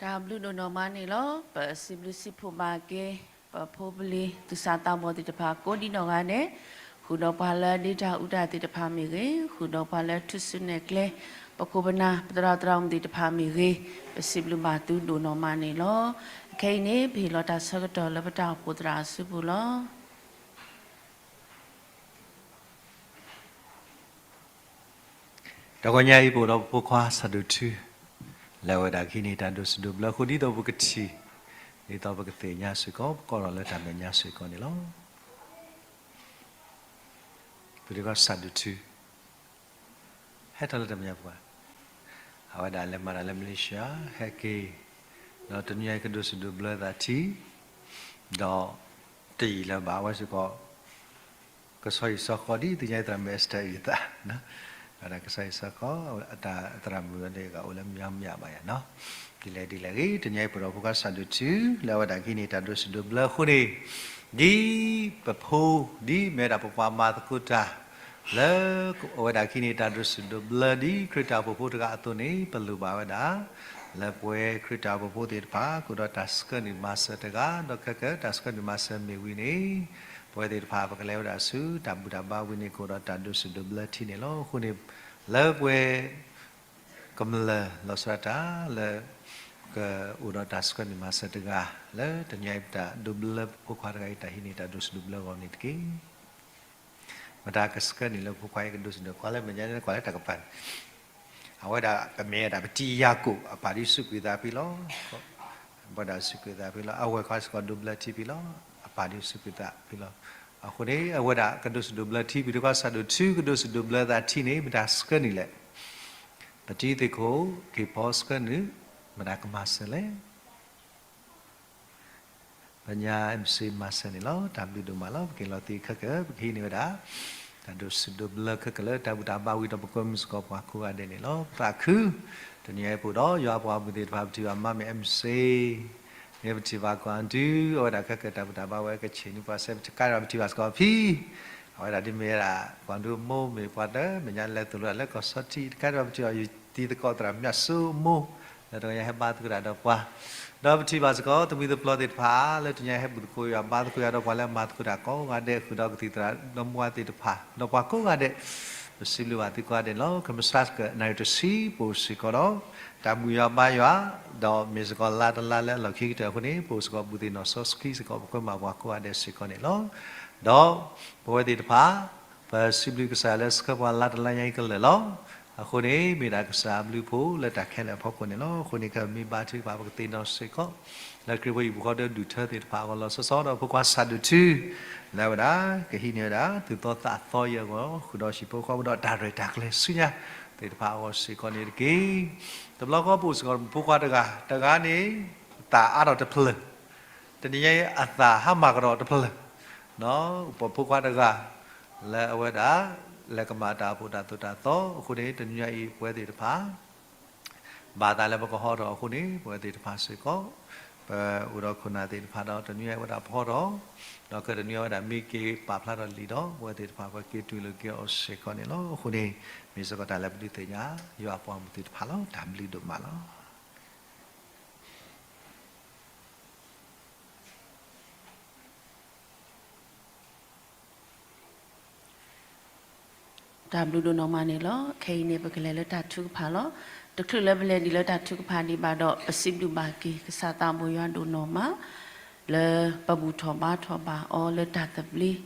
တၢ်ဘျုးဒိၣ်နီၢ်မးန့ၣ်လီၤ. ပစံးဘျုးစံးဖှိၣ်ဘၣ်က့ၤ ပဖိပလံၤသူၣ်စၢ်သးဘီၣ်သ့ၣ်တဖၣ်ကိးဒံးနီၢ်ဂၤဒဲး, ဃုာ်ဒီးပှၤလၢဒ့တၢ်အူတၢ်သ့ၣ်တဖၣ်မ့ၢ်ဂ့ၤ, ဃုာ်ဒီးပှၤလၢထူၣ်စုနဲၣ်ကျဲ ပခိၣ်ပနၢ် ပသရၣ်သရၣ်မုၣ်သ့ၣ်တဖၣ်မ့ၢ်ဂ့ၤ, ပစံးဘျုးဘၣ်သုဒိၣ်နီၢ်မးန့ၣ်လီၤ. အခဲအံၤန့ၣ် ပဟ့ၣ်လီၤတၢ်ဆၢကတီၢ်လၢပတၢ်အိၣ်ဖှိၣ်သရၣ်အစုပူၤလီၤ. တဂီၤညါအံၤ ပအိၣ်ဒီးပဖိခွါဆၣ်ဒိၣ်ထူ လၢအဝဲဒၣ်ကဟံးန့ၢ် တၢ်ဒိးစံးဒိးဘျၢအဃိ ဒ်သိးပကထံၣ်, ဒ်သိးပကသ့ၣ်ညါစ့ၢ်ကီး ပကိးထီၣ်လၢတၢ်မဲာ်ညါစ့ၢ်ကီးန့ၣ်လီၤ. ပဖိခွါဆၣ်ဒိၣ်ထူ ဟဲထီၣ်လၢတၢ်မဲာ်ညါပှၤ, အဝဲဒၣ်လဲၤမၤတၢ်လၢ Malaysia ဟဲက့ၤ, ဒီးတနံၤညါအံၤ ကဒိးစံးဒိးဘျၢသးထံ, ဒီးတယံာ်လၢၤဘၣ် အဝဲစ့ၢ်ကီး ကဆီဟံၣ်ဆီဃီ ဒ်သ့ၣ်ညါသရၣ်မုၣ် Esther အံၤအသး, အဝဲဒၣ်ကဆီဟံၣ်ဆီဃီ အတၢ်သရၣ်မုၣ်န့ၣ် ကအိၣ်လၢ Myanmar ဘၣ်ယၤနီၤ, ဒ်လဲၣ်ဒ်လဲၣ်ဂ့ၤ တနံၤညါအံၤ ပအိၣ်ဒီးဖိခွါဆၣ်ဒိၣ်ထူ လၢအဝဲဒၣ်ကဟံးန့ၢ် တၢ်ဒိးစံးဒိးဘျၢအဃိန့ၣ်, ဒ်ပဖိ ဒ်မ့ၢ်ဝဲဒၣ်ပပှၤမၤသကိးတၢ် လၢအဝဲဒၣ်ကဟံးန့ၢ် တၢ်ဒိးစံးဒိးဘျၢ ဒ်ခရံာ်တၢ်အိၣ်ဖှိၣ်ဖိတဂၤအသိးန့ၣ် ပလိၣ်ဘၣ်ဝဲဒၣ် လၢပဝဲခရံာ်တၢ်အိၣ်ဖှိၣ်ဖိသ့ၣ်တဖၣ် ကအိၣ်ဒီးတၢ်ဆှၢနုာ်မၤစၢၤတဂၤ, ဒီးခဲကနံၣ်တၢ်ဆှၢနုာ်မၤစၢၤမ့ၢ်ဝံၤန့ၣ်, ပဝဲသ့ၣ်တဖၣ် ပကလဲၤဝဲဒၣ်ဆူတၢ်ဘူၣ်တၢ်ဘါဝံၤန့ၣ် ကအိၣ်ဒီးတၢ်ဒိးစံးဒိးဘျၢထံန့ၣ်လီၤ. အဃိန့ၣ် လၢပဝဲ ကမျၢၢ်လီၤဆီဒၣ်တၢ်လၢ ကအိၣ်ဒီးတၢ်ဆှၢနုာ်မၤစၢၤတဂၤ လၢတနံၤအံၤ ပတၢ်ဒိးဘျၢပဖိခွါတဂၤအံၤ တၢ်ဟံးန့ၢ်တၢ်ဒိးစံးဒိးဘျၢအဂီၢ်န့ၣ်တက့ၢ်. မတၤကဆှၢနုာ်လၢပဖိခွါအံၤ ကဒိးစံးဒိး ကွၢ်လၢမဲာ်ညါန့ၣ် ကွၢ်လၢတၢ်ကပၤန့ၣ်, အဝဲဒၣ်ကမ့ၢ်ဝဲဒၣ် ပတံၤယၤကိာ် အပၢ်ဒ်စူးကွံာ်သးဖဲလီၤ. အဝဲဒၣ်စူးကွံာ်သးဖဲလီၤ. အဝဲခွါစ့ၢ်ကီးဒိးဘျၢထံဖဲလီၤ. အပၢ်ဒ်စူးကွံာ်သးဖဲလီၤ. အဃိန့ၣ် အဝဲဒၣ်ကဒိးစံးဒိးဘျၢထံ ပဖိခွါဆၣ်ဒိၣ်ထူ ကဒိးစံးဒိးဘျၢသးထံန့ၣ် မတၤဆှၢနုာ်လဲၣ်. ပတံၤသ့ၣ်ခိၣ် က့ၤဖီဆှၢနုာ် မတၤကမၤစၢၤလဲၣ်. ပညါ MC မၤစၢၤန့ၣ်လီၤ. တၢ်ဘျုးဒိၣ်မးလီၤ. ပက့ၤလီၤသံခဲကၢာ် ပကဟံးန့ၢ်ဝဲဒၣ် တၢ်ဒိးစံးဒိးဘျၢခဲကၢာ်လၢ တၢ်ဘူၣ်တၢ်ဘါဝံၤဒီး ပကွဲမုာ်စ့ၢ်ကီးပှၤကိးဂၤဒဲးန့ၣ်လီၤ. ပသးခု တနံၤအံၤ ပအိၣ်ဒီးယွၤအပှၤဂီၢ်မုၢ်သ့ၣ်တဖၣ် ပထံၣ်ဘၣ်မါမ့ၢ် MC န့ၣ် ပထံၣ်ဘၣ်ကွၢ်ဒု အဝဲဒၣ်ခဲကၢာ် တၢ်ဘူၣ်တၢ်ဘါဝဲ ကဆ့ၣ်နံၣ်ပှၤစဲ ပတကးဒီး ပထံၣ်ဘၣ်စ့ၢ်ကီးဖံ အဝဲဒၣ်ဒ်မ့ၢ်ဝဲဒၣ် ကွၢ်ဒုအမိၢ် မ့ၢ်ပှၤတမ့ၢ်ညါလဲၤသိၣ်လိလၢကီၢ်ဆီထံး တကးဒီး ပထံၣ်အီၤ ယတံၤသကိးသရၣ်မုၣ်စိအမိၢ် လၢတဂီၤညါဟဲဘါသကိးတၢ်ဒီးပှၤ, ဒီးပထံၣ်ဘၣ်စ့ၢ်ကီး သမံသပျီသ့ၣ်တဖၣ် လၢတနံၤအံၤဟဲဘူၣ်သကိးယွၤ ဘါသကိးယွၤဒီးပှၤလၢမၤသကိးတၢ်ကိးဂၤဒဲး ဃုာ်ဒီးကသံၣ်သရၣ်ဒီမါသ့ၣ်တဖၣ် ဒီးပှၤကိးဂၤဒဲး, ပစံးဘျုးဘၣ်သုကိးဂၤဒဲးန့ၣ်လီၤ. ကမၤစၢၤကနၣ်ရံၣ်တဆံ ပအိၣ်စ့ၢ်ကီးဒီး တၢ်ဘူၣ်ယွၤဘါယွၤ, ဒီးမ့ၢ်စ့ၢ်ကီးလါတလါလၢအလီၢ်ခံကတၢၢ်အဃိန့ၣ် ပအိၣ်စ့ၢ်ကီးဘူးသ့ၣ်နီၣ်စီဆှံစ့ၢ်ကီး ပကွဲမုာ်ပှၤကိးဂၤဒဲးစ့ၢ်ကီးန့ၣ်လီၤ. ဒီးပဝဲသ့ၣ်တဖၣ် ပစံးဘျုးကစၢ်ယွၤလၢဆှၢပှၤလါတလါညါအံၤကလၢာ်လီၤ. အဃိန့ၣ် မ့ၢ်ဒၣ်ကစၢ်အဘျုးအဖှိၣ်လၢတၢ်ခဲလၢာ်အဖီခိၣ်န့ၣ်လီၤ. အဃိန့ၣ် ကမ့ၢ်ဘါထုကဖၣ် ပကသ့ၣ်နီၣ်စ့ၢ်ကီး လၢခရံာ်ဖိဟံၣ်ဖိဃီဖိဒုးထၢသ့ၣ်တဖၣ်အဂီၢ်လီၤဆီဆီဒီး ဖိခွါဆၣ်ဒိၣ်ထူ လၢအဝဲဒၣ် ကဟံးန့ၢ်ဝဲဒၣ် သူၣ်သီသးသီအံၤအဂီၢ် ဃုာ်ဒီးဟံၣ်ဖိဃီဖိဒီးတၢ်ရဲၣ်တၢ်ကျဲၤဆူညါသ့ၣ်တဖၣ်အဂီၢ်စ့ၢ်ကီးန့ၣ်တက့ၢ်. တဘျီဃီပအိၣ်စ့ၢ်ကီးဖိခွါတဂၤ, တဂၤန့ၣ် သးအါထီၣ်တဖျၢၣ် တနံၤညါအံၤ အသးဟါမၢ်ကဒီးတဖျၢၣ်, ပဖိခွါတဂၤ လၢအဝဲဒၣ် လဲၤကမၤတၢ်အိၣ်ဖှိၣ်တၢ်သိၣ်တၢ်သီအဃိန့ၣ် တနံၤညါအံၤ ပဝဲသ့ၣ်တဖၣ် ဘၣ်သးလၢပကဟီထီၣ်အဃိန့ၣ် ပဝဲသ့ၣ်တဖၣ်စ့ၢ်ကီး ပအိၣ်ဒီးခိၣ်နၢ်သ့ၣ်တဖၣ်ဒီး တနံၤညါအံၤဝဲဒၣ်ပဟီထီၣ်, ဒီးကတနံၤအံၤဝဲဒၣ်မ့ၢ်က့ၤပာ်ဖျါထီၣ်လံာ်ဒီး ပဝဲသ့ၣ်တဖၣ်ပက့ၤတူၢ်လိာ်က့ၤအီၤစ့ၢ်ကီးန့ၣ်လီၤ. အဃိန့ၣ် မ့ၢ်စ့ၢ်ကီးတၢ်လၢပဒုးသ့ၣ်ညါ ယွၤအပှၤမုၣ်သ့ၣ်တဖၣ်လီၤ. တၢ်ဘျုးဒိၣ်မးလီၤ. တၢ်ဘျုးဒိၣ်နီၢ်မးန့ၣ်လီၤ. ခဲအံၤန့ၣ် ပကလဲၤလၢတၢ်ထုကဖၣ်လီၤ. တချုးလၢပလဲၤဒံးလၢတၢ်ထုကဖၣ်ဒံးဘၣ်ဒီး ပစံးဘျုးဘၣ်က့ၤ ကစၢ်သးဘိယွၤဒိၣ်နီၢ်မး လၢပဘူၣ်ထီၣ်ဘါထီၣ်ဘၣ်အီၤလၢတၢ်သဘျ့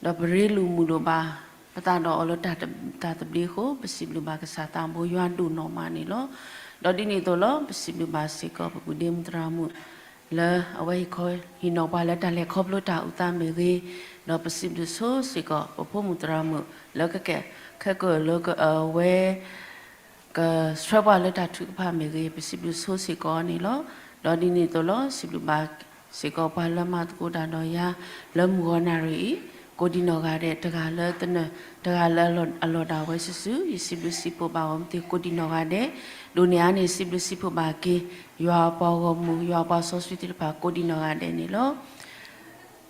ဒီးပရ့လိာ်မုာ်လိာ်ဘၣ် ပသးဒီးအီၤလၢတၢ်သ- တၢ်သဘျ့အဃိ ပစံးဘျုးဘၣ်ကစၢ်သးဘိယွၤဒိၣ်နီၢ်မးန့ၣ်လီၤ. ဒီးဒ်န့ၣ်အသိးလီၤ ပစံးဘျုးဘၣ်စ့ၢ်ကီး ပပုၢ်ဒ့မုၣ်သရၣ်မုၣ် လၢအဝဲဟ့ၣ်ခီ ဟ့ၣ်နီၤပှၤလၢတၢ်လဲၤခီဖျိတၢ်အုၣ်သးမ့ၢ်ဂ့ၤ, ဒီးပစံးဘျုးဆိစ့ၢ်ကီး ပဖိမုၣ်သရၣ်မုၣ် လၢကကဲခဲကၢၢ်လၢအဝဲ ကဆှၢပှၤလၢတၢ်ထုကဖၣ်မ့ၢ်ဂ့ၤ, ပစံးဘျုးဆိစ့ၢ်ကီးန့ၣ်လီၤ. ဒီးဒ်န့ၣ်အသိးလီၤ စံးဘျုးဘၣ်စ့ၢ်ကီးပှၤလၢမၤသကိးတၢ်ဒီးယၤ လၢမုၢ်ဂီၤနၣ်ရံၣ်အံၤ ကိးဒံနီၢ်ဂၤဒဲး တဂၤလၢသနၢၣ် တဂၤလၢအလီၢ်ဒၣ်ဝဲစုာ်စုာ် ယစံးဘျုးစံးဖှိၣ်ဘၣ်အီၤမ့ၢ်သ့ကိးဒံနီၢ်ဂၤဒဲး, ဒိးန့ၢ်အါန့ၣ် စံးဘျုးစံးဖှိၣ်ဘၣ်က့ၤ ယွၤအပှၤဂီၢ်မုၢ် ယွၤအပှၤစီဆှံသ့ၣ်တဖၣ်ကိးဒံနီၢ်ဂၤဒဲးန့ၣ်လီၤ.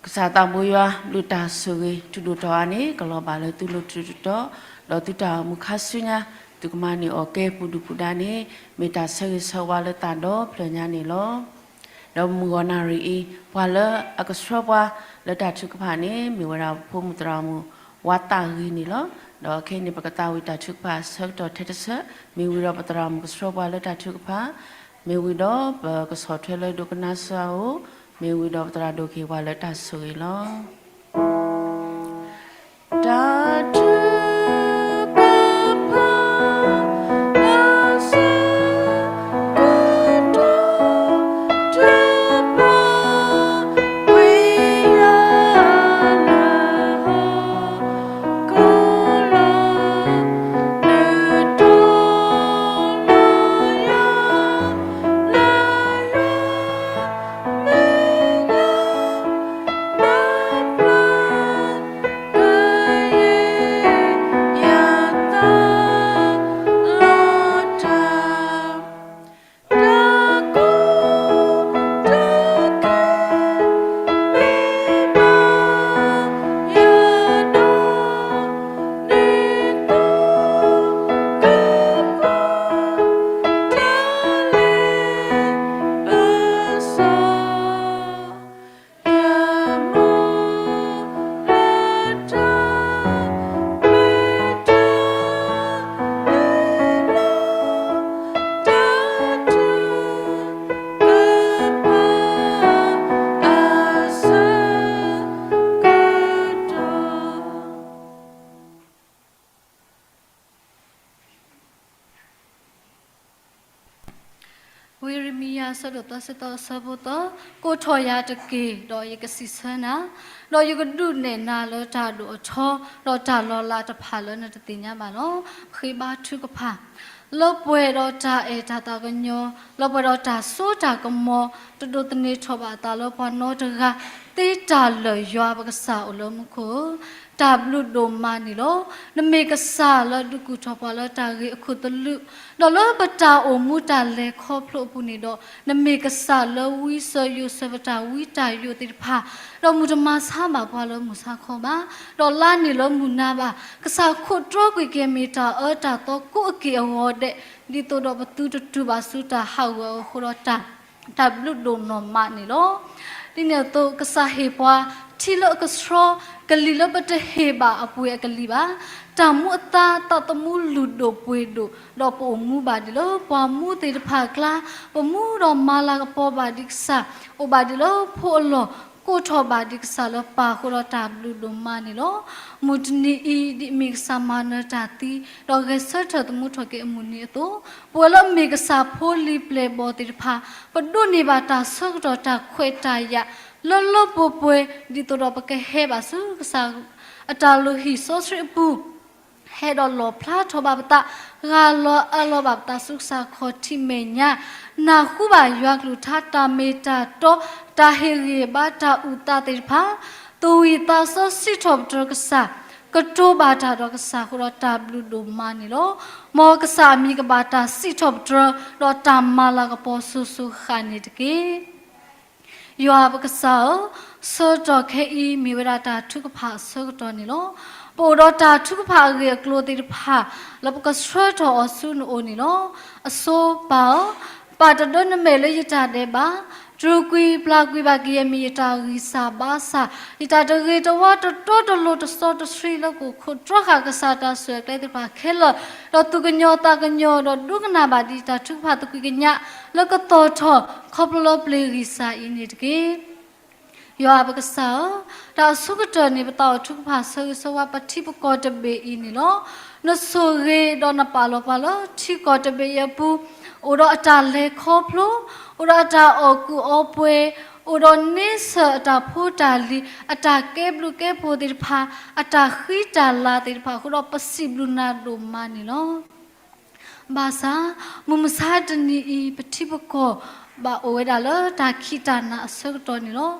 ကစၢ်သးဘိယွၤ ဘျုးတၢ်ဆိၣ်ဂ့ၤ ထူးဒိၣ်ထီၣ်အါန့ၣ် ကလီၤဘၣ်လၢသုလိၤထူးတတီၤ ဒီးသုတၢ်အိၣ်မူခါဆူညါ သုကမၤန့ၢ်အီၤကဲပူၤဒုၣ်ပူၤဒါန့ၣ် မ့ၢ်တၢ်ဆၢဂ့ၤဆၢဝါလၢတၢ်ဒီဖျၢၣ်ညါန့ၣ်လီၤ. ဒီးမုၢ်ဂီၤနၣ်ရံၣ်အံၤ ပှၤလၢအကဆှၢပှၤလၢတၢ်ထုကဖၣ်န့ၣ် မ့ၢ်ဝဲဒၣ်ဖိမုၣ်သရၣ်မုၣ် ဝါသးဂံၤန့ၣ်လီၤ. ဒီးခဲအံၤန့ၣ် ပကသးဝံၣ်တၢ်ထုကဖၣ်အဆၢကတီၢ်ထဲတဆၢ, မ့ၢ်ဝံၤဒီးပသရၣ်မုၣ်ကဆှၢပှၤလၢတၢ်ထုကဖၣ်, မ့ၢ်ဝံၤဒီးပကဆီၣ်ထွဲလၢဒိကနၣ်စၢ်အိၣ်, မ့ၢ်ဝံၤဒီးပသရၣ်ဒိၣ်က့ၤပှၤလၢတၢ်ဆိၣ်ဂ့ၤလီၤ. တၢ်ထုကဖၣ် အဆၢကတီၢ် ထုကဖၣ် ဝံယၢလၢဟီၣ်ခိၣ်လီၤ, နတီၤလီၤယၤ လၢယွၤမဲာ်ညါ ဘၣ်ဖျါ ကယဲၢ်ယသး လီၤတၢ် တၢ်ကိၢ်တၢ်ဂီၤ မ့ၢ်ဘၣ်ယၤဒီး ဒ်သိးကပၢၤ တၢ်လ့ပစီ ယမိၢ်လၢတၢ်မ့ၢ်တၢ် မ့ၢ်လီၤ တၢ်ထုကဖၣ် အဆၢကတီၢ် ဝံယံးရမံယၤ အဆၢဒိၣ်သၢဆံသၢ အဆၢဖိသၢ, ကိးထီၣ်ယၤတက့ၢ်, ဒီးယကစံးဆၢနၤ, ဒီးယကဒုးနဲၣ်နၤလၢတၢ်ဒိၣ်အထီ, ဒီးတၢ်လီၤလးတဖၣ်လၢနတသ့ၣ်ညါဘၣ်လီၤ. ဃ့ဘါထုကဖၣ်, လၢပှဲၤဒီးတၢ်အဲၣ်တၢ်သးကညီၤ, လၢပှဲၤဒီးတၢ်စိတၢ်ကမီၤ, တဒိးသန့ၤထီၣ်ဘၣ်အသးလၢပှၤနီတဂၤ, သ့တၢ်လၢာ်ယွၤပကစၢ်အိၣ်လၢမူခိၣ်ဧၢ, တၢ်ဘျုးဒိၣ်မးန့ၣ်လီၤ. နမ့ၢ်ကစၢ်လၢဒုးကူၣ်ထီၣ်ပှၤလၢတၢ်ဂ့ၤအခိၣ်သလုး, ဒီးလၢပတၢ်အိၣ်မူတၢ်လဲၤခီဖျိအပူၤန့ၣ်ဒီး, နမ့ၢ်ကစၢ်လၢဝံစၢၤယိးစၢၤပတၢ်ဝံတၢ်ယိးသ့ၣ်တဖၣ်, ဒီးမုၢ်တမၤဆါဘၣ်ပှၤလၢမုၢ်ဆါခီဘၣ်, ဒီးလါန့ၣ်လၢမုၢ်နၤဘၣ်, ကစၢ်ခိးတြီကွံာ်က့ၤမ့ၢ်တၢ်အၢတၢ်သီကိးအက့ၢ်အဂီၤဒဲး, ဒ်သိးဒီးပသုတတုၤဘၣ်ဆူတၢ်ဟးဂီၤအဃိဒီးတၢ် တၢ်ဘျုးဒိၣ်နီၢ်မးန့ၣ်လီၤ. ဒ်န့ၣ်အသိး ကစၢ်ဟ့ၣ်ပှၤထံလၢအကဆှီ, ကလံၤလၢပတဟ့ၣ်ဘၣ်အပှ့ၤအကလံၤဘၣ်, တၢ်မူအသါသးသမူလုၢ်ဒိၣ်ပှ့ၤဒိၣ်, ဒီးပအိၣ်မူဘၣ်ဒံးလၢပှၤမူသ့ၣ်တဖၣ်အကျါ, ပမူဒီးမၤလၤကပီၤဘၣ်ဒံးကစၢ်, အိၣ်ဘၣ်ဒံးလၢဖိအလီၢ်, ကိးထီၣ်ဘၣ်ဒံးကစၢ်လၢပၢ်အဃိဒီးတၢ်ဘျုးဒိၣ်မးန့ၣ်လီၤ. မုၢ်တနံၤအံၤ ဒ်အမ့ၢ်ကစၢ်မၤနၢၤတၢ်သံ, ဒီးဂဲၤဆၢထၢၣ်သမူထီၣ်က့ၤအမုၢ်နံၤအသိး, ပဝဲလၢအမ့ၢ်ကစၢ်ဖိလံၤပျဲၢ်ဘီၣ်သ့ၣ်တဖၣ်, ပဒိးန့ၢ်ဘၣ်တၢ်ဆၢကတီၢ်တၢ်ခွဲးတၢ်ယာ် လၢလၢပှဲၤပှဲၤ, ဒ်သိးဒီးပကဟဲဘၣ်ဆူကစၢ်အတၢ်လုၢ်ဟံၣ်စီဆှံအပူၤ, ဟဲဒီးလီၣ်ဖျါထီၣ်ဘၣ်ပသး, ဂၢ်လီၤအၢလီၤဘၣ်ပသးဆူကစၢ်ခီၣ်ထံးမဲာ်ညါ, နၢ်ဟူဘၣ်ယွၤကလုၢ်ကထါတၢ်မ့ၢ်တၢ်တီ, တၢ်ဟ့ၣ်ဂံၢ်ဘါတၢ်အုၣ်သးသ့ၣ်တဖၣ်, သူၣ်ဝံၣ်သးစီဆှံထီၣ်ပတြၢၤကစၢ်, ကတိၤဘၣ်တၢ်ဒီးကစၢ်အဃိဒီးတၢ်ဘျုးဒိၣ်မးန့ၣ်လီၤ. မ်ကစၢ်အမံၤကဘၣ်တၢ်စံးထီၣ်ပတြၢၤ, ဒီးတၢ်မၤလၤကပီၤစိၤစိၤဃၣ်ဃၣ်န့ၣ်တက့ၢ်. ယွၤပကစၢ်ဧၢ, ဆၢကတီၢ်ခဲအံၤမ့ၢ်ဝဲဒၣ်တၢ်ထုကဖၣ်အဆၢကတီၢ်န့ၣ်လီၤ. ပအိၣ်ဒီးတၢ်ထုကဖၣ်အဂ့ၢ်အကျိၤသ့ၣ်တဖၣ် လၢပကဆှၢထီၣ်အီၤဆူနအိၣ်န့ၣ်လီၤ. အဆိပၢ်ဧၢ, ပာ်တဒၢနမဲာ်လၢယတၢ်ဒဲးဘး, တြူာ်ကွံာ်ပျၢ်ကွံာ်ဘၣ်ကယဲၢ်မ့ၢ်ယတၢ်ဂံၢ်စၢ်ဘါစၢ်, ယတၢ်တဂ့ၤတဝါတတီတလိၤတစီတဆှံလၢကအိၣ်ခိးတြီဃာ်ကစၢ်တၢ်ဆိၣ်ဂ့ၤအကျဲသ့ၣ်တဖၣ်ခဲလၢာ်, ဒီးသူၣ်ကညီၤသးကညီၤ ဒီးဒိကနၣ်ဘၣ်ဒံးတၢ်ထုကဖၣ်သကွံာ်ကညး လၢကသီၣ်ထီၣ်ခီဖျိလၢပျ့ၤဂံၢ်စၢ်အံၤန့ၣ်တက့ၢ်. ယွၤပကစၢ်ဧၢ, တၢ်အဆိကတၢၢ်န့ၣ် ပသးအိၣ်ထုကဖၣ်ဆၢဂ့ၤဆၢဝါပထံပကီၢ်တဘ့ၣ်အံၤန့ၣ်လီၤ. နဆိၣ်ဂ့ၤဒီးနပာ်လီၤပှၤလၢထံကီၢ်တဘ့ၣ်အံၤအပူၤ, အိၣ်ဒီးအတၢ်လဲၤခီဖျိ, အိၣ်ဒီးအတၢ်အီၣ်ကူၣ်အီပှဲၤ, အိၣ်ဒီးန့ဆၢၣ်အတၢ်ဖိတၢ်လံၤ, အတၢ်ကဲဘျုးကဲဖှိၣ်သ့ၣ်တဖၣ်, အတၢ်ဃံတၢ်လၤသ့ၣ်တဖၣ်အဃိဒီး ပစံးဘျုးနၤဒိၣ်မးန့ၣ်လီၤ. ဘၣ်ဆၣ်, မုၢ်မဆါတနံၤအံၤ ပထံပကီၢ်ဘၣ်အိၣ်ဝဲဒၣ်လၢတၢ်ခံးတၢ်နၤအဆၢကတီၢ်န့ၣ်လီၤ.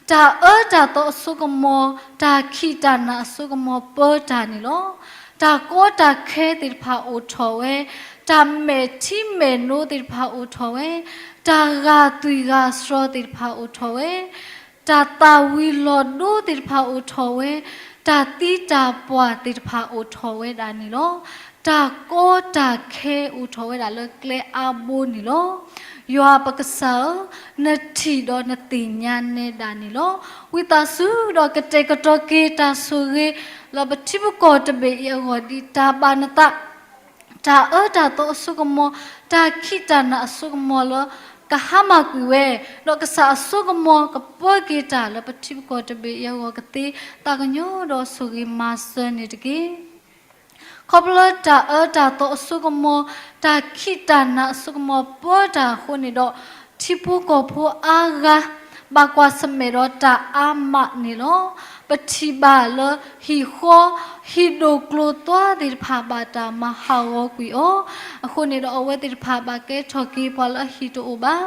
တၢ်အၢတၢ်သီအစိကမီၤ, တၢ်ခံးတၢ်နၤအစိကမီၤပၢတၢ်န့ၣ်လီၤ. တၢ်ကီတၢ်ခဲသ့ၣ်တဖၣ်အိၣ်ထီၣ်ဝဲ, တၢ်မဲာ်ထံမဲာ်နိသ့ၣ်တဖၣ်အိၣ်ထီၣ်ဝဲ, တၢ်ဂာ်သွံၣ်ဂာ်စှီၤသ့ၣ်တဖၣ်အိၣ်ထီၣ်ဝဲ, တၢ်သၣ်ဝံၤလီၤဒိသ့ၣ်တဖၣ်အိၣ်ထီၣ်ဝဲ, တၢ်သံတၢ်ပှၢ်သ့ၣ်တဖၣ်အိၣ်ထီၣ်ဝဲဒၣ်န့ၣ်လီၤ. တၢ်ကီတၢ်ခဲအိၣ်ထီၣ်ဝဲဒၣ်လၢကျဲအါဘိန့ၣ်လီၤ. ယွၤပကစၢ်ဧၢ, နထံၣ်ဒီးနသ့ၣ်ညါနဲဒၣ်န့ၣ်လီၤ. ဝံသးစူၤဒီးကတဲာ်ကတီၤက့ၤတၢ်ဆိၣ်ဂ့ၤ လၢပထံပကီၢ်တဘ့ၣ်အံၤအဂီၢ် ဒ်တၢ်ဘၣ်နသး တၢ်အၢတၢ်သီအစိကမီၤ, တၢ်ခံးတၢ်နးအစိကမီၤလၢ ကဟါမၢ်ကွံာ်ဝဲ, ဒီးကစၢ်အစိကမီၤကပၢက့ၤတၢ်လၢပထံပကီၢ်တဘ့ၣ်အံၤအဂီၢ်ကသ့, သးကညီၤဒီးဆိၣ်ဂ့ၤမၤစၢၤန့ၣ်တက့ၢ်. ခီဖျိလၢတၢ်အၢတၢ်သီအစိကမီၤ, တၢ်ခံးတၢ်နးအစိကမီၤပၢတၢ်အဃိန့ၣ်ဒီး, ထံဖိကီၢ်ဖိအါဂၤ ဘၣ်ကွၢ်ဆၢၣ်မဲာ်ဒီးတၢ်အါမးန့ၣ်လီၤ. ပထံၣ်ဘၣ်လၢဟံၣ်ဃီ, ဟံၣ်ဒိၣ်ကျိၤသွါသ့ၣ်တဖၣ်ဘၣ်တၢ်မၤဟးဂီၤကွံာ်အီၤ, အဃိန့ၣ်ဒီး အဝဲသ့ၣ်တဖၣ်ဘၣ်ကဲထီၣ်က့ၤပှၤလၢအဟံၣ်တအိၣ်ဘၣ်,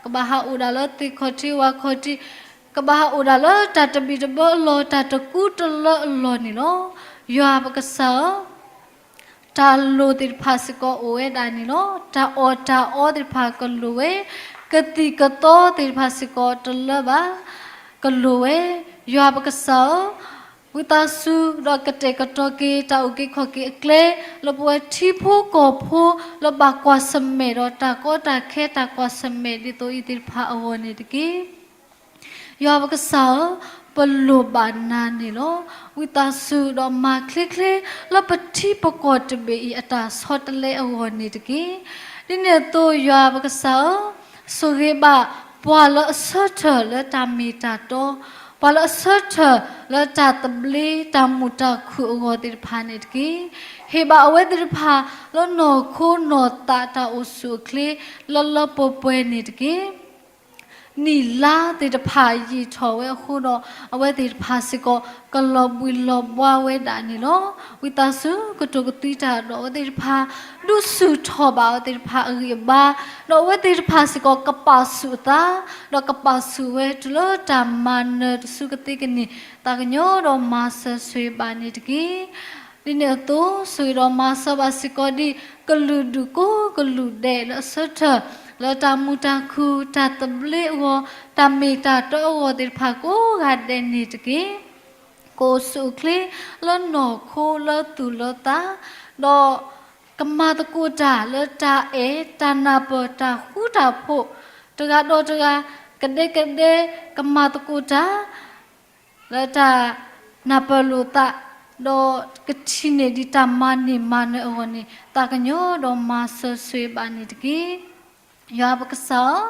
ကဘၣ်ဟးအိၣ်ဒၣ်လၢသ့ၣ်ခီၣ်ထံးဝၣ်ခီၣ်ထံး, ကဘၣ်ဟးအိၣ်ဒၣ်လၢတၢ်တဘံၣ်တဘၢအလီၢ်, တၢ်တကူတလၢအလီၢ်န့ၣ်လီၤ. ယွၤပကစၢ်ဧၢ, တၢ်လိၣ်သ့ၣ်တဖၣ်စ့ၢ်ကီးအိၣ်ဝဲဒၣ်န့ၣ်လီၤ. တၢ်အီၣ်တၢ်အီသ့ၣ်တဖၣ်ကလိၣ်ဝဲ, ကသံၣ်ကသီသ့ၣ်တဖၣ်စ့ၢ်ကီးတလၢဘၣ်, ကလိၣ်ဝဲ, ယွၤပကစၢ်ဧၢ, ဝံသးစူၤဒီးကတဲာ်ကတီၤက့ၤတၢ်အုၣ်က့ၤခီၣ်က့ၤအကျဲ လၢပဝဲထံဖိကီၢ်ဖိ လၢဘၣ်ကွၢ်ဆၢၣ်မဲာ်ဒီးတၢ်ကီတၢ်ခဲ တၢ်ကွၢ်ဆၢၣ်မဲာ်ဒ်သိးအံၤသ့ၣ်တဖၣ်အဂီၢ်န့ၣ်တက့ၢ်. ယွၤပကစၢ်ဧၢ, ပလိၣ်ဘၣ်နၤန့ၣ်လီၤ. ဝံသးစူၤဒီးမၤချ့ချ့ လၢပထံပကီၢ်တဘ့ၣ်အံၤအတၢ်ဆီတလဲအဂီၢ်န့ၣ်တက့ၢ်. ဒ်န့ၣ်အသိးယွၤပကစၢ်ဧၢ, ဆိၣ်ဂ့ၤဘၣ်ပှၤလၢအဆၢထၢၣ်လၢတၢ်မ့ၢ်တၢ်တီ, ပှၤလၢအဆၢထၢၣ်လၢတၢ်သဘျ့တၢ်မုာ်တၢ်ခုၣ်အဂီၢ်သ့ၣ်တဖၣ်န့ၣ်တက့ၢ်. ဟ့ၣ်ဘၣ်အဝဲသ့ၣ်တဖၣ်လၢနီၢ်ခိနီၢ်သးတၢ်အိၣ်ဆူၣ်အိၣ်ချ့ လၢလၢပှဲၤပှဲၤန့ၣ်တက့ၢ်. နံၣ်လါသ့ၣ်တဖၣ်ယံာ်ထီၣ်ဝဲအဃိဒီး အဝဲသ့ၣ်တဖၣ်စ့ၢ်ကီး ကလီၤဘှံးလီၤဘှါဝဲဒၣ်န့ၣ်လီၤ. ဝံသးစူၤကတိၤကသွံတၢ်ဒီးအဝဲသ့ၣ်တဖၣ်, ဒုးဆူၣ်ထီၣ်ဘၣ်အဝဲသ့ၣ်တဖၣ်အဂံၢ်အဘါ, ဒီးအဝဲသ့ၣ်တဖၣ်စ့ၢ်ကီးကပာ်ဆူၣ်အသး, ဒီးကပာ်ဆူၣ်ဝဲတုၤလၢတၢ်မၤနၢၤတစုကသ့ကန့ၢ်, သးကညီၤဒီးမၤစၢၤဆိၣ်ဂ့ၤဘၣ်န့ၣ်တက့ၢ်. ဒ်န့ၣ်အသိး ဆိၣ်ဂ့ၤဒီးမၤစၢၤဘၣ်စ့ၢ်ကီးဒ်ကလုာ်ဒူၣ်ကိးကလုာ်ဒဲးလၢအဆၢထၢၣ် လၢတၢ်မုာ်တၢ်ခုၣ် တၢ်သဘျ့အဂီၢ် တၢ်မ့ၢ်တၢ်တီအဂီၢ်သ့ၣ်တဖၣ်ကိးဂၤဒဲးန့ၣ်တက့ၢ်. ကအိၣ်ဆူၣ်အိၣ်ချ့လၢနီၢ်ခိလၢသူၣ်လၢသး, ဒီးကမၤသကိးတၢ်လၢတၢ်အဲၣ် တၢ်နၢ်ပၢၢ် တၢ်ဃူတၢ်ဖိး, တဂၤဒီးတဂၤ ကဒဲကဒဲ ကမၤသကိးတၢ် လၢတၢ်နၢ်ပၢၢ်လိာ်သး, ဒီးကထံၣ်န့ၢ်ဒံးတၢ်မၤန့ၢ်မၤနၢၤအဂီၢ်န့ၣ် သးကညီၤဒီးမၤစၢၤဆိၣ်ဂ့ၤဘၣ်န့ၣ်တက့ၢ်. ယွၤပကစၢ်ဧၢ,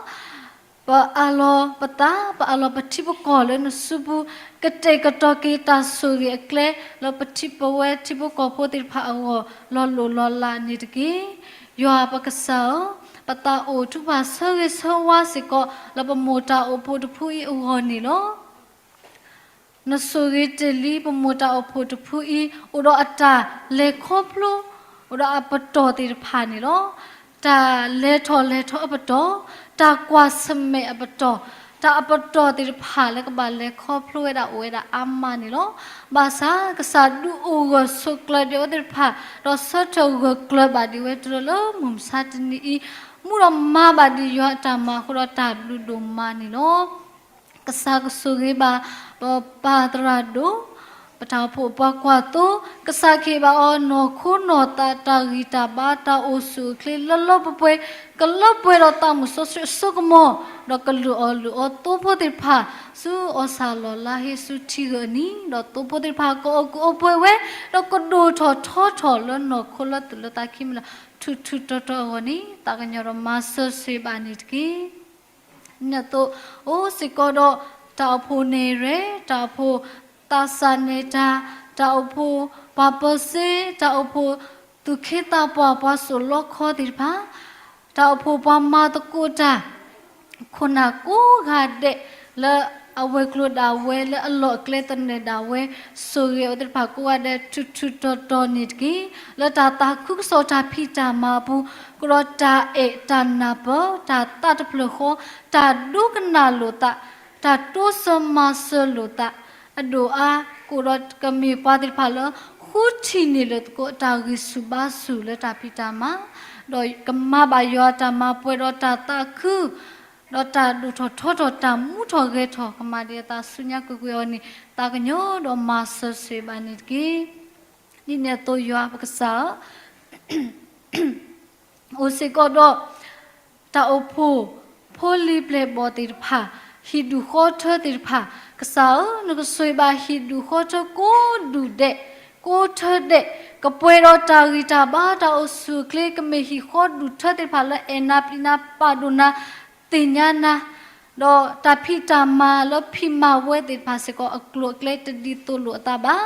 ပအးလီၤပသး ပအးလီၤပထံပကီၢ်လၢနစုပူၤ, ကတဲာ်ကတီၤက့ၤတၢ်ဆိၣ်ဂ့ၤအကျဲ လၢပထံပဝဲထံဖိကီၢ်ဖိသ့ၣ်တဖၣ်အဂီၢ် လီၤလိၢ်လီၤလးန့ၣ်တက့ၢ်. ယွၤပကစၢ်ဧၢ, ပသးအိၣ်ထုကဖၣ်ဆၢဂ့ၤဆၢဝါစ့ၢ်ကီး လၢပမိၢ်တၢ်အိၣ်ဖှိၣ်တဖုအံၤအဂီၢ်န့ၣ်လီၤ. နဆိၣ်ဂ့ၤတ့ၢ်လံပမိၢ်တၢ်အိၣ်ဖှိၣ်တဖုအံၤ အိၣ်ဒီးအတၢ်လဲၤခီဖျိ, အိၣ်ဒီးအပတီၢ်သ့ၣ်တဖၣ်န့ၣ်လီၤ. တၢ်လဲၤထီၣ်လဲၤထီအပတီၢ်, တၢ်ကွၢ်ဆၢၣ်မဲာ်အပတီၢ်, တၢ်အပတီၢ်သ့ၣ်တဖၣ်လၢကဘၣ်လဲၤခီဖျိဝဲဒၣ်အိၣ်ဝဲဒၣ်အါမးန့ၣ်လီၤ. ဘၣ်ဆၣ်ကစၢ်ဒုးအိၣ်ဂၢၢ်ဆိးကျၢၤဒံးအဝဲသ့ၣ်တဖၣ်, ဒီးဆၢထၢၣ်ဂၢၢ်ကျၢၤဘၣ်ဒံးဝဲတုၤလၢလၢမုၢ်မဆါတနံၤအံၤ, မူဒီးမၤဘၣ်ဒံးယွၤအတၢ်မၤအဃိဒီးတၢ်ဘျုးဒိၣ်မးန့ၣ်လီၤ. ကစၢ်ကဆိၣ်ဂ့ၤဘၣ် ပပၢ်သရၣ်ဒိၣ်, ပတၢ်အိၣ်ဖှိၣ်ပှၤကွၢ်သိ, ကစၢ်ကဟ့ၣ်ဘၣ်အီၤနီၢ်ခိနီၢ်သး တၢ်ဂံၢ်တၢ်ဘါ တၢ်အိၣ်ဆူၣ်အိၣ်ချ့လၢလၢပှဲၤပှဲၤ, ကလၢပှဲၤဒီးသးမုၢ်စီဆှံအစိကမီၤ, ဒီးကလုၢ်အီၣ်လုၢ်အီသိဖိသ့ၣ်တဖၣ် ဆူအီၣ်ဆၣ်လီၢ်လါဟ့ဆူထံဂၢၢ်အနံၤ, ဒီးသိဖိသ့ၣ်တဖၣ်ကအိၣ်ကူၣ်အိၣ်ပှဲၤဝဲ, ဒီးကဒိၣ်ထီၣ်ထီထီၣ်လၢနီၢ်ခိလၢသူၣ်လၢသးခံမံၤလၢ ထူးထူးတီၤတီၤအဂီၢ်န့ၣ် သးကညီၤဒီးမၤစၢၤဆိၣ်ဂ့ၤဘၣ်န့ၣ်တက့ၢ်. ဒ်န့ၣ်အသိး အိၣ်စ့ၢ်ကီးဒီး တၢ်အိၣ်ဖှိၣ်နဲၣ်ရွဲၣ်, တၢ်အိၣ်ဖှိၣ်သးစၢ်နဲၣ်တၢ်, တၢ်အိၣ်ဖှိၣ်ပှၤပၢၤစ့, တၢ်အိၣ်ဖှိၣ်သူၣ်က့သးပှၢ် ပှၤစိာ်လီခီသ့ၣ်တဖၣ်, တၢ်အိၣ်ဖှိၣ်ပှၤမၤသကိးတၢ် ခိၣ်နၢ်ကိးဂၤဒဲး လၢအဝဲၤကျိၤဒၣ်ဝဲ လၢအလီၢ်အကျဲသနၢၣ်ဒၣ်ဝဲ, ဆိၣ်ဂ့ၤအဝဲသ့ၣ်တဖၣ်ကိးဂၤဒဲး ထူးထူးတီၤတီၤန့ၣ်တက့ၢ်. လၢတၢ်သးခုကစီၣ်တၢ်ဖံးတၢ်မၤအပူၤ, ကဒီးတၢ်အဲၣ်တၢ်နၢ်ပၢၢ်, တၢ်သးတဖျၢၣ်ဃီ, တၢ်ဒိကနၣ်လိာ်သး, တၢ်တိစၢၤမၤစၢၤလိာ်သး, အဒိၣ်အါ ကအိၣ်ဒီးကမ့ၢ်ပှၤသ့ၣ်တဖၣ်လၢ ဃုထံၣ်န့ၢ်လၢသကိးအတၢ်ဂံၢ်ဆူၣ်ဘါဆူၣ်လၢတၢ်ဖံးတၢ်မၤ, ဒီးကမၤဘၣ်ယွၤအတၢ်မၤပှဲၤဒီးတၢ်သးခု ဒီးတၢ်ဒိၣ်ထီၣ်ထီထီၣ် တၢ်မူထီၣ်ဂဲၤထီၣ် ကမၤဒံးအသးဆူညါကွ့ၢ်ကွ့ၢ်အီၤန့ၣ် သးကညီၤဒီးမၤစၢၤဆိၣ်ဂ့ၤဘၣ်န့ၣ်တက့ၢ်. ဒ်န့ၣ်အသိးယွၤပကစၢ်ဧၢ, အိၣ်စ့ၢ်ကီးဒီး တၢ်အိၣ်ဖှိၣ်ဖိလံၤပျဲၢ်ဘီၣ်သ့ၣ်တဖၣ်, ဟံၣ်ဒူၣ်ဃီထၢသ့ၣ်တဖၣ်, ကစၢ်ဧၢ, နကဆိၣ်ဂ့ၤဘၣ်ဟံၣ်ဒူၣ်ဃီထၢကိးဒူၣ်ဒဲး, ကိးထၢဒဲး, ကပှဲၤဒီးတၢ်ဂံၢ်တၢ်ဘါ တၢ်အိၣ်ဆူၣ်အိၣ်ချ့, ကမ့ၢ်ဟံၣ်ဃီဒူၣ်ထၢသ့ၣ်တဖၣ်လၢအဲၣ်နၤပျံၤနၤပာ်ဒိၣ်နၤ သ့ၣ်ညါနၤ, ဒီးတၢ်ဖံးတၢ်မၤလၢဖံးမၤဝဲသ့ၣ်တဖၣ်စ့ၢ်ကီး အကျိၤအကျဲတဒ်သိးလိာ်အသးဘၣ်.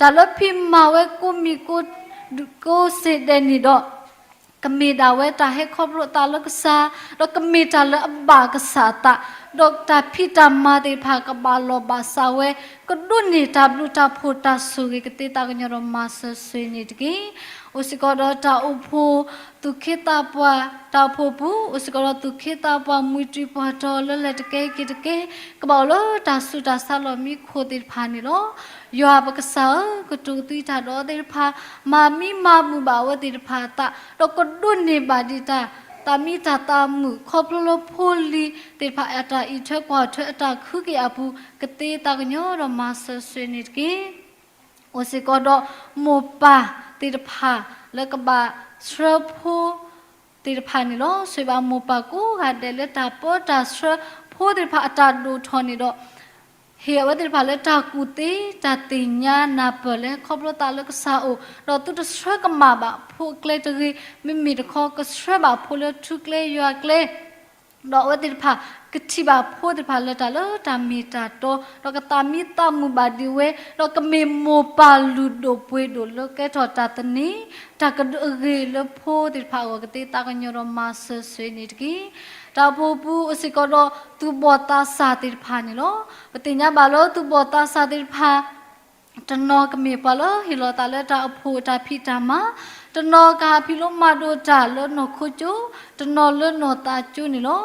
တၢ်လၢဖံးမၤဝဲကိးမံၤကိးဒူၣ်ကိးစ့ၢ်ဒဲးန့ၣ်ဒီး ကမ့ၢ်ဒၣ်ဝဲတၢ်ဟဲခီဖျိအသးလၢကစၢ်, ဒီးကမ့ၢ်တၢ်လၢအဘၣ်ကစၢ်အသး, ဒီးတၢ်ဖံးတၢ်မၤသ့ၣ်တဖၣ်ကဘၣ်လီၢ်ဘၣ်စးဝဲ, ကဒိးန့ၢ်တၢ်ဘျုးတၢ်ဖှိၣ်တၢ်ဆိၣ်ဂ့ၤကသ့သးကညီၤဒီးမၤစၢၤဆိၣ်ဂ့ၤန့ၣ်တက့ၢ်. အိၣ်စ့ၢ်ကီးဒီးတၢ်အိၣ်ဖှိၣ်သူၣ်က့သးပှၢ်, တၢ်အိၣ်ဖှိၣ်ပူၤ, အိၣ်စ့ၢ်ကီးဒီးသူၣ်က့သးပှၢ်မှံတံၤပှၢ်တီၤလၢလဲၤတကဲက့ၤတကဲ, ကဘၣ်အိၣ်လၢတၢ်ဆူးတၢ်ဆါလီၢ်မံခိၣ်သ့ၣ်တဖၣ်န့ၣ်လီၤ. ယွၤပကစၢ်ဧၢ, ကတိၤကသွံတၢ်ဒီးသ့ၣ်တဖၣ်, မၤမံမၤမုာ်ဘၣ်အဝဲသ့ၣ်တဖၣ်အသး, ဒီးကဒိးန့ၢ်ဘၣ်ဒံးတၢ် သးမံတၢ်သးမုာ် ခီဖျိလၢဖိလံၤသ့ၣ်တဖၣ်အတၢ်အံးထွဲကွၢ်ထွဲအတၢ်ခုကယာ်အပူၤ ကသ့သးကညီၤဒီးမၤစၢၤဆိၣ်ဂ့ၤန့ၣ်တက့ၢ်. အိၣ်စ့ၢ်ကီးဒီးမိၢ်ပၢ်သ့ၣ်တဖၣ်လၢကဘၣ်ဆှၢဖိသ့ၣ်တဖၣ်န့ၣ်လီၤ. ဆိၣ်ဂ့ၤဘၣ်မိၢ်ပၢ်ကိးဂၤဒဲးလၢတၢ်ပၢတၢ်ဆှၢဖိသ့ၣ်တဖၣ်အတၢ်ဒိၣ်ထီၣ်န့ၣ်ဒီး ဟ့ၣ်အဝဲသ့ၣ်တဖၣ်လၢတၢ်ကူၣ်သ့ တၢ်သ့ၣ်ညါနၢ်ပၢၢ်လၢခီဖျိသးလၢကစၢ်အအိၣ်, ဒီးသုတဆှၢကမၣ်ဘၣ်ဖိအကျဲတဂ့ၤ, မ့မ့ၢ်တခီကဆှၢဘၣ်ဖိလၢထူကျဲယွၤကျဲ ဒီးအဝဲသ့ၣ်တဖၣ် ကထံၣ်ဘၣ်ဖိသ့ၣ်တဖၣ်လၢတၢ်လၢတၢ်မ့ၢ်တၢ်တီ, ဒီးကသးမံသးမုာ်ဘၣ်ဒံးဝဲ, ဒီးကမ့ၢ်မိၢ်ပၢ်လုၢ်ဒိၣ်ပှ့ၤဒိၣ်လၢကဲထီၣ်တၢ်သန့ၤ တၢ်ကဒုးအဂ့ၤလၢဖိသ့ၣ်တဖၣ်အဂီၢ် ကသ့သးကညီၤဒီးမၤစၢၤဆိၣ်ဂ့ၤန့ၣ်တက့ၢ်. တၢ်အိၣ်ဖှိၣ်ပူၤအိၣ်စ့ၢ်ကီးဒီးသူၣ်ဘီၣ်သးစၢ်သ့ၣ်တဖၣ်န့ၣ်လီၤ. ပသ့ၣ်ညါဘၣ်လၢသူၣ်ဘီၣ်သးစၢ်သ့ၣ်တဖၣ် တနီၤကမ့ၢ်ပှၤလၢဟ့ၣ်လီၤသးလၢတၢ်အိၣ်ဖှိၣ်တၢ်ဖံးတၢ်မၤ, တနီၤကဟးဖံးလိမၤဒိးတၢ်လၢနီၢ်ခိကၠိ, တနီၤလၢနီၢ်သးကၠိန့ၣ်လီၤ.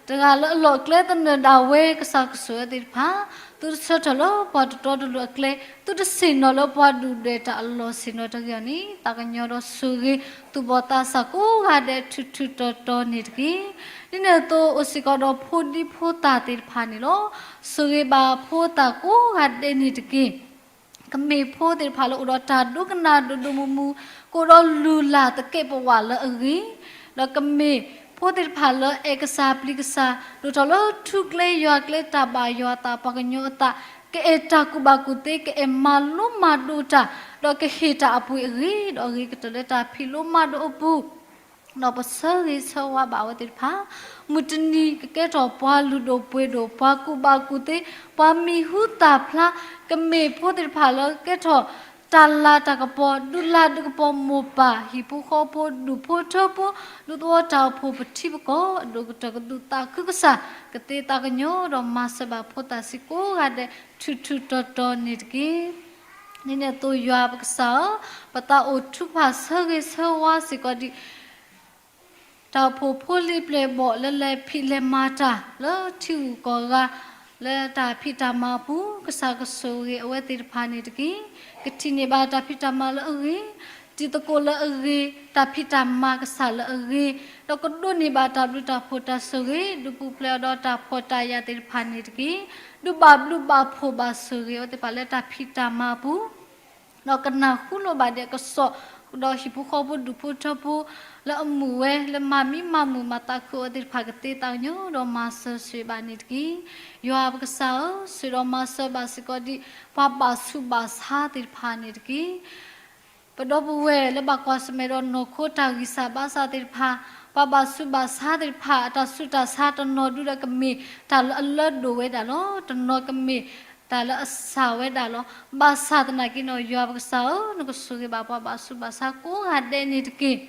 တဂၤလၢအလီၢ်အကျဲသနၢၣ်ဒၣ်ဝဲကစၢ်ကဆိၣ်ဂ့ၤသ့ၣ်တဖၣ်, သုတဆၢထၢၣ်လၢပှၤတတီတလိၤအကျဲ, သုတဆ့ၣ်နီၤလၢပှၤဒုၣ်ဒွဲၣ်တၢ်အလီၢ်ဆ့ၣ်နီၤတဂ့ၤအီၤန့ၣ် သးကညီၤဒီးဆိၣ်ဂ့ၤ သူၣ်ဘီၣ်သးစၢ်ကိးဂၤဒဲးထူးထူးတီၤတီၤန့ၣ်တက့ၢ်. ဒ်န့ၣ်အသိးအိၣ်စ့ၢ်ကီးဒီးဖိဒံဖိသၣ်သ့ၣ်တဖၣ်န့ၣ်လီၤ. ဆိၣ်ဂ့ၤဘၣ်ဖိသၣ်ကိးဂၤဒဲးန့ၣ်တက့ၢ်. ကမ့ၢ်ဖိသ့ၣ်တဖၣ်လၢအိၣ်ဒီးတၢ်ဒိကနၣ်ဒိၣ်ဒိၣ်မုၢ်မုၢ်, ကအိၣ်ဒီးလုၢ်လၢ်သကဲးပဝးလၢအဂ့ၤ, ဒီးကမ့ၢ်ဖိသ့ၣ်တဖၣ်လၢအဲၣ်ကစၢ်ပျံၤကစၢ်, ဒိၣ်ထီၣ်လၢထူကျဲယွၤကျဲ တၢ်ဘၣ်ယွၤအသး ပှၤကညီအသး, ကအဲၣ်တၢ်ကူၣ်ဘၣ်ကူၣ်သ့, ကအဲၣ်မၤလိမၤဒိးတၢ်, ဒီးကဟ့ၣ်တၢ်အပှ့ၤအဂ့ၤ, ဒီးအဂ့ၤကတၢၢ်လၢတၢ်ဖံးလိမၤဒိးအပူၤ ဒီးပဆၢဂ့ၤဆၢဝါဘၣ်အဝဲသ့ၣ်တဖၣ်, မုၢ်တနံၤကကဲထီၣ်ပှၤလုၢ်ဒိၣ်ပှ့ၤဒိၣ်, ပှၤကူၣ်ဘၣ်ကူၣ်သ့, ပှၤမံၤဟူသၣ်ဖျါ, ကမ့ၢ်ဖိသ့ၣ်တဖၣ်လၢကဲထီၣ်တၢ်လၤတၢ်ကပီၤ, ဒုးလၤဒုးကပီၤမိၢ်ပၢ်, ဟံၣ်ဖိဃီဖိ, ဒူၣ်ဖိထၢဖိ, ဒူသဝီတၢ်အိၣ်ဖှိၣ်ပထံပကီၢ်, အဒိၣ်ကတၢၢ်ကဒုးသးခုကစၢ်, ကသ့သးကညီၤဒီးမၤစၢၤဘၣ်ဖိသၣ်ဆံးကိးဂၤဒဲး ထူးထူးတီၤတီၤန့ၣ်တက့ၢ်. ဒ်န့ၣ်အသိးယွၤပကစၢ်ဧၢ, ပသးအိၣ်ထုကဖၣ်ဆၢဂ့ၤဆၢဝါစ့ၢ်ကီးဒံး တၢ်အိၣ်ဖှိၣ်ဖိလံၤပျဲၢ်ဘီၣ်လၢလဲၤဖံးလဲၤမၤတၢ်လၢထံဂုၤကီၢ်ဂၤ လၢတၢ်ဖံးတၢ်မၤအပူၤ, ကစၢ်ကဆိၣ်ဂ့ၤအဝဲသ့ၣ်တဖၣ်န့ၣ်တက့ၢ်. ကထံၣ်န့ၢ်ဘၣ်တၢ်ဖံးတၢ်မၤလၢအဂ့ၤ, တံၤသကိးလၢအဂ့ၤ, တၢ်ဖံးတၢ်မၤကစၢ်လၢအဂ့ၤ, ဒီးကဒိးန့ၢ်ဘၣ်တၢ်ဘျုးတၢ်ဖှိၣ်တၢ်ဆိၣ်ဂ့ၤ, ဒုးပူၤဖျဲးအီၤဒီးတၢ်ဖှီၣ်တၢ်ယာ်သ့ၣ်တဖၣ်န့ၣ်တက့ၢ်. ဒုးဘၣ်ဘျုးဘၣ်ဖှိၣ်ဘၣ်ဆိၣ်ဂ့ၤအဝဲသ့ၣ်တဖၣ်လၢတၢ်ဖံးတၢ်မၤအပူၤ ဒီးကနၢ်ဟူလိာ်ဘၣ်ဒံးအကစီၣ်, ဒီးဟံၣ်ဖိဃီဖိဒူၣ်ဖိထၢဖိ လၢအမုာ်ဝဲ လၢမၤမံမၤမုာ်မၤသးခုအဝဲသ့ၣ်တဖၣ် ကသ့သးကညီၤဒီးမၤစၢၤဆိၣ်ဂ့ၤဘၣ်န့ၣ်တက့ၢ်. ယွၤပကစၢ်ဧၢ, ဆိၣ်ဒီးမၤစၢၤဘၣ်စ့ၢ်ကီးဒံး ပှၤဘၣ်ဆူးဘၣ်ဆါသ့ၣ်တဖၣ်န့ၣ်တက့ၢ်. ပဒီပုၢ်ဝဲၢ်လၢဘၣ်ကွၢ်ဆၢၣ်မဲာ်ဒီးနီၢ်ခိတၢ်ဂံၢ်စၢ်ဘါစၢ်သ့ၣ်တဖၣ်, ပှၤဘၣ်ဆူးဘၣ်ဆါသ့ၣ်တဖၣ် အတၢ်ဆူးတၢ်ဆါတနီၤဒုဒီးကမ့ၢ်တၢ်လၢအလၢဒိၣ်ဝဲဒၣ်လီၤ. တနီၤကမ့ၢ်တၢ်လၢအစၢ်ဝဲဒၣ်လီၤ. ဘၣ်ဆၣ်သနာ်က့န့ၣ် ယွၤပကစၢ်ဧၢ, နကဆိၣ်ဂ့ၤဘၣ်ပှၤဘၣ်ဆူးဘၣ်ဆါကိးဂၤဒဲးန့ၣ်တက့ၢ်.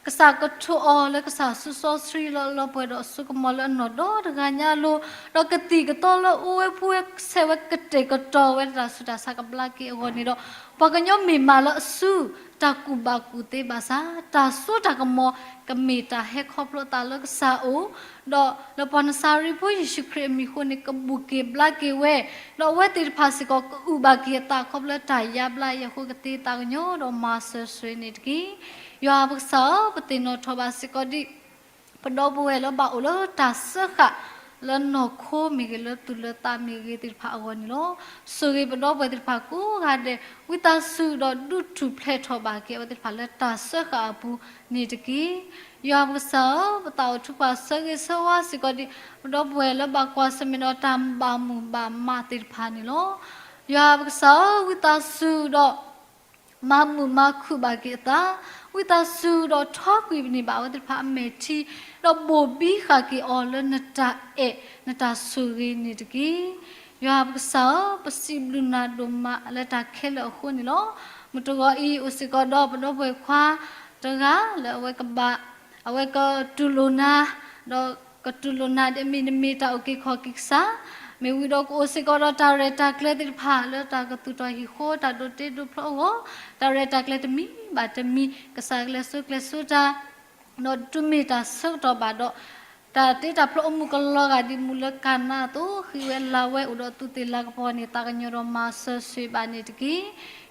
ကစၢ်ကထိးအီၤလၢကစၢ်စုစီဆှံလၢအလီၤပှီၢ်ဒီးအစိကမီၤလၢအနီၢ်ဒီတဂၤညါအလိၤ, ဒီးကသံၣ်ကသီလၢအအိၣ်ဝဲဖှူဝဲဆဲးဝဲကတဲာ်ကတီၤဝဲတၢ်ဆူးတၢ်ဆါကဘျါက့ၤအဂီၢ်န့ၣ်ဒီး, ပှၤကညီမ့ၢ်မၤလၢအစုတၢ်ကူၣ်ဘၣ်ကူၣ်သ့ဘၣ်ဆၣ်, တၢ်စိတၢ်ကမီၤကမ့ၢ်တၢ်ဟဲခီဖျိအသးလၢကစၢ်အအိၣ်, ဒီးလၢပှၤနစၤရ့းဖိယ့ၣ်ၡူးခရံာ်အမံၤအဃိန့ၣ် ကဘူၣ်က့ၤဘျါက့ၤဝဲ, ဒီးအဝဲသ့ၣ်တဖၣ်စ့ၢ်ကီး ကအုၣ်ဘၣ်က့ၤအသးခီဖျိလၢတၢ်ယါဘျါအံၤအဃိ ကသ့သးကညီၤဒီးမၤစၢၤဆိၣ်ဂ့ၤန့ၣ်တက့ၢ်. ယွၤပကစၢ်ဧၢ, ပသ့ၣ်နီၣ်ထီၣ်ဘၣ်စ့ၢ်ကီးဒံး ပဒီပုၢ်ဝဲၢ်လၢဘၣ်အိၣ်လၢတၢ်စၢဃာ် လၢနီၢ်ခိမ့ၢ်ဂ့ၤ, လၢသူၣ်လၢသးမ့ၢ်ဂ့ၤသ့ၣ်တဖၣ်အဂီၢ်န့ၣ်လီၤ. ဆိၣ်ဂ့ၤပဒီပုၢ်ဝဲၢ်သ့ၣ်တဖၣ်ကိးဂၤဒဲး, ဝံသးစူၤဒီးဒုးထူၣ်ဖျဲးထီၣ်ဘၣ်က့ၤအဝဲသ့ၣ်တဖၣ်လၢတၢ်စၢဃာ်အပူၤန့ၣ်တက့ၢ်. ယွၤပကစၢ်ဧၢ, ပသးအိၣ်ထုကဖၣ်ဆၢဂ့ၤဆၢဝါစ့ၢ်ကီးဒံး ပဒီပုၢ်ဝဲၢ်လၢဘၣ်ကွၢ်ဆၢၣ်မဲာ်ဒီးတၢ်ဘၣ်မူဘၣ်မးသ့ၣ်တဖၣ်န့ၣ်လီၤ. ယွၤပကစၢ်ဧၢ, ဝံသးစူၤဒီး မၤမုာ်မၤခုၣ်ဘၣ်က့ၤအသး, ဝံသးစူၤဒီးထီကွံာ်န့ၢ်ဘၣ်အဝဲသ့ၣ်တဖၣ်အမဲာ်ထံ, ဒီးဘိၣ်ဘံဃာ်က့ၤအီၤလၢနတၢ်အဲၣ်နတၢ်ဆိၣ်ဂ့ၤန့ၣ်တက့ၢ်. ယွၤပကစၢ်ဧၢ, ပစံးဘျုးနၤဒိၣ်မးလၢတၢ်ခဲလၢာ်အဃိန့ၣ်လီၤ. မုၢ်တဂီၤအံၤအိၣ်စ့ၢ်ကီးဒီးပဒီပုၢ်ဝဲၢ်ခွါတဂၤလၢအဝဲကဘၣ် အဝဲကတူၢ်လိာ်နၤ, ဒီးကတူၢ်လိာ်နၤဒ်အမ့ၢ်နမ့ၢ်တၢ်အုၣ်က့ၤခီၣ်က့ၤကစၢ်, မ့ၢ်ဝံၤဒီးကအိၣ်စ့ၢ်ကီးဒီးတၢ်ရဲၣ်တၢ်ကျဲၤသ့ၣ်တဖၣ်လၢတၢ်ကသူၣ်ထီၣ်ဟံၣ်ဃီ တၢ်ဒိးတ့ဒိးဖျီအဂီၢ်, တၢ်ရဲၣ်တၢ်ကျဲၤတမံၤဘၣ်တမံၤ ကစၢ်ကလဲၤစိကျဲၤစိတၢ် ဒီးတုၤမ့ၢ်တၢ်ဆၢကတီၢ်ဘၣ်ဒီး တၢ်တ့တၢ်ဖျီအမုၢ်ကလီၤဂာ်ဒ်မူလၢကၤနါအသိး, ဃံဝဲလၤဝဲအိၣ်ဒီးသူးသ့ၣ်လၤကပီၤန့ၣ် သးကညီၤဒီးမၤစၢၤဆှံဘၣ်န့ၣ်တက့ၢ်.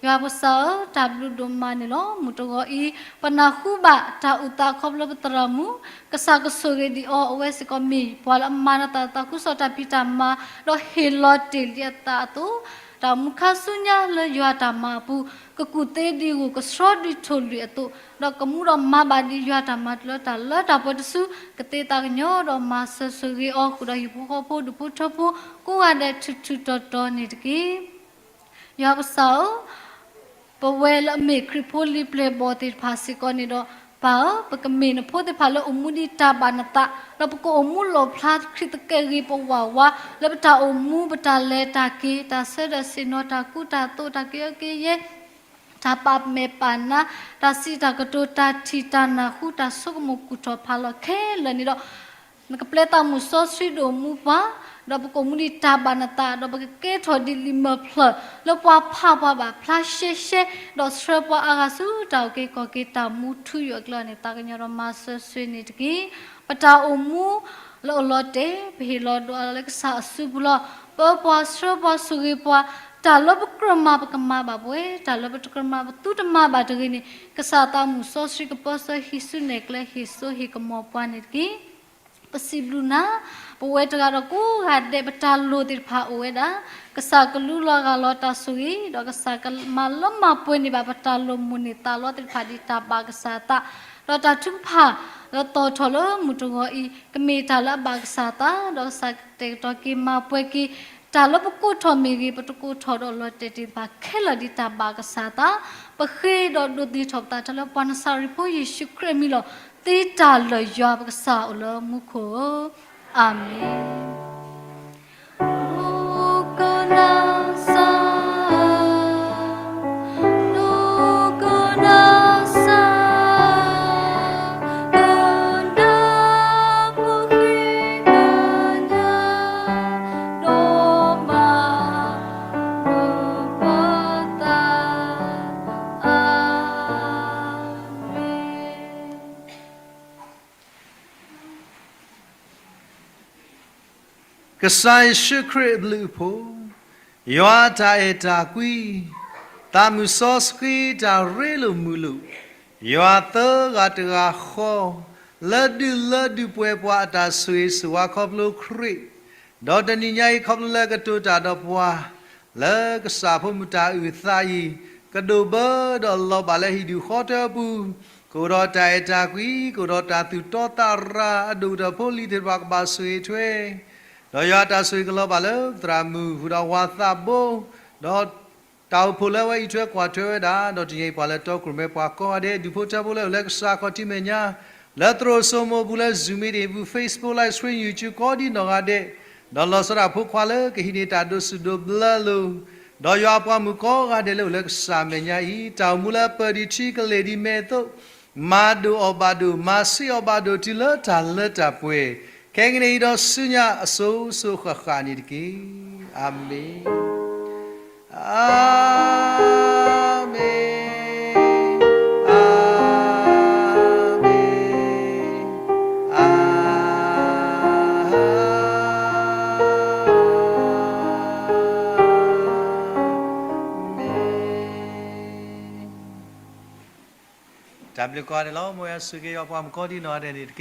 ယွၤပကစၢ်ဧၢ, တၢ်ဘျုးဒိၣ်မးန့ၣ်လီၤ. မုၢ်တဂီၤအံၤ ပနၢ်ဟူဘၣ်တၢ်အုၣ်သးခီဖျိပသရၣ်မုၣ်, ကစၢ်ကဆိၣ်ဂ့ၤဒံးအီၤ, အဝဲစ့ၢ်ကီးမ့ၢ်ပှၤလၢအမၤနၢၤသး သးခုကစီၣ်တၢ်ဖံးတၢ်မၤ, ဒီးဟ့ၣ်လီၤတ့ၢ်လံအသးအသိး, တၢ်မူခါဆူညါလၢယွၤတၢ်မၤအပူၤ, ကကူၣ်သ့ဒ်ဂိၢ် ကဆှီဒ်ထိၣ်လွံၢ်အသိး, ဒီးကမူဒီးမၤဘၣ်ဒ်ယွၤတၢ်မၤတုၤလၢတၢ်လၢတၢ်ပှဲၤတစု, ကသ့သးကညီၤဒီးမၤစၢၤဆိၣ်ဂ့ၤအီၤ ဃုာ်ဒီးဟံၣ်ဖိဃီဖိ ဒူၣ်ဖိထၢဖိ ကိးဂၤဒဲးထူးထူးတီၤတီၤန့ၣ်တက့ၢ်. ယွၤပကစၢ်ဧၢ, ပဝဲလၢအမ့ၢ်ခရံာ်ဖိလံၤပျဲၢ်ဘီၣ်သ့ၣ်တဖၣ်စ့ၢ်ကီးန့ၣ်ဒီး, ပၢ်ဧၢ, ပကမ့ၢ်နဖိသ့ၣ်တဖၣ်လၢအိၣ်မူဒ်တၢ်ဘၣ်နသး, ဒီးပကအိၣ်မူလီၣ်ဖျါခရံာ်သကဲးဂ့ၤပဝးဝါ, လၢပတၢ်အိၣ်မူ ပတၢ်လဲၤတၢ်က့ၤ တၢ်ဆၢထၢၣ်ဆ့ၣ်နီၤ တၢ်ကူတၢ်သိး တၢ်ကယီကယဲ တၢ်ပာ်မဲာ်ပာ်နါ, တၢ်စံးတၢ်ကတိၤ တၢ်ထံၣ်တၢ်နၢ်ဟူ တၢ်ဆိကမိၣ်ကူၣ်ထီၣ်ဖးလီၤခဲလၢာ်န့ၣ်ဒီး, နကပျဲသးမုၢ်စီဆှံဒိၣ်မူပှၤ, ဒီးပကအိၣ်မူဒ်တၢ်ဘၣ်နသး, ဒီးပကကဲထီၣ်ဒ်လံာ်မၢၢ်ဖျၢၣ် လၢပှၤဖးပှၤဘၣ်ဖျါရှဲရှဲ, ဒီးဆှၢပှၤအါဂၤဆူတၢ်အုၣ်က့ၤခီၣ်က့ၤတၢ်မူထူယိာ်အကျဲန့ၣ် သးကညီၤဒီးမၤစၢၤဆိၣ်ဂ့ၤန့ၣ်တက့ၢ်. ပတၢ်အိၣ်မူလၢအိၣ်လီၤတဲာ် ပဟ့ၣ်လီၤဒိးအါလီၤလၢကစၢ်အစုပူၤလီၤ. ပၢပှၤဆှၢပှၤဆိၣ်ဂ့ၤပှၤ, တၢ်လၢပကြၢးမၤပကမၤဘၣ်ပဝဲ, တၢ်လၢပတကြၢးမၤပသုတမၤဘၣ်တဂ့ၤန့ၣ်, ကစၢ်သးမုၢ်စီဆှံကပၢဆှၢဟံးစုနဲၣ်ကျဲ ဟ့ၣ်စိဟ့ၣ်ကမီၤပှၤန့ၣ်တက့ၢ်. ပစံးဘျုးနၤ, ပဝဲတဂၤဒီးကိးဂၤဒဲး ပတၢ်လိၣ်သ့ၣ်တဖၣ်အိၣ်ဝဲဒၣ်, ကစၢ်ကလူလီၤဂၢ်လီၤတၢ်ဆိၣ်ဂ့ၤ, ဒီးကစၢ်ကမၤလၢမၤပှဲၤန့ၢ်ဘၣ် ပတၢ်လိၣ်မိၣ်န့ၢ်သးလီသ့ၣ်တဖၣ်ဒ်တၢ်ဘၣ်ကစၢ်အသး, ဒီးတၢ်ထုကဖၣ်လၢသီၣ်ထီၣ်လၢမုၢ်တဂီၤအံၤ ကမ့ၢ်တၢ်လၢအဘၣ်ကစၢ်အသး, ဒီးကစၢ်ကတဲာ်ကတီၤက့ၤမၤပှဲၤက့ၤ တၢ်လၢပကိးထီၣ်မ့ၢ်ဂ့ၤ, ပတကိးထီၣ်ဒီးလီၤတဲာ်သ့ၣ်တဖၣ်ခဲလၢာ်ဒ်တၢ်ဘၣ်ကစၢ်အသး, ပဃ့ဒီးဒိးန့ၢ်ထီၣ်ပသးတၢ်လၢပှၤနစၤရ့းဖိယ့ၣ်ၡူးခရံာ်အမံၤလီၤ. သ့တၢ်လၢာ်ယွၤပကစၢ်အိၣ်လၢမူခိၣ်ဧၢ, အၤမ့ၣ်. ကစၢ်ယ့ၣ်ၡူးခရံာ်အဘျုးအဖှိၣ်, ယွၤတၢ်အဲၣ်တၢ်ကွံ, သးမုၢ်စီဆှံတၢ်ရ့လိာ်မုာ်လိာ်, ယွၤသၢဂၤတဂၤဃီ, လၢဒုးလၢဒုးပှဲၤပှၤအတၢ်ဆိၣ်ဂ့ၤဆိၣ်ဝါခီဖျိခရံာ်, ဒီးတနံၤညါအံၤခီဖျိလၢကတိၤတၢ်ဒီးပှၤ လၢကစၢ်ဖိမုၢ်တၢ်အုၣ်သးအံၤ, ကဒိးဘၢဒီးလီၤဘၣ်လၢဟံၣ်ဒူၣ်ဃီတၢအပူၤ, ကအိၣ်ဒီးတၢ်အဲၣ်တၢ်ကွံ, ကအိၣ်ဒီးတၢ်သူၣ်တီသးရၤ, အဒိၣ်ကတၢၢ်ဖိလံၤသ့ၣ်တဖၣ်ကဘၣ်ဆိၣ်ဂ့ၤထွဲ, ဒီးယွၤအတၢ်ဆိၣ်ဂ့ၤကလီၤဘၣ်လၢသရၣ်မုၣ် ဃုာ်ဒီးဝၤသးဘိ, ဒီး တၢ်အိၣ်ဖှိၣ်လၢအဝဲအံးထွဲကွၢ်ထွဲဝဲဒၣ်, ဒီးတနံၤအံၤပှၤလၢတီခိၣ်ရိၣ်မဲပှၤကိးဂၤဒဲး, ဒူၣ်ဖိထၢဖိလၢအိၣ်လၢကစၢ်ခီၣ်ထံးမဲာ်ညါ, လၢသရိာ်စိမိၤအပူၤလၢ Zoom meeting အပူၤ, Facebook Live Stream, YouTube ကိးဒံနီၢ်ဂၤဒဲး, ဒီးလီၤဆီဒၣ်ဖိခွါလၢကဟံးန့ၢ်တၢ်ဒိးဆူၣ်ဒိးဘျၢလိၤ, ဒီးယွၤအပှၤမုၣ်ကိးဂၤဒဲးလၢအိၣ်လၢကစၢ်မဲာ်ညါအံၤ, တၢ်အိၣ်မူလၢပၢၢ်ဒံးထံကလ့ၢ်ဒံးမဲာ်အသိး မၤဒိၣ်အီၤဘၣ်ဒိၣ်, မၤဆှံအီၤဘၣ်ဒိၣ်တုၤလၢတၢ်လၢတၢ်ပှဲၤ, ခဲကနံၣ်အံၤဒီးဆူညါအစိၤစိၤဃၣ်ဃၣ်န့ၣ်တက့ၢ်. အၤမ့ၣ်, အၤမ့ၣ်, အၤမ့ၣ်, အၤမ့ၣ်. တၢ်ဘျုးကိးဂၤဒဲးလီၤ. မ်ယွၤဆိၣ်ဂ့ၤယွၤပှၤမုၣ်ကိးဒံနီၢ်ဂၤဒဲးန့ၣ်တက့ၢ်.